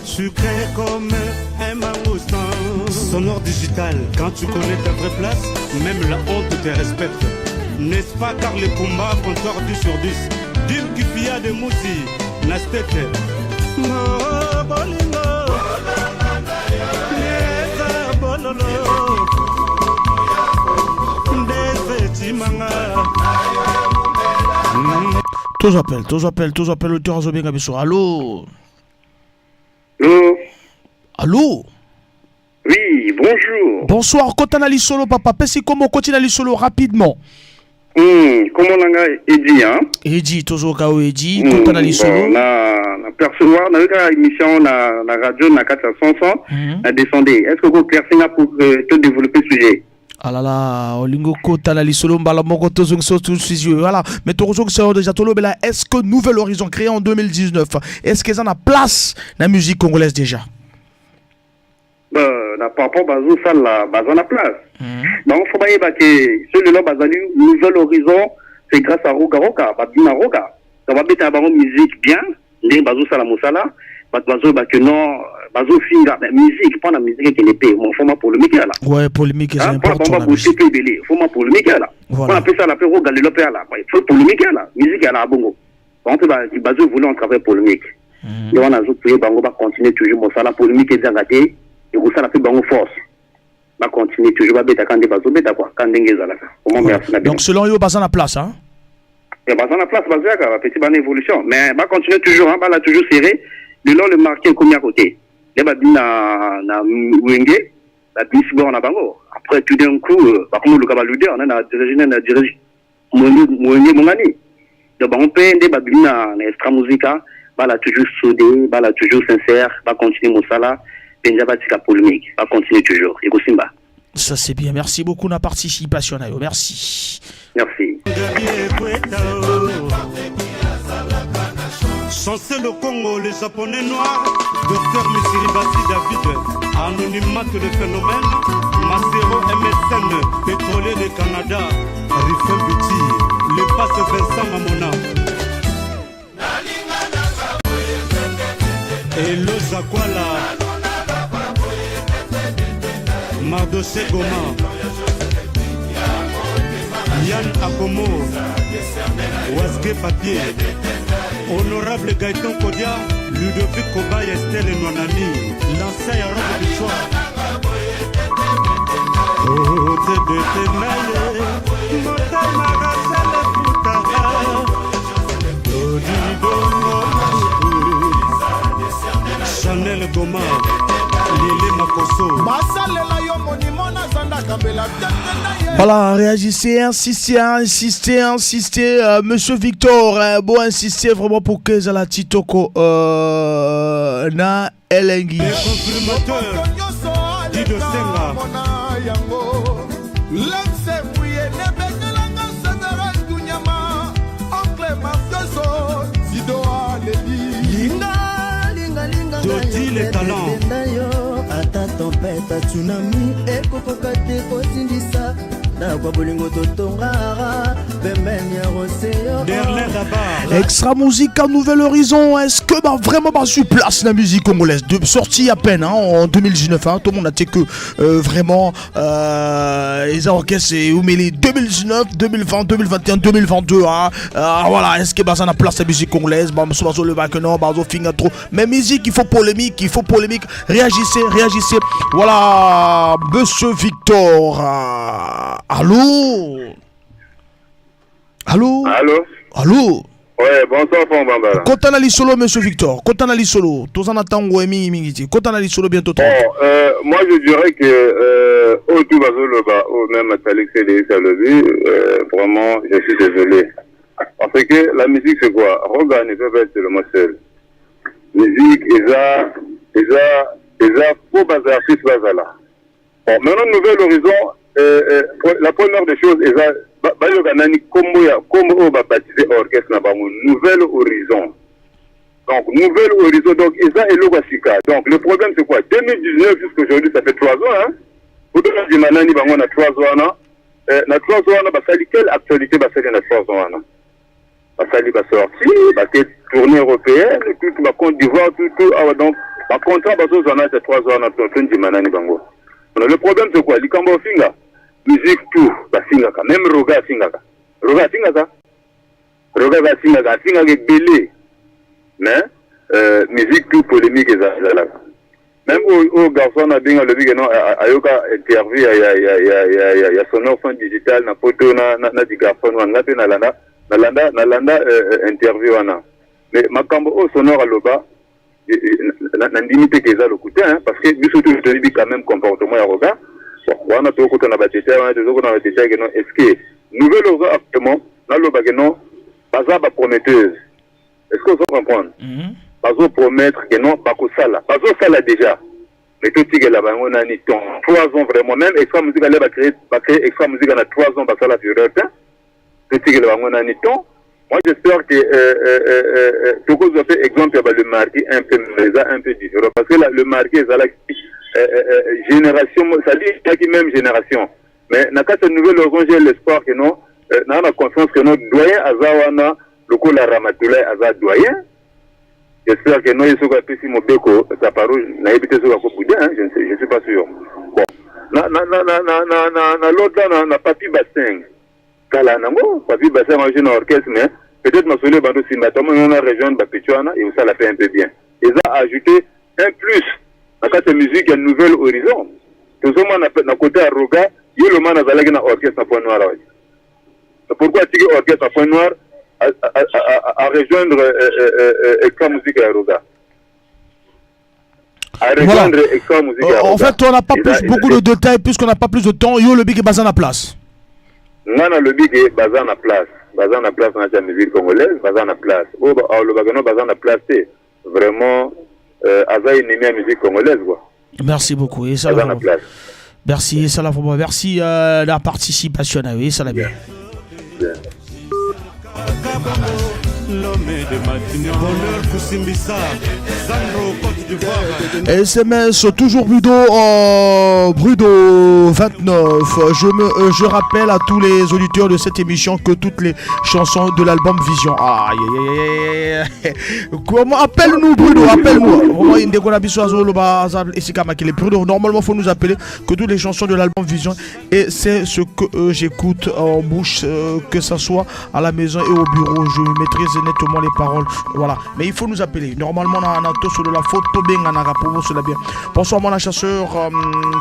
Sucré comme un mangoustan. Sonore digital, quand tu connais ta vraie place, même la honte te respecte. N'est-ce pas, car le combat comptoir 10 sur 10. Dim Kifia de Moussi, Nastete. Oh, bolingo. Neza bololo. Ndeze chimanga. Tous appel, tous appel, tous appel, auteur azobenga biso. Allô? Allô? Allô? Oui, bonjour. Bonsoir, kota na lisolo papa, pesi kombo koti na lisolo rapidement. Comment nanga Edi, hein? Edi, tozoka o Edi, kota na lisolo. Bon, na percevoir na yoka émission na radio na 400 na descendez. Est-ce que vous claircez pour te développer sujet? Ah là là, olingo kota na lisolo mbala moko tozongisa tout sujet. Voilà, mais tozongisa déjà tolobela, est-ce que Nouvel Horizon créé en 2019, est-ce qu'ils en a place la musique congolaise déjà? Na par rapport bazosala baza na place. Donc faut bayeba ke celui-là bazali Nouvel Horizon, c'est grâce à Roga Roga, babina Roga. Donc babeta bango musique bien, ndenge bazosala mosala, bato bazoyeba ke non bazofinga, mais musique mpona musique ekende mpe mo foma polémique ala. Ouais, polémique c'est Hein, mpona important bango la babose musique. mpe ebele, foma polémique ala. Voilà. Mpona apesa mpe Roga lelo mpe ala, faut polémique ala, musique ala bongo. Bango mpe bazoévolue en travers polémique. Nde wana azoprier bango bacontinue toujours mosala, polémique ezanga te, ekosala mpe bango force. Bacontinue toujours babetaka nde bazobeta quoi, ka ndenge ezalaka. Vraiment merci na bino. Donc selon yo baza na place, hein? Et baza na place, bazoyaka bapeti bana évolution, mais bacontinue toujours, hein, bala toujours serré. Lelo le marqué ekomi à côté nde babimi na Wenge, babimisi bord na bango. Après tout d'un coup bakomi oluka baleader na dirige na dirige Wenge mongani. Donc bango mpe nde babimi na Extra Musica, bala toujours soudé, bala toujours sincère, bacontinue mosala mpenza, batika polémique, bacontinue toujours, ekosimba. Ça c'est bien. Merci beaucoup na participation na yo. Merci. Merci. Chancel le Congo, le japonais noir, docteur Missiribassi David, Anonymat le phénomène, Macero MSN, pétrolier de Canada, Riffin Buti, le passe Vincent Mamona. Elo Zakwala, Mardoché Goma, Yann Akomo, Wasge Papier, Honorable Gaëtan Kodia, Ludovic Kobay, Estelle Nwanani, l'ancien ya Robe du Soir. Oh, TBT Naye, Motema Rachel Futara, Dodi Dongo, Chanel Goma. Lele Makoso. Basalela yo monimo na zandaka mbela tete na ye. Voilà, réagissez, insistez, insistez, insistez. Monsieur Victor, bon, insistez vraiment pour que Zala Titoko na Elengi. Confirmateur Dido Senga. Mona yango lemse muye nebekelanga sandara tunyama oncle mafioso sido aleli linga linga linga Dodi le talent. na yo ata tempête tsunami ekokoka te kotindisa nakwa bolingo totongara pembeni ya roseyo. Derlin Dabar. Extra Musique à Nouvel Horizon, est-ce que bah, vraiment bah, sur place la musique congolaise de sortie à peine, hein, en 2019, hein, tout le monde a dit que vraiment les orchestres et Oumeli 2019, 2020, 2021, 2022, hein, voilà, est-ce que bah, ça n'a place la musique congolaise, bah, monsieur Bazo le bac, non, Bazo finga trop, mais musique, il faut polémique, il faut polémique, réagissez, réagissez, voilà, monsieur Victor, allô? Allô? Allô? Allô? Ouais, bonsoir, Fond Bambara. Kota na lisolo, monsieur Victor. Kota na lisolo. Toza na tango mingi mingi ti. Kota na lisolo bientôt 30. Bon, moi je dirais que oyo bazoloba, ou même Talik CDI alobi, vraiment, je suis désolé. Parce que la musique c'est quoi? Roga ne peut pas être seulement seul. Musique, eza, eza, eza, pour bas artistes bazala. Bon, maintenant, Nouvel Horizon, la première des choses, eza, bayoka nani kombo ya kombo oyo babaptiser orchestre na bango Nouvel Horizon. Donc Nouvel Horizon, donc eza eloko ya sika. Donc le problème c'est quoi? 2019 jusqu'aujourd'hui, ça fait 3 ans, hein. Otokandima nani bango na 3 ans wana? Na 3 ans wana basali quelle actualité? Basali na 3 ans wana, basali basortie, bake tournée européenne, tout ba Côte d'Ivoire, tout tout awa. Donc bacontrat bazozwa na 3 ans wana, tondima nani bango? Alors, le problème c'est quoi? Likambo ofinga, musique tout basingaka, même Roga asingaka, Roga asingaka, Roga basingaka, asingaka ebele. Mais musique tout polémique ezalaka. Même oyo garçon abenga, alobi ke non, ayoka interview ya Sonore Son Digital na poto na di garçon wana. Nga mpe nalanda interview wana, mais makambo oyo Sonore aloba, nandimi te ke eza lokuta, hein, parce que biso to toyebi quand même comportement ya Roga. Bon, wana tokota na badétail wana, tozokota na badétail ke non, est ce que Nouvel Horizon actuellement, naloba ke non, baza baprometteuse. Est ce que ozo comprendre? Bazopromettre ke non, bakosala, bazosala déjà, mais totikela bango nani ton 3 ans. Vraiment, même Extra Musique ale bacréer Extra Musique na 3 ans, basala fureur te. Totikela bango nani ton. Moi j'espère que tokozwa mpe exemple ya bale Marquis un peu, mais eza un peu différent parce que le Marquis ezalaki génération, c'est-à-dire ezalaki même génération. Mais na kati ya Nouvel Horizon, j'ai l'espoir que non, naa na confiance que non, doyen aza wana lokola Ramatulai aza doyen. J'espère que non, ye soki apesi mobeko taparo, nayebi te soki akobouder, hein, je ne sais, je suis pas sûr. Bon, na l'autre na Papi Baseng kala nango, Papi Baseng ajoue na orchestre, mais peut-être masolo ebando nsima tomoni na rejoindre bapeti wana, ekosala mpe un peu bien, eza ajouter un plus na kati ya musique ya Nouvel Horizon. Tozomona na côté ya Roga, ye loma nazalaki na orchestre na Point Noir wadi. Pourquoi atiki orchestre na Point Noir à rejoindre Extra Musique ya Roga, à rejoindre Extra Musique ya En fait, on n'a pas plus beaucoup de détails puisqu'on n'a pas plus de temps. Yo, olobi ke baza na place. Nga nalobi ke baza na place, baza na place na ya musique congolaise, baza na place. Oyo alobaka no baza na place te, vraiment, aza ennemi ya musique congolaise, quoi. Merci beaucoup. Et ça Baza na place. Merci, ça la vraiment. Merci la participation. Oui, ça l'a bien. Bien. L'homme de Matignon. Bonheur Koussimbissa, Sandro Côte d'Ivoire. SMS toujours Brudo, Brudo 29. Je rappelle à tous les auditeurs de cette émission que toutes les chansons de l'album Vision. Aïe, aïe, aïe, aïe, aïe. Comment? Appelle-nous Bruno, appelle-moi. Vraiment, ndeko na biso azoloba, esika makele. Bruno, normalement faut nous appeler que toutes les chansons de l'album Vision et c'est ce que j'écoute en bouche, que ça soit à la maison et au bureau, je maîtrise nettement les paroles. Voilà. Mais il faut nous appeler. Normalement, on a tous de la photo bien en pour cela bien. Bonsoir mon chasseur,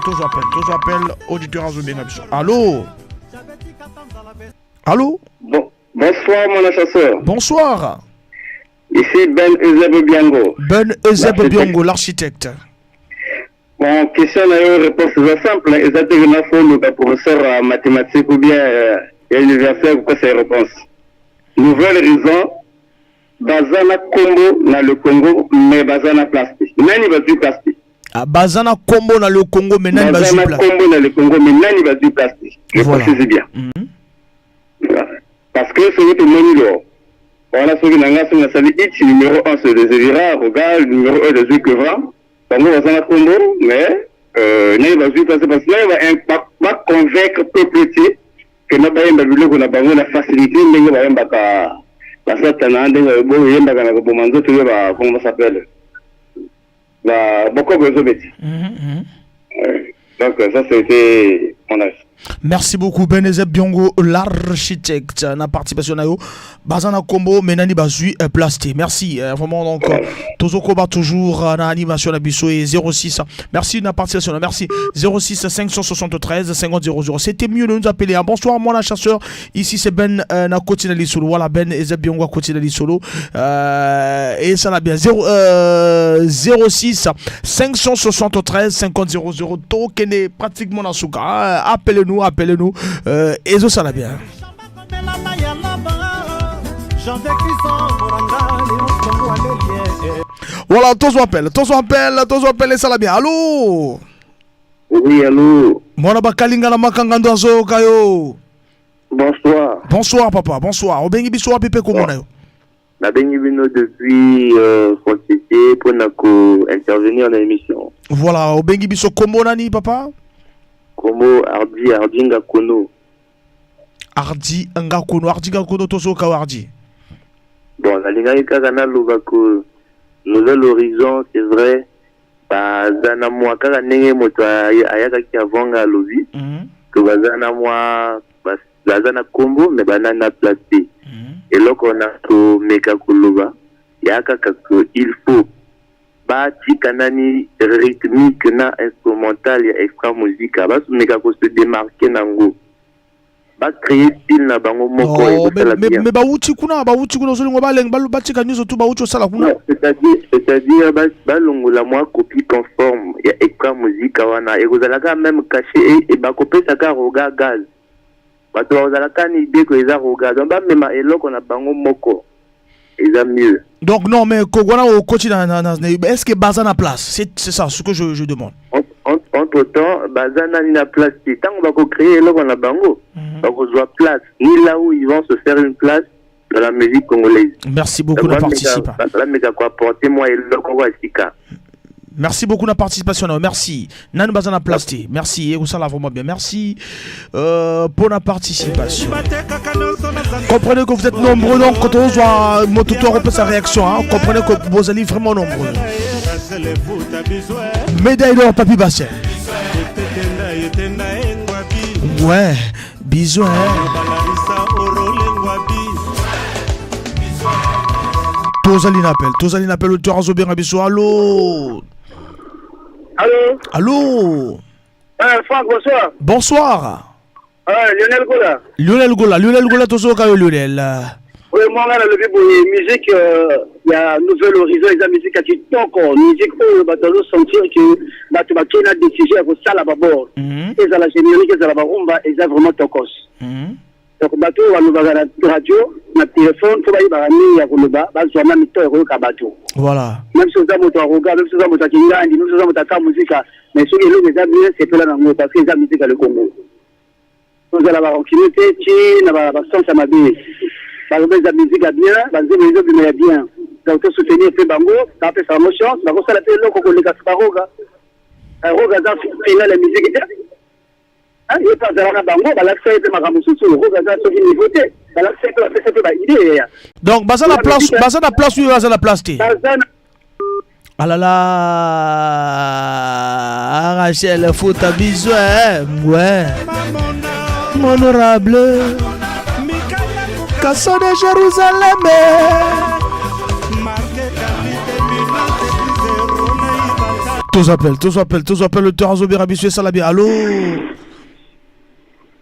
toujours appelle, toujours appelle auditeur azo benga biso. Allô? Allô? Bon, bonsoir mon chasseur. Bonsoir. Ici Ben Eusebio Biango. Ben Eusebio Biongo, l'architecte. Bon, question na yo réponse eza simple, eza te que na faut luka professeur ya mathématique ou bien ya université kopesa ye réponse. Nouvelle horizon baza na kombo na le Congo mais baza na place te. Nani bazwi place te? Ah, baza na kombo na le Congo mais nani Baza bazwi na place? kombo na le Congo mais nani bazwi place te? Je Voilà. précise bien. Voilà. Parce que soki tomoni lo wana soki na nga soki nasali it numéro 1 c'est Désiré Rogal numéro 1 de Kevra bango baza na kombo mais nani bazwi place parce que nani ba convaincre peuple te ke na bayemba biloko na bango na facilité ndenge bayembaka basatana ndenge boyembaka na koboma nzoto yo ba comment ça s'appelle ba bokoko ezobeti. Donc ça c'était mon avis. Merci beaucoup Benezeb Biongo, l'architecte na participation na yo. Baza na kombo mais nani bazui place te. Merci vraiment donc tozokoba toujours na animation na biso et 06. Merci na participation. Merci 06 573 50 00. C'était mieux de nous appeler. Hein. Bonsoir moi la chasseur. Ici c'est Ben na Kotina Lisolo. Voilà Ben Ezeb Biongo Kotina Lisolo. Et ça va bien. 0 06 573 50 00. Tokene pratiquement dans souka. Appelez-nous, appelez-nous. Et ça va bien. Voilà, tous appel, tous appel, tous appel et ça va bien. Allô? Oui, allô. Mwana bakalinga na makanga ndo azoyoka yo. Bonsoir. Bonsoir papa, bonsoir. Obengi biso wapi pe komona yo? Nabengi bino depuis Foncité mpona ko-intervenir na émission. Voilà, obengi biso kombo nani papa? Kombo Ardi, Ardi Ngakono. Ardi Ngakono, Ardi Ngakono tozoyoka yo Ardi. Bon, nalingaki kaka naloba ko Nouvel Horizon, c'est vrai, baza na mwa kaka ndenge moto ayakaki avant nga alobi ke baza na mwa baza na kombo mais bana na place te. Eloko na komeka koloba ya kaka ke il faut batika nani rythmique na instrumental ya Extra Musica, basomeka ko se démarquer nango, bacréer style na bango moko. Oh, ekosala mais, bien. mais bauti kuna, bauti kuna ozolingo baleng batika nyonso tu bauti osala kuna. Non, c'est-à-dire balongola mwa copie conforme ya Extra Musica wana, ekozalaka même cachet e bakopesaka Roga gaz, bato bakozalaka na idée ko eza Roga, donc bamema eloko na bango moko eza mieux. Donc non mais wana okoti na est-ce que baza na place? C'est ça ce que je demande. Entre temps baza nani na place te. Ntango bakocréer eloko na bango, bakozwa place ni là où ils vont se faire une place dans la musique congolaise. Merci beaucoup Donc, de participer. Bameka koapporter mwa eloko moko ya sika. Merci beaucoup de la participation. Merci. Nanu baza na place te. Merci. Et ça va vraiment bien. Merci pour la participation. Comprenez que vous êtes nombreux. Donc, quand on voit Mototo repère sa réaction, hein, comprenez que vous allez vraiment nombreux. Médaille d'or, Papy Basset. Ouais, bisous. Hein. Tozali na appel, tozali na appel, auditeur azobenga biso. Allô? Allô? Allô? Franck, bonsoir. Bonsoir. Lionel Gola. Lionel Gola, Lionel Gola, tozoka yo Lionel. Oui, moi, nalobi boye, musique ya Nouvel Horizon eza musique ya kitoko, musique oyo bato bazosentir ke bato bakei na décision ya kosala babord, ezala générique, ezala barumba, eza vraiment tokos. Donc bato oyo balobaka na radio, na téléphone, mpo bayebaka nini ya koloba, bazwa na mito ya koyoka bato. Même si oza moto ya Roga, même si oza moto ya Kingandi, même si oza moto ya ka muzika, mais soki eloko eza bien, sepela nango parce que eza musique ya le Congo. Tozala barancunier te ti na basens ya mabe. Baloba eza musique ya bien, banzembo ezobima ya bien, donc tosoutenir mpe bango, bapesa bango chance, bakosala mpe eloko koleka baroga. Roga aza final ya musique te. Ye mpe azala na bango, balakisa ye mpe makambo mosusu. Roga aza soki niveau te, balakisa ye mpe, bapesa mpe baidée ya Donc baza na place, baza na place oyo baza na place te. Baza na Ah là là, Rachel, faut ta bisou, hein? Ouais. Mon honorable. Casso de Jérusalem. Tous appellent, tous appellent, tous appellent le terrain Zobira Bissou Salabi. Allô?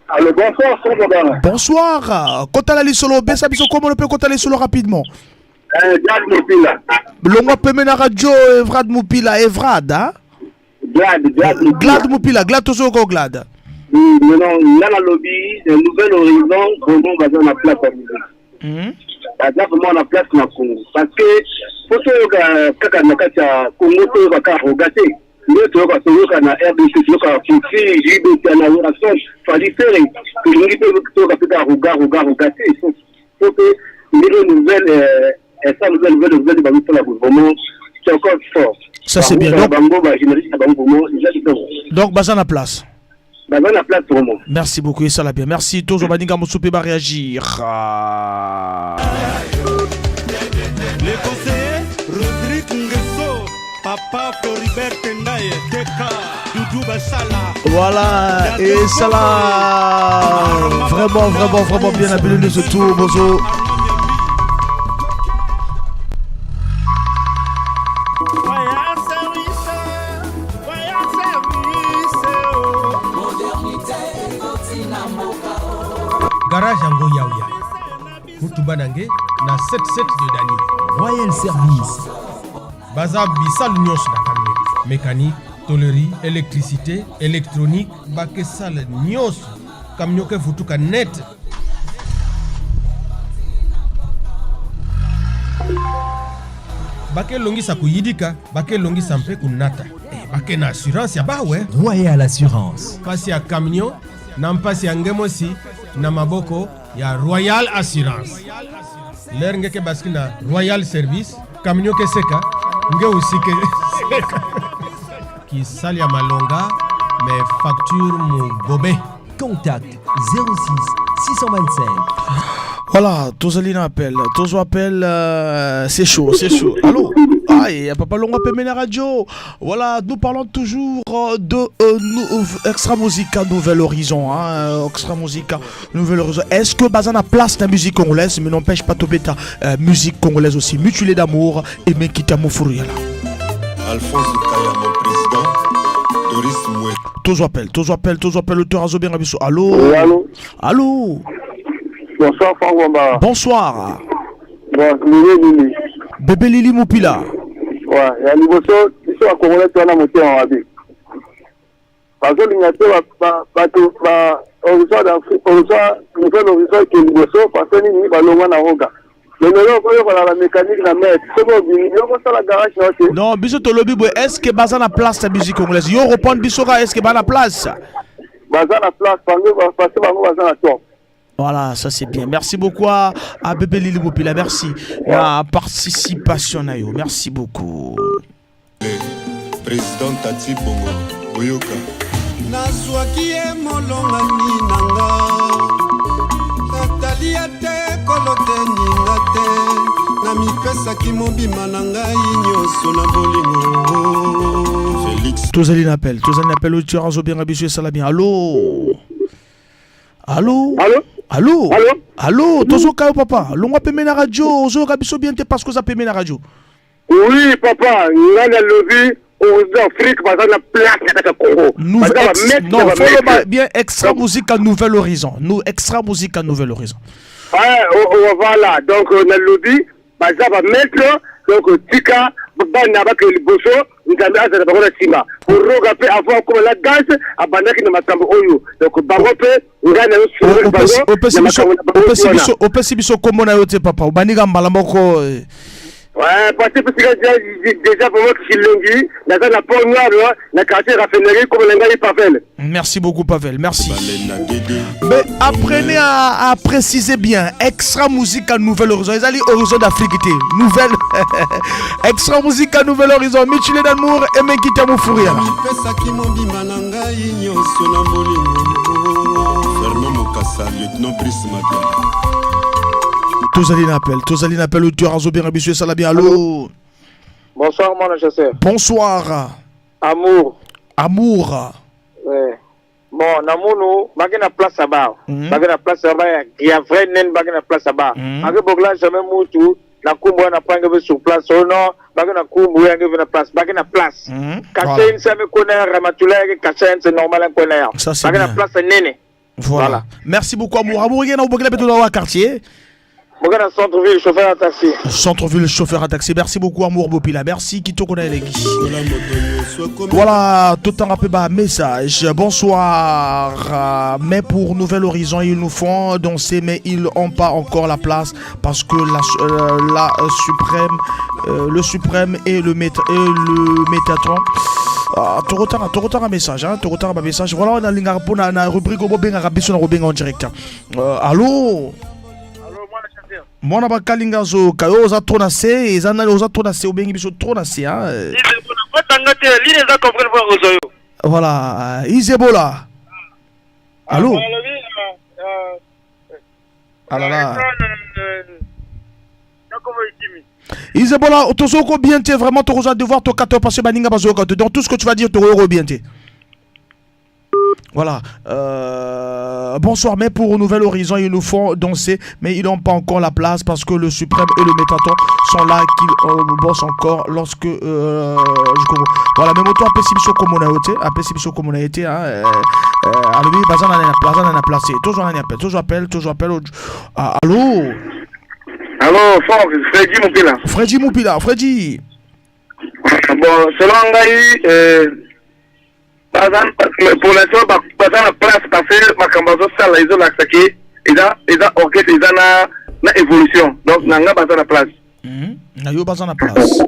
Allô, bonsoir, Franck. Bonsoir. Kota lisolo, besa biso comment on peut kota lisolo rapidement? Jack Mopila. Longwa peme na radio Evrad Mopila, Evrad, hein? Glad, Glad. Glad Mupila, Glad tozoyoka Glad. Non, nga nalobi Nouvel Horizon vraiment baza na place ya musique. Baza vraiment na place na Congo parce que po toyoka kaka na kati ya Congo, toyoka kaka Roga te. Nde toyoka, toyoka na RDC, toyoka Koffi, JB na Werrason, Fally, Ferre. Tolingi mpe toyoka mpe kaka Roga, Roga, Roga te. Faut mpe ndenge nouvelle esa nouvelle nouvelle nouvelle bazosala vraiment, c'est encore fort. Ça, c'est bien. Donc bango bagénérique na bango vraiment eza kitoko. Donc baza na place. Baza na place vraiment. Merci beaucoup, esala bien. Merci. Tozwa baninga mosusu mpe baréagir. Le conseiller Rodrigue Nguesso, Papa Floribert Tengaye, Teka, Doudou Basala. Voilà, et ça là, vraiment, vraiment, vraiment bien appelé ce tour, Bozo. Royal Service, Royal Service, oh. Modernité ekoti na mboka. Garage yango yauya mutuba na nge na 77 de Dani. Royal Service. Baza bisalu nyonso na camion: mécanique, tôlerie, électricité, électronique. Bakesala nyonso, camion ke vutuka net. Bakelongisa kuyidika, bakelongisa mpe kunata. Eh, bake na assurance ya bawe. Royal Assurance. Mpasi ya camion na mpasi ya ngemosi na maboko ya Royal Assurance. Lere ngeke basiki na Royal Service, camion ke seka, nge osi ke seka. Kisali ya malonga mais facture mobobe. Contact 06 625. Voilà, tozali na appel. Tozo appel, c'est chaud, c'est chaud. Allô? Ah, et Papa Longwa Pemena Radio. Voilà, nous parlons toujours de Extra Musica Nouvel Horizon. Hein, Extra Musica Nouvel Horizon. Est-ce que baza na place la musique congolaise? Mais n'empêche pas tobeta musique congolaise aussi. Mutuelle d'amour et Mekita Moufuruyala. Alphonse Kaya, mon président. Doris Mouet. Tozo appel, tozo appel, tozo appel. Le Torazo bien Rabiso. Allô? Oui, allô? Allô? Bonsoir, Franck Wamba. Bonsoir. Bon, Lili Lili. Bébé Lili Moupila. Ouais, ya liboso, biso ba Congolais toza na motema mabe. Bazolinga te bato ba Horizon d'Afrique, Horizon, Nouvel Horizon eke liboso parce que nini? Balongwa na Roga. Mais lelo okoyokola ba mécanique na maître soki obimi, yo kosala garage na yo te. Non, biso tolobi boye, est-ce que baza na place ya musique congolaise? Yo répondre biso ka, est-ce que baza na place? Baza na place, bango parce que bango baza na top. Voilà, ça c'est bien. Merci beaucoup à Bébé Lili Moupila. Merci. La participation na yo. Merci beaucoup. Président Tati Bongo, Boyoka. Nazwaki ye molongani na nga, natali ya te kolo te ninga te, namipesaki mobima na ngai nyonso na bolingo. Félix. Tozali na appel. Tozali na appel. Tu as bien biso esala bien. Allô? Allô? Allô? Allô? Allô? Allô? Tozoka yo papa. Longwa peme na radio. Ozoyoka biso bien te parce que oza peme na radio. Oui papa, nga nalobi Horizon Afrique baza na place na kati ya Congo. Nouvel Baza ba ex, maître non, na ba faut le maître. bien Extra Musica Nouvel Horizon. Nous Extra Musica Nouvel Horizon. Ouais, oh, oh, voilà, donc nalobi baza ba maître, donc tika bana bakende liboso, Nzambe azala bango na nsima. Oroga mpe avant akoma na gaz abandaki na makambo oyo, donc bango mpe ngai na yo Opesi bango opesi na biso makambo na bango opesi wana. biso opesi biso kombo na yo te papa. Obandika mbala moko. Ouais, parce que déjà, déjà vraiment Kilongi, naza na Port Noir, na quartier raffinerie, comme na ngai Pavel. Merci beaucoup Pavel, merci. Mais apprenez à préciser bien. Extra Musica Nouvel Horizon. Ezali Horizon d'Afrique te. Nouvelle Extra Musica Nouvel Horizon. Michile d'amour et Mekita Moufouria. Mipesaki mobima na ngai nyonso na bolingo. Fernand Mokassa, lieutenant Brice Madiala. Tozali na appel. Tozali na appel. Tu as bien biso esala bien. Allô? Bonsoir, mon chasseur. Bonsoir. Amour. Amour. Ouais. Bon, namunu bake na place aba. Bake na place aba ya vrai nen bake na place aba. Ake bogla jamais mutu na kumbu na pange ve sur place. Oh non, bake na kumbu yange ve na place. Bake na place. Kaché Voilà. une semaine connaît Ramatoula ke kaché c'est normal un connaît. Ça, c'est Bake na bien. place nene. Voilà. Merci beaucoup Amour. Amour, il y a un quartier. Moka na centre-ville, chauffeur à taxi. Centre-ville, chauffeur à taxi. Merci beaucoup, Amour Bopila. Merci, Kitoko na elengi. Voilà, tout un rappel, bah, message. Bonsoir. Mais pour Nouvel Horizon, ils nous font danser, mais ils n'ont pas encore la place parce que la suprême, le suprême et le Métatron. Ah, tokotanga un message, hein, tokotanga un message. Voilà, on a lingaka mpona na rubrique bobengaka biso na kobenga en direct. Allô? Mwana bakalinga azoyoka yo, oza trop na se, eza nani? Oza trop na se, obengi biso trop na se, hein. Otanga te, line eza comprendre mpo kozwa yo. Voilà, Isebola, allô? Balobi Ah là là. Nakomo ekimi. Isebola, tozoko bien te, vraiment, tokozwa devoir tokata parce que baninga bazoyoka te. Donc tout ce que tu vas dire, tokoyoko bien te. Voilà. Bonsoir, mais pour Nouvel Horizon, ils nous font danser, mais ils n'ont pas encore la place parce que le Suprême et le Métaton sont là, qu'ils bossent encore lorsque. Voilà, mais moto apesi biso comme on a été, apesi biso comme on a été, hein, alobi, baza na place, na place. Toujours un appel, toujours appel, toujours appel. Ah, allô? Allô, Franck, Freddy Moupila. Freddy Moupila, Freddy. Bon, selon ngai, baza pour l'instant baza na place parce que makambo azosala ezolakisa ke eza orchestre eza na évolution, donc na nga baza na place. Na yo baza na place.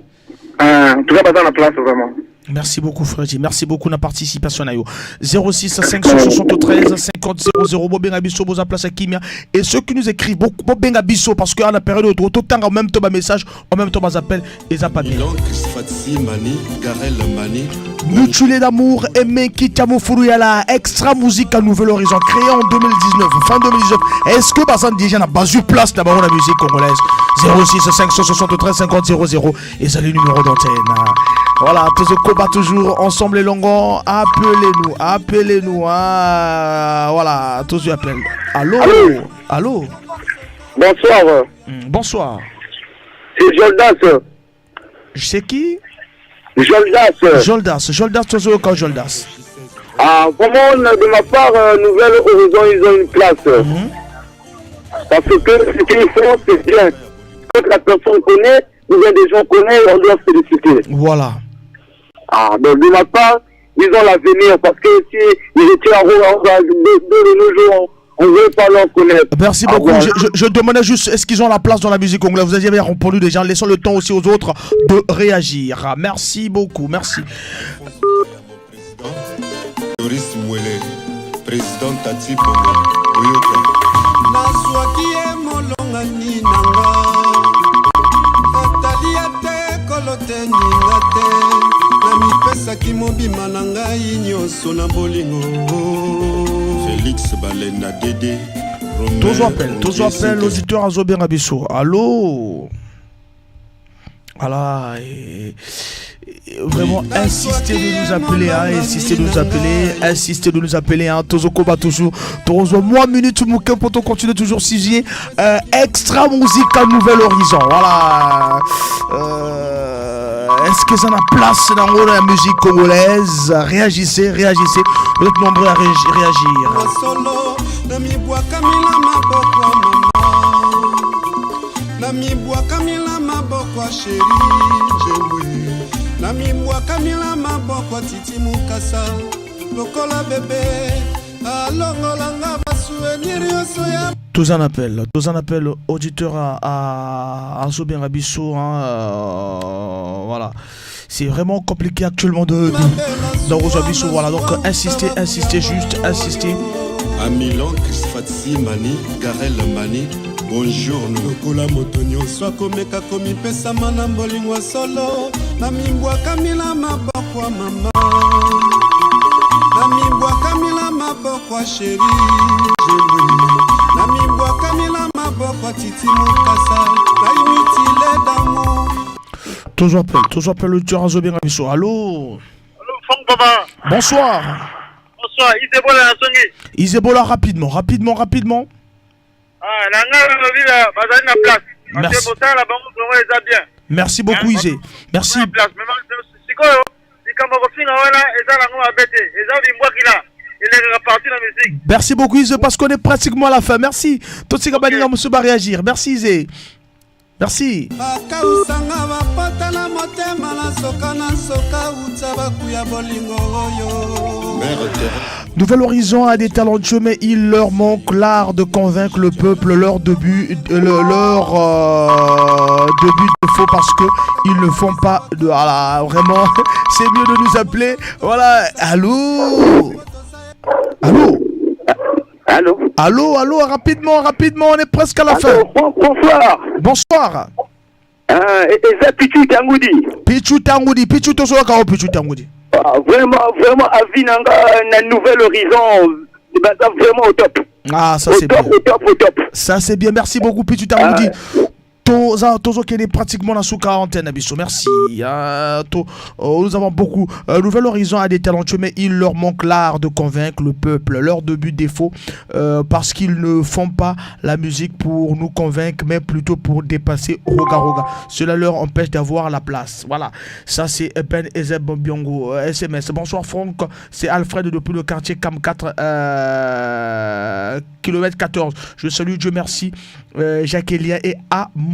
Ah, en tout cas baza na place vraiment. Merci beaucoup Freddy, merci beaucoup na participation na yo. 06 573 50 00, bobenga biso, boza place à Kimia, et ceux qui nous écrivent beaucoup, bobenga biso parce que à la période tout temps, en même temps ba message, en même temps ba appel, eza pas bien. Milan Fatsi Mani, Garel Mani. Mutuelle d'amour, Aimé Kitamo Furuyala, Extra Musique à Nouvel Horizon, créé en 2019, fin 2019. Est-ce que baza déjà na bazwi place là-bas la musique congolaise? 06 573 50 00 et ça le numéro d'antenne. Voilà, tout ce combat toujours ensemble les longons. Appelez-nous, appelez-nous. Ah, voilà, tous vous appellent. Allô? Allô? Allô? Bonsoir. Bonsoir. C'est Joldas. Je sais qui? Joldas. Joldas, Joldas, toujours quand Joldas. Ah, vraiment, de ma part, Nouvelle Horizon, ils ont une place. Parce que ce qu'ils font, c'est bien. Quand la personne connaît, ou bien des gens connaissent, on doit féliciter. Voilà. Ah, donc de ma part, ils ont l'avenir parce que si ils étaient en roue, de nos jours, on ne veut pas l'en connaître. Merci Ah, beaucoup. voilà. Je demandais juste, est-ce qu'ils ont la place dans la musique congolaise? Vous aviez répondu déjà. Laissons le temps aussi aux autres de réagir. Merci beaucoup. Merci. Doris Mwele, président Tati Bongo, Oyoka. Nazwaki ye molongani na nga, atali ya te kolo te ninga te, namipesaki mobima na ngai nyonso na bolingo. Félix Balenda Dede. Toujours appel, toujours appel, l'auditeur azobenga biso. Allô? Voilà. Et vraiment, insistez de nous appeler, hein, insistez de nous appeler, insistez de nous appeler, hein, Tozokoba toujours, Tozo, moi, minute, moke, pour continuer toujours sujet, Extra Musique à Nouvel Horizon, voilà. Est-ce que ça a place dans la musique congolaise? Réagissez, réagissez, vous êtes nombreux à réagir. Solo namibwakamila maboko ya mama, namibwakamila maboko ya chéri njembwe, namibwakamila maboko ya titi mukasa lokola bebe alongolanga basouvenir nyonso ya Tous un appel, tous un appel auditeur à biso, hein, voilà. C'est vraiment compliqué actuellement de biso, voilà. Donc insistez, insistez, juste insistez. À Milan, Chris Fatsi Mani, Garel Mani, bonjour. Lokola moto nyonso akomeka komipesama na bolingo ya solo, namibwakamila maboko ya mama, namibwakamila maboko ya chéri jembwe, namibwakamila maboko ya titi mokasa naimitile d'amour. Toujours appel, toujours appel auditeur azobenga biso. Allô? Allô, Franck Papa. Bonsoir. Bonsoir, Isebola Nasongi. Isebola, rapidement, rapidement, rapidement. Ah, na nga nalobi bazali na place. Parce Merci. que botala bango vraiment eza bien. Merci beaucoup Isé. Merci. Na place. Mais sikoyo likambo kofinga wana eza nango mabe te. Eza bimbwakila elekaka parti na musique. musique. Merci beaucoup Ise parce qu'on est pratiquement à la fin. Merci. Totika baninga mosusu ba réagir. Merci Ise. Merci. Bakausanga bapota na motema na soka na soka utsa bakuya bolingo oyo. Nouvel Horizon a des talentueux, mais il leur manque l'art de convaincre le peuple, leur début, leur début de faux parce que ils ne font pas de. Voilà, vraiment, c'est mieux de nous appeler. Voilà, allô. Allô. Allô. Allô, allô, rapidement, rapidement, on est presque à la fin. Bonsoir. Bonsoir. Ah, eza Pichu Tangudi. Pichu Tangudi, Pichu tozoyoka o Pichu Tangudi. Ah, vraiment, vraiment, avis na nga na Nouvel Horizon, baza vraiment au top. Ah, ça Au c'est top, bien. au top, au top. Ça c'est bien, merci beaucoup Pichu Tangudi. Toza tozokende pratiquement na suka antenne na biso. Merci. Ah, oh, nous avons beaucoup. Nouvel Horizon a des talentueux, mais il leur manque l'art de convaincre le peuple. Leur début défaut, parce qu'ils ne font pas la musique pour nous convaincre, mais plutôt pour dépasser Roga Roga. Cela leur empêche d'avoir la place. Voilà. Ça c'est Ben Ezeb Biongo, SMS. Bonsoir Franck, c'est Alfred depuis le quartier Cam 4 kilomètre 14. Je salue Dieu merci, Jacques Elia et Amour.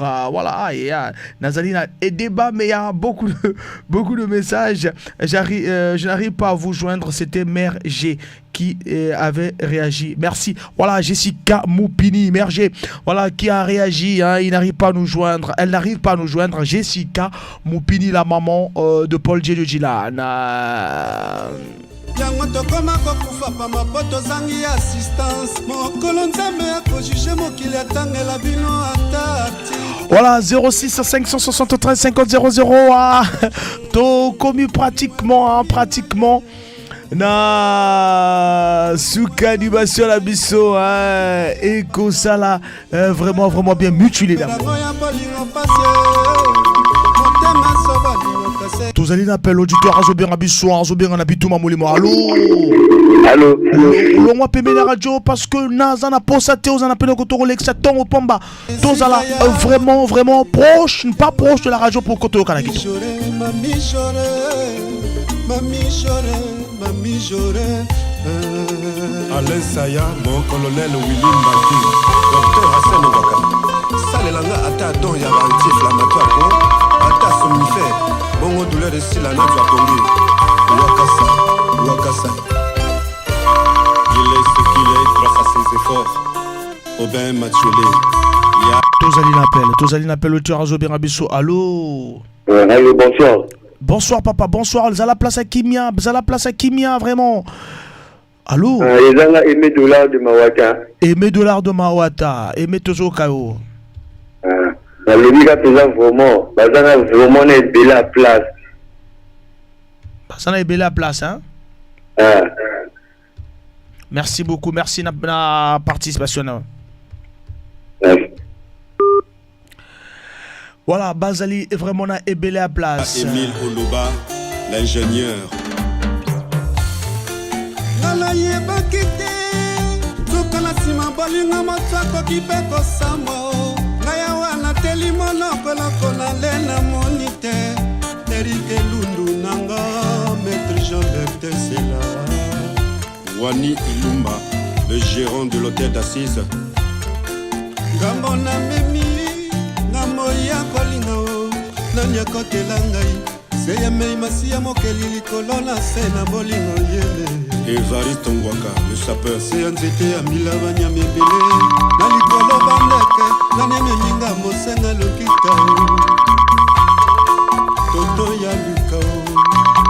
Ah, voilà, et Nazalina et débat, mais il y a beaucoup de, beaucoup de messages. Je n'arrive pas à vous joindre. C'était Mère G qui avait réagi. Merci. Voilà, Jessica Moupini, Mère G, voilà, qui a réagi. Hein, il n'arrive pas à nous joindre. Elle n'arrive pas à nous joindre. Jessica Moupini, la maman de Paul J. de Djilan. Yango tokoma kokufa pamba po tozangi assistance mokolo nzambe akojuge mokili atangela bino ata article. Voilà, 06 573 50 00. Ah, tokomi pratiquement, hein, pratiquement na suka animation na biso, hein, ekosala vraiment, vraiment bien mutuler d'amour. Yango ya bolingo pasi, motema so bolingo kasi. Tozali na appel auditeur azobenga biso, azobenga na bituma molimo. Allo. Allo. Longwa pembeni ya radio parce que naza na posa te oza na pene kotokolekisa ntongo pamba. Tozala vraiment, vraiment proche, pas proche de la radio pour kotoyoka na kitoko. Mami chore, mami chore, mami chore. Alain Saya, mon colonel Willy Mbaki, docteur Hassan Waka. Salelanga ata don ya ba anti-inflammatoire ko, ata somnifère, bongo douleur esila na zwa pongi. Wakasa, Wakasa. Il est ce qu'il est grâce à ses efforts. Aubin Mathiolé. Ya. Tozali na appel, tozali na appel auditeur azobenga biso. Allô. Ouais, allô, bonsoir. Bonsoir papa, bonsoir. Zala place à Kimia, zala place à Kimia vraiment. Allô. Ah, ezanga Aimé Dollar de Mawata. Aimé Dollar de Mawata, Aimé Tozokayo. Ah, nalobi kaka toza vraiment, baza na vraiment na ebele ya place. Baza na ebele ya place, hein? Ah. Merci beaucoup, merci na participation na. Merci. Voilà, Bazali est vraiment na ebele ya place. Émile Oloba, l'ingénieur. Nga nayebaki te suka na nsima bolingo moto akoki mpe kosambwa o. Ngai awa nateli monoko eloko nale namoni te. Erik Elundu nanga, maître Jean Bertesela. Wani Ilumba, le gérant de l'hôtel d'Assise. Ngambo namemi ngambo ya kolinga o, nani akotela ngai se ya mei masi ya mokeli likolo na se na bolingo yele. Evariste Ngwaka, le sapeur. Se ya nzete ya mbila banyama ebele na likolo bandeke nani ememi ngambo senga lokita o. Toto ya luka o.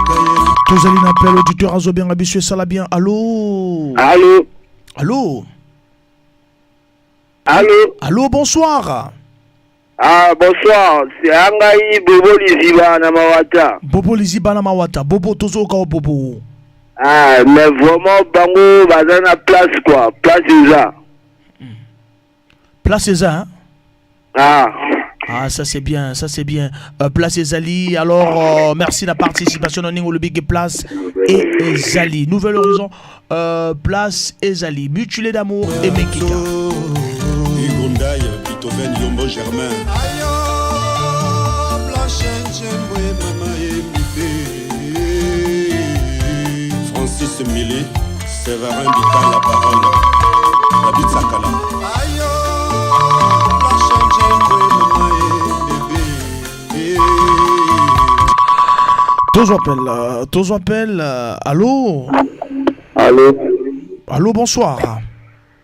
Gaël. Tozali na appel auditeur azobenga biso esala bien. Allô. Allô. Allô. Allô. Allô, bonsoir. Ah, bonsoir, c'est Angaï Bobo Liziba na Mawata. Bobo Liziba na Mawata. Bobo tozoka o Bobo. Ah, mais vraiment bango baza na place quoi, place eza. Place eza, hein? Ah. Ah, ça c'est bien, ça c'est bien. Place Ezali, alors merci la participation de Ningo le Big Place et Ezali. Nouvel Horizon, Place Ezali. Mutuelle d'amour et Mekika. Hugo Ndaye, Beethoven, Yombo Germain. Ayo, Blanche Njembwe, Mama Emibe. Francis Millet, Severin Bital, la parole. David Sakala. Tozo appel, tozo appel, allô? Allô? Allô, bonsoir.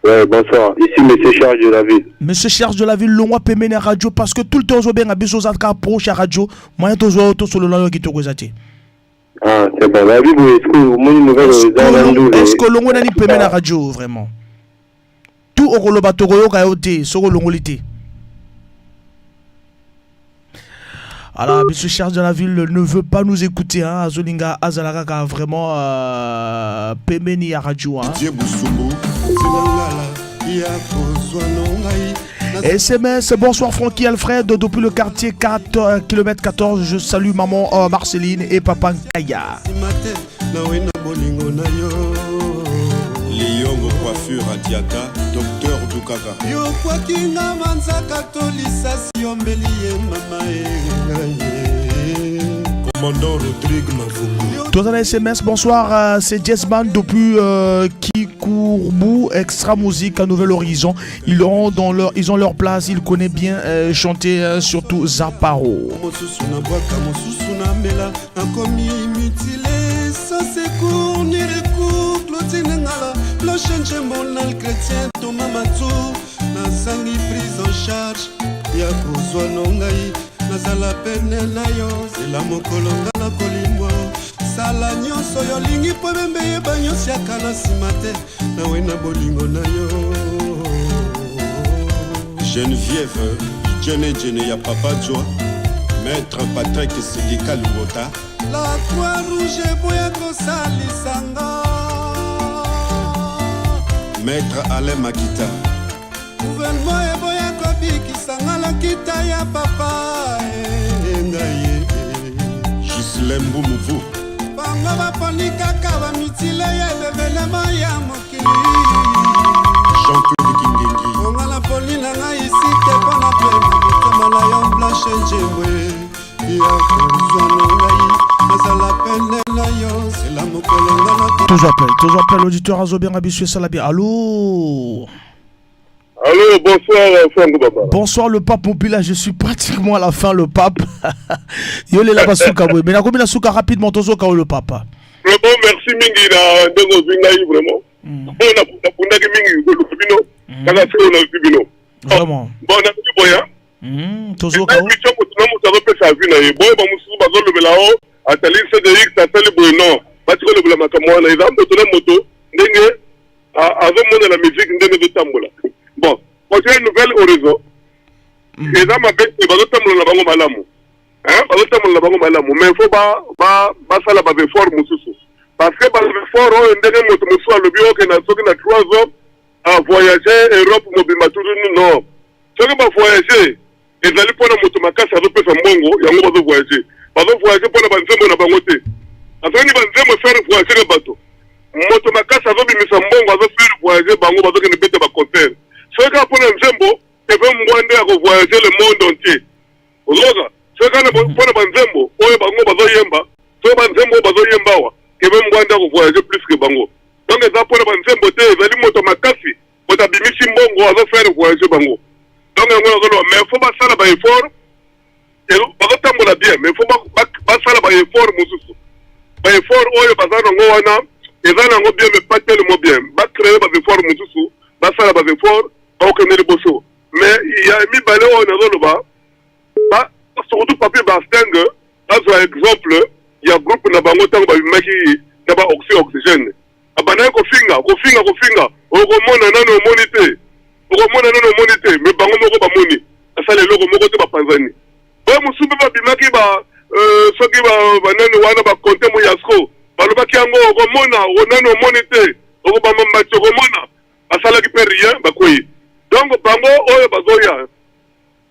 Ouais, bonsoir. Ici Monsieur Charles de la ville. Monsieur Charles de la ville, longwa pembeni radio parce que tout le temps ozobenga biso ozalaka proche ya radio, moyen tozwa tosolola yo kitoko eza te. Ah, c'est bon. La vie, est-ce que omoni nouvelle eza na ndule? Est-ce que olongwe nani pembeni ya radio vraiment? Tout okoloba tokoyoka yo te soki olongoli te. Alors, Monsieur Charles de la ville ne veut pas nous écouter. Hein. Azolinga azala kaka vraiment pembeni ya radio. Hein. SMS, bonsoir Francky Alfred, depuis le quartier 4 km 14, je salue maman Marceline et papa Nkaya. Liyongo coiffure Adiaka, docteur Dukaka. Yokwaki nga manzaka to lisasi yombeli ye mama e ngai ye. Commandant Rodrigue Mavungu. Toza na SMS, bonsoir, c'est Jessman depuis Kikourmou, Extra Musique à Nouvel Horizon. Ils ont, dans leur, ils ont leur place, ils connaissent bien chanter, surtout Zaparo. Mosusu na bwaka, mosusu na mela, nakomi mutile, sans secours ni recours. Claudine Ngala, Blanche Njembo, Nal Chrétien, Thomas Matou, nazangi prise en charge ya kozwa no ngai, nazala pene na yo, zela mokolo nga nakolimwa. Sala nyonso yo olingi po ebembe yeba nyonso yaka na nsima te, nawe na bolingo na yo. Geneviève, Djene Djene ya Papa Joa, Maître Patrick Sindika Lungota. La Croix Rouge eboya kosalisa nga. Maître Alain Makita. Gouvernement eboya kobikisa nga lokita ya papa, eh, ngai, eh. Ghislain Mbumuvu. Bango baponi kaka bamitile ya ebebelema ya mokili. Jean-Claude Kingengi. Bonga naponi na ngai isite mpo na pema motema na yo Blanche Njembwe. Ya kozwa na ngai nazala pene na yo zela mokolo nga na Toujours appel, toujours appel, auditeur azobenga biso esala bien. Allô? Allô, bonsoir, Franck Baba. Bonsoir, le pape Mopila, je suis pratiquement à la fin, le pape. Yole la basuka, oui. Mais la combine suka rapidement, tozo ka le pape. Vraiment, merci mingi na ndenge ozwi ngai vraiment. Oyo nafundaki mingi koluka bino, kaka soki oyo nazwi bino. Vraiment. Bon, nakoki boya. Tozoka. Émission moto na moto azopesa avis na ye. Boye bamosusu bazolobela o atali CDX asali boye, non. Bati kolobela makambo wana eza moto na moto ndenge azomonela musique ndenge ezotambola. Bon, projet Nouvelle Horizon eza mabe te, bazotambola na bango malamu. Hein, bazotambola na bango malamu, mais faut ba basala ba effort mosusu. Parce que ba effort oyo ndenge moto mosusu alobi oke na soki na 3 ans a voyager Europe mobimba tutu, non. Soki ba voyager ezali mpona moto makasi azopesa mbongo yango bazo voyager. Bazo voyager mpona banzembo na bango te. Azali banzembo faire voyager na bato. Moto makasi azobimisa mbongo azo faire voyager bango bazokende beta ba concert. Soki kaka mpona nzembo, Kevin Mbwande ako voyager le monde entier. Ozoka soki kaka mpona banzembo oyo bango bazoyemba, soki banzembo oyo bazoyemba awa, Kevin Mbwande ako voyager plus que bango. Donc eza mpona banzembo te, ezali moto makasi, moto abimisi mbongo azo faire voyager bango. Donc yango nazoloba, mais faut basala ba effort, bazotambola bien, mais faut basala ba effort mosusu. Ba effort oyo baza nango wana eza nango bien, mais pas tellement bien. Bacréer ba effort mosusu, basala ba effort, bakokende liboso. Mais ya mibale oyo nazoloba, surtout Papi Basteng azwa exemple ya groupe na bango ntango babimaki na ba oxygène, abandaki kofinga kofinga kofinga, okomona nano omoni te, okomona nano omoni te, mais bango moko bamoni asala eloko moko te, bapanzani. Oyo mosusu mpe babimaki ba soki banani wana bakonte moyasco balobaki yango, okomona nano omoni te, okobamba mbati, okomona, basalaki mpe rien, bakwei. Donc bango oyo bazoya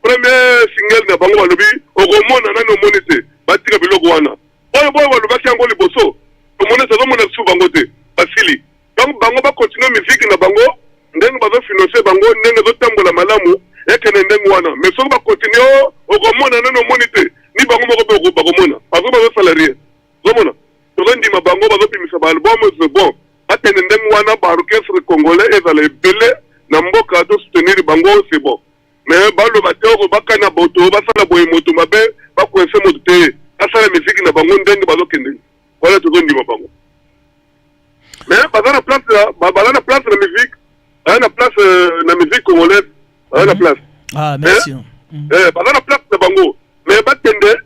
premier single na bango balobi okomona nani omoni te, batika biloko wana oyo boyo balobaki yango liboso, tomoni tozomona lisusu bango te, basili. Donc bango bacontinue musique na bango ndenge bazofinanse bango, ndenge ezotambola malamu, ekende ndenge wana. Mais soki bacontinue okomona nani omoni te, ni bango moko mpe bakomona parce que bazosala rien. Ozomona tozondima bango bazobimisa baalbum, c'est bon. Bakende ndenge wana, ba orchestre congolais ezala ebele na mboka, to soutenir bango, c'est bon. Mais baloba te oko bakana boto, basala boye moto mabe, ba coincer moto te. Basala musique na bango ndenge bazokende. Wana tozondima bango. Mais baza na place na baza na place na musique, baza na place na musique congolaise, baza na place. Ah, merci. Eh, baza na place na bango. Mais bakende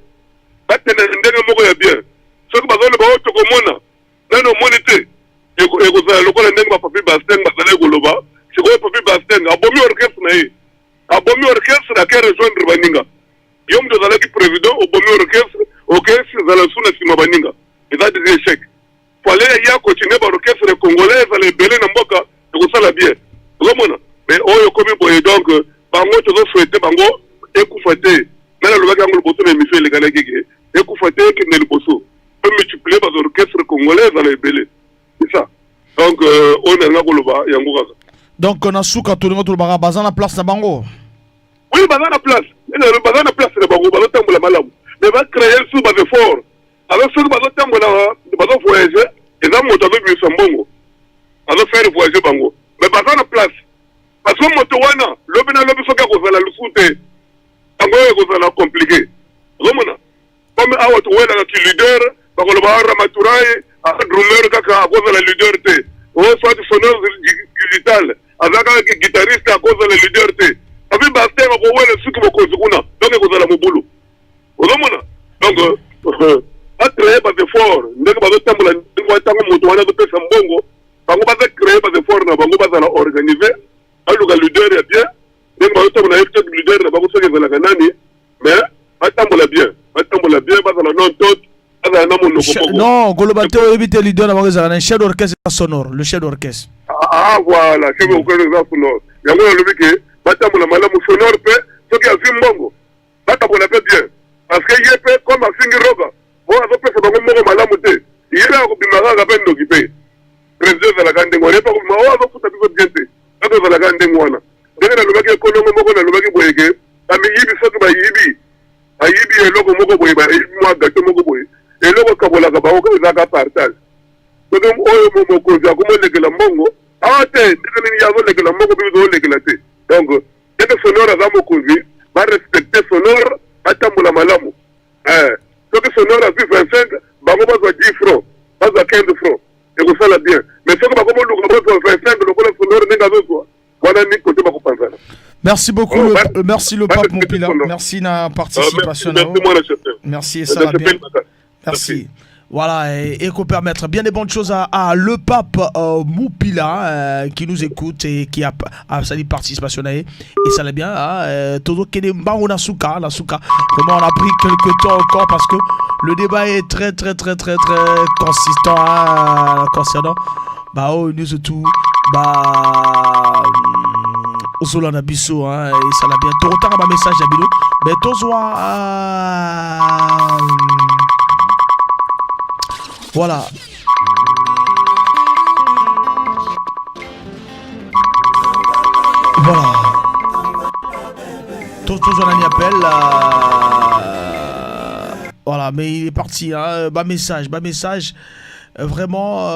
bakende ndenge moko ya bien. Soki bazoloba oyo tokomona nano omoni te, ekozala lokola ndenge ba Papi Basteng bazalaki koloba. Sikoyo Papi Basteng abomi orchestre na ye, abomi orchestre ake rejoindre baninga. Yo moto ozalaki président, obomi orchestre, orchestre ezala su na nsima baninga, eza des échecs. Fallait ya continuer ba orchestre congolais ezala ebele na mboka, ekosala bien. Ozomona? Mais oyo ekomi boye, donc bango tozo souhaiter bango ekufa te. Nani alobaki yango liboso na émission elekanaki ke ekufa te, ekende liboso. To multiplier ba orchestre congolais ezala ebele. C'est ça. Donc oyo nalinga koloba yango kaka. Donc na suka tolinga tolobaka baza na place na bango. Oui, baza na place. Baza na place na bango, bazotambola malamu. Mais ba créer sous ba effort. Alors soki bazotambola, bazo voyager, eza moto azobimisa mbongo. Azo faire voyager bango. Mais baza na place. Parce que moto wana, lobi na lobi soki akozala lisusu te, yango oyo ekozala compliqué. Ozomona? Comme awa towelaka ki leader, bakoloba ah, Ramaturai, ah, drummer kaka akozala leader te. Oh, soit sonneur digital, aza kaka guitariste akozala leader te. Papi Bastien akowela soki bokonzi kuna, donc ekozala mobulu. Ozomona? Donc ba créer ba effort ndenge bazotambola ndenge wana, ntango moto wana azopesa mbongo, bango baza créer ba effort na bango, bazala organiser, baluka leader ya bien ndenge bazotambola. Nayebi te leader na bango soki ezalaka nani, mais batambola bien, batambola bien, bazala non tot, bazala na monoko moko. Non, koloba te oyebi te leader na bango ezalaka nani. Chef d'orchestre eza sonore, le chef d'orchestre. Ah, voilà, chef d'orchestre eza sonore. Yango nalobi ke batambola malamu. Sonore mpe soki azwi mbongo, batambola mpe bien, parce que ye mpe comme afingi roga oyo azopesa bango mbongo malamu te, ye mpe akobima kaka mpe ndoki. Mpe président ezalaka ndenge wana, ye mpe akobima oyo azofuta biso bien te. Kaka ezalaka ndenge wana, ndenge nalobaki ekolongo moko, nalobaki boye ke bamiyibi soki bayibi, bayibi eloko moko boye, bayibi mwa gâteau moko boye, eloko ekabolaka bango kaka ezalaka partage. Soki oyo mokonzi akomolekela mbongo awa te, ndenge nini ye azolekela mbongo, biso tozolekela te? Donc ndenge sonore aza mokonzi, barespecte sonore, batambola malamu. Soki sonore azwi 25, bango bazwa 10 francs, bazwa 15 francs, ekosala bien. Mais soki bakomoluka bazwa 25 lokola sonore ndenge azozwa wana, ni kote bakopanzana. Merci beaucoup, Oh, merci le pape Mopila. Merci na participation. Merci, merci, moi, le chef. Merci, et ça va bien. Merci. Voilà, et qu'on permettre bien des bonnes choses à le pape Moupila qui nous écoute et qui a sa participation et ça va bien. Hein, Todo Kene Mbango na suka. Vraiment, on a pris quelques temps encore parce que le débat est très, très, très, très, très consistant, hein, concernant bah, oh, nous surtout, bah, ozolanda biso, hein, et ça va bien. Totanga ba message ya bino, mais tozwa voilà. Voilà. Tozwa nani appel voilà, mais il est parti, hein. Bas message, bas message. Vraiment,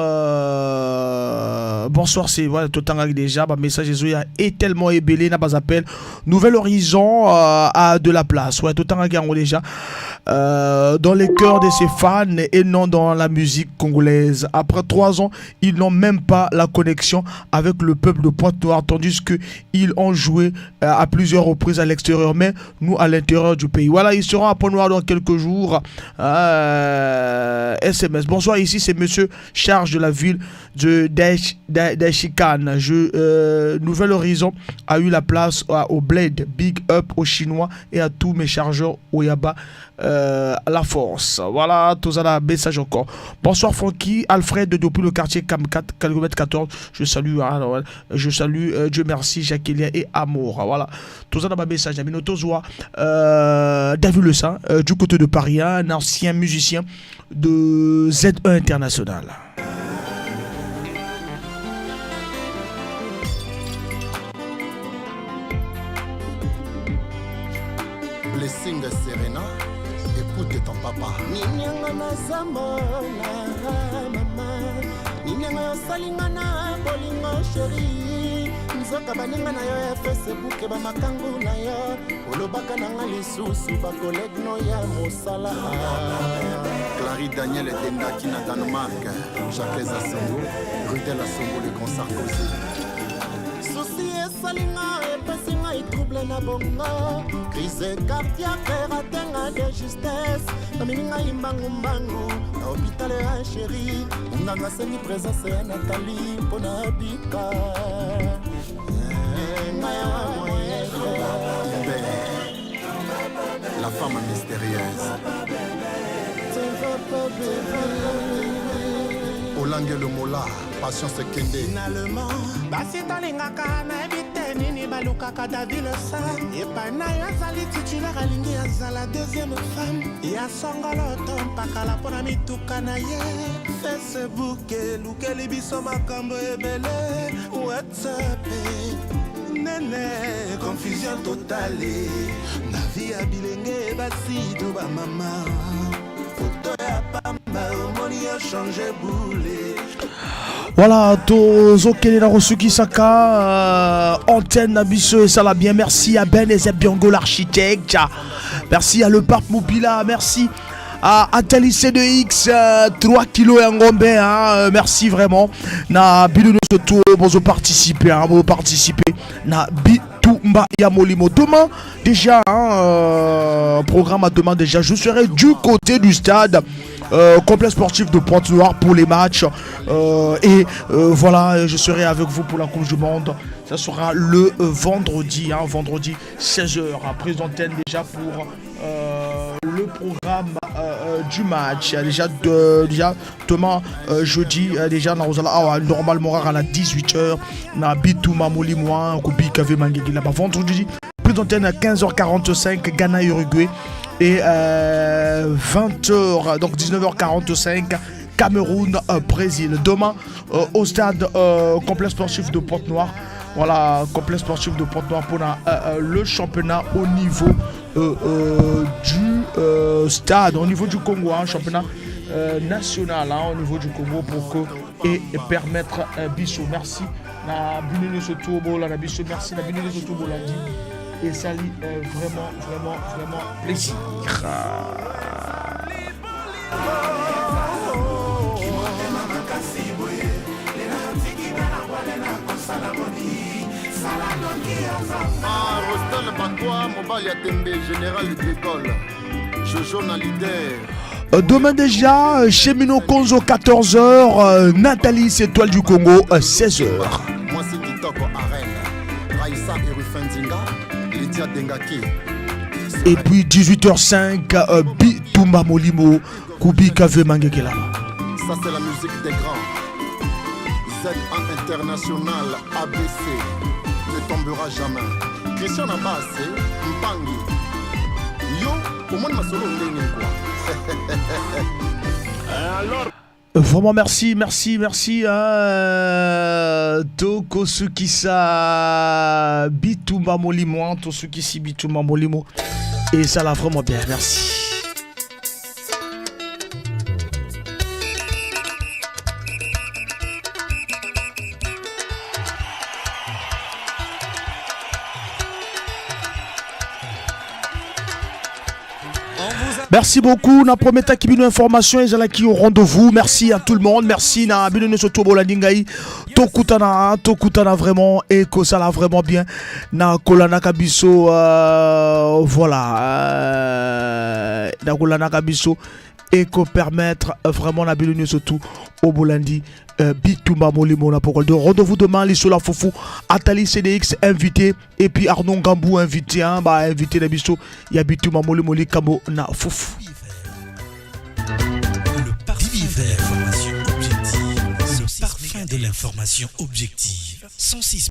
bonsoir, c'est voilà, totanga déjà, ba message ezoya est tellement ebele na bas appel. Nouvel Horizon a de la place. Ouais, totanga yango déjà dans les cœurs de ses fans et non dans la musique congolaise. Après 3 ans, ils n'ont même pas la connexion avec le peuple de Pointe-Noire, tandis que ils ont joué à plusieurs reprises à l'extérieur, mais nous à l'intérieur du pays. Voilà, ils seront à Pointe-Noire dans quelques jours. SMS. Bonsoir, ici c'est Monsieur Charge de la ville de Daesh-Daeshikan. Nouvel Horizon a eu la place au Bled. Big up aux Chinois et à tous mes chargeurs Oyaba. La force. Voilà, tout ça là, message encore. Bonsoir Francky, Alfred depuis le quartier Cam 4, kilomètre 14. Je salue, hein, ouais, je salue Dieu merci, Jacqueline et Amour. Voilà, tout ça dans ma message. David Le Saint, du côté de Paris, hein, un ancien musicien de Z1 International. Blessing Serena, écoute ton papa. Ninianga nazamona mama. Ndenge osalinga na bolingo sheri nzoka baninga na yo ya Facebook bamakangu na yo olobaka na nga lisusu bakolege no ya mosala. Clary Daniel Dendaki na Danemark, Jacques Assongo, Rudel Assongo le grand Sarkozy. Susi esali nga, epesi ngai trouble na bongo, crise cardiaque eratenga de justesse, bamemi ngai mbangumbangu na hôpital ya sheri monganga asengi présence ya Nathalie mpo na bika. Eh, ngai ya moyete. La femme mystérieuse. Olange le Mola, Patience Kende. Finalement basi tolingaka, nayebi te nini balukaka. David Lesa epai na yo azali titulaire, alingi azala deuxième femme ya songolo to mpakala mpo na mituka na ye. Facebook elukeli biso makambo ebele, WhatsApp nene confusion totale na vie ya bilenge basi to bamama, foto ya pamba omoni yo change boule. Voilà, tozokende na kosukisaka antenne na biso, esala bien. Merci à Ben Ezeb Biongo l'architecte, merci à le Pape Mobila, merci à Atali C2X, 3 kilos ya ngombe, hein, merci vraiment na bino nyonso to bozo participer, hein, bozo participer na bitumba ya molimo. Demain déjà, hein, programme à demain déjà, je serai du côté du stade complexe sportif de Pointe-Noire pour les matchs et voilà, je serai avec vous pour la Coupe du Monde. Ça sera le vendredi, hein, vendredi 16h, prise d'antenne déjà pour le programme du match. Déjà demain jeudi déjà na ozala awa normalement à 18h na bitumba molimo kobika ve mangeki là-bas. Vendredi, prise d'antenne à 15h45, Ghana Uruguay, et 20h, donc 19h45, Cameroun Brésil. Demain au stade complexe sportif de Pointe-Noire. Voilà, complexe sportif de Pointe-Noire pour le championnat au niveau du stade, au niveau du Congo, hein, championnat national, hein, au niveau du Congo pour que et permettre biso. Merci na bino nyonso tobola na biso, merci na bino nyonso tobolandi, esali vraiment vraiment vraiment plaisir. Kimotema makasi boye lelo kosala boni sala noki. Ah, Rostel Bakwa, mobali ya tembe, général de Gaulle, Jojo na leader. Demain déjà, Chemino Konzo 14h, Nathalie Étoile du Congo 16h. Mwasi kitoko arene Raissa Erufin Nzinga, Lydia Dengaki. Et puis 18h05, Bitumba Molimo, Kubi Kave Mangekela. Ça c'est la musique des grands. Z1 International ABC ne tombera jamais. Christian Abbas Mpangi, yo omoni masolo ndenge quoi. Alors Vraiment merci, merci, merci. Hein, Tokosukisa Bitumba Molimo, hein, Tosukisi Bitumba Molimo. Et ça l'a vraiment bien, merci. Merci beaucoup. Na prometaki bino information ezalaki au rendez-vous. Merci à tout le monde. Merci na bino nyonso to bolandi ngai. Tokutana, tokutana vraiment et que ça l'a vraiment bien. Na kolanaka biso voilà. Na kolanaka biso et ko permettre vraiment na bino nyonso tout au bolandi Bitumba Molimo na pokol de rendez-vous demain Lisola Fufu, Atali CDX invité et puis Arnaud Gambou invité, hein, bah invité na biso ya Bitumba Molimo likambo na Fufu. Le parfum de l'information objective. Le parfum de l'information objective. 106.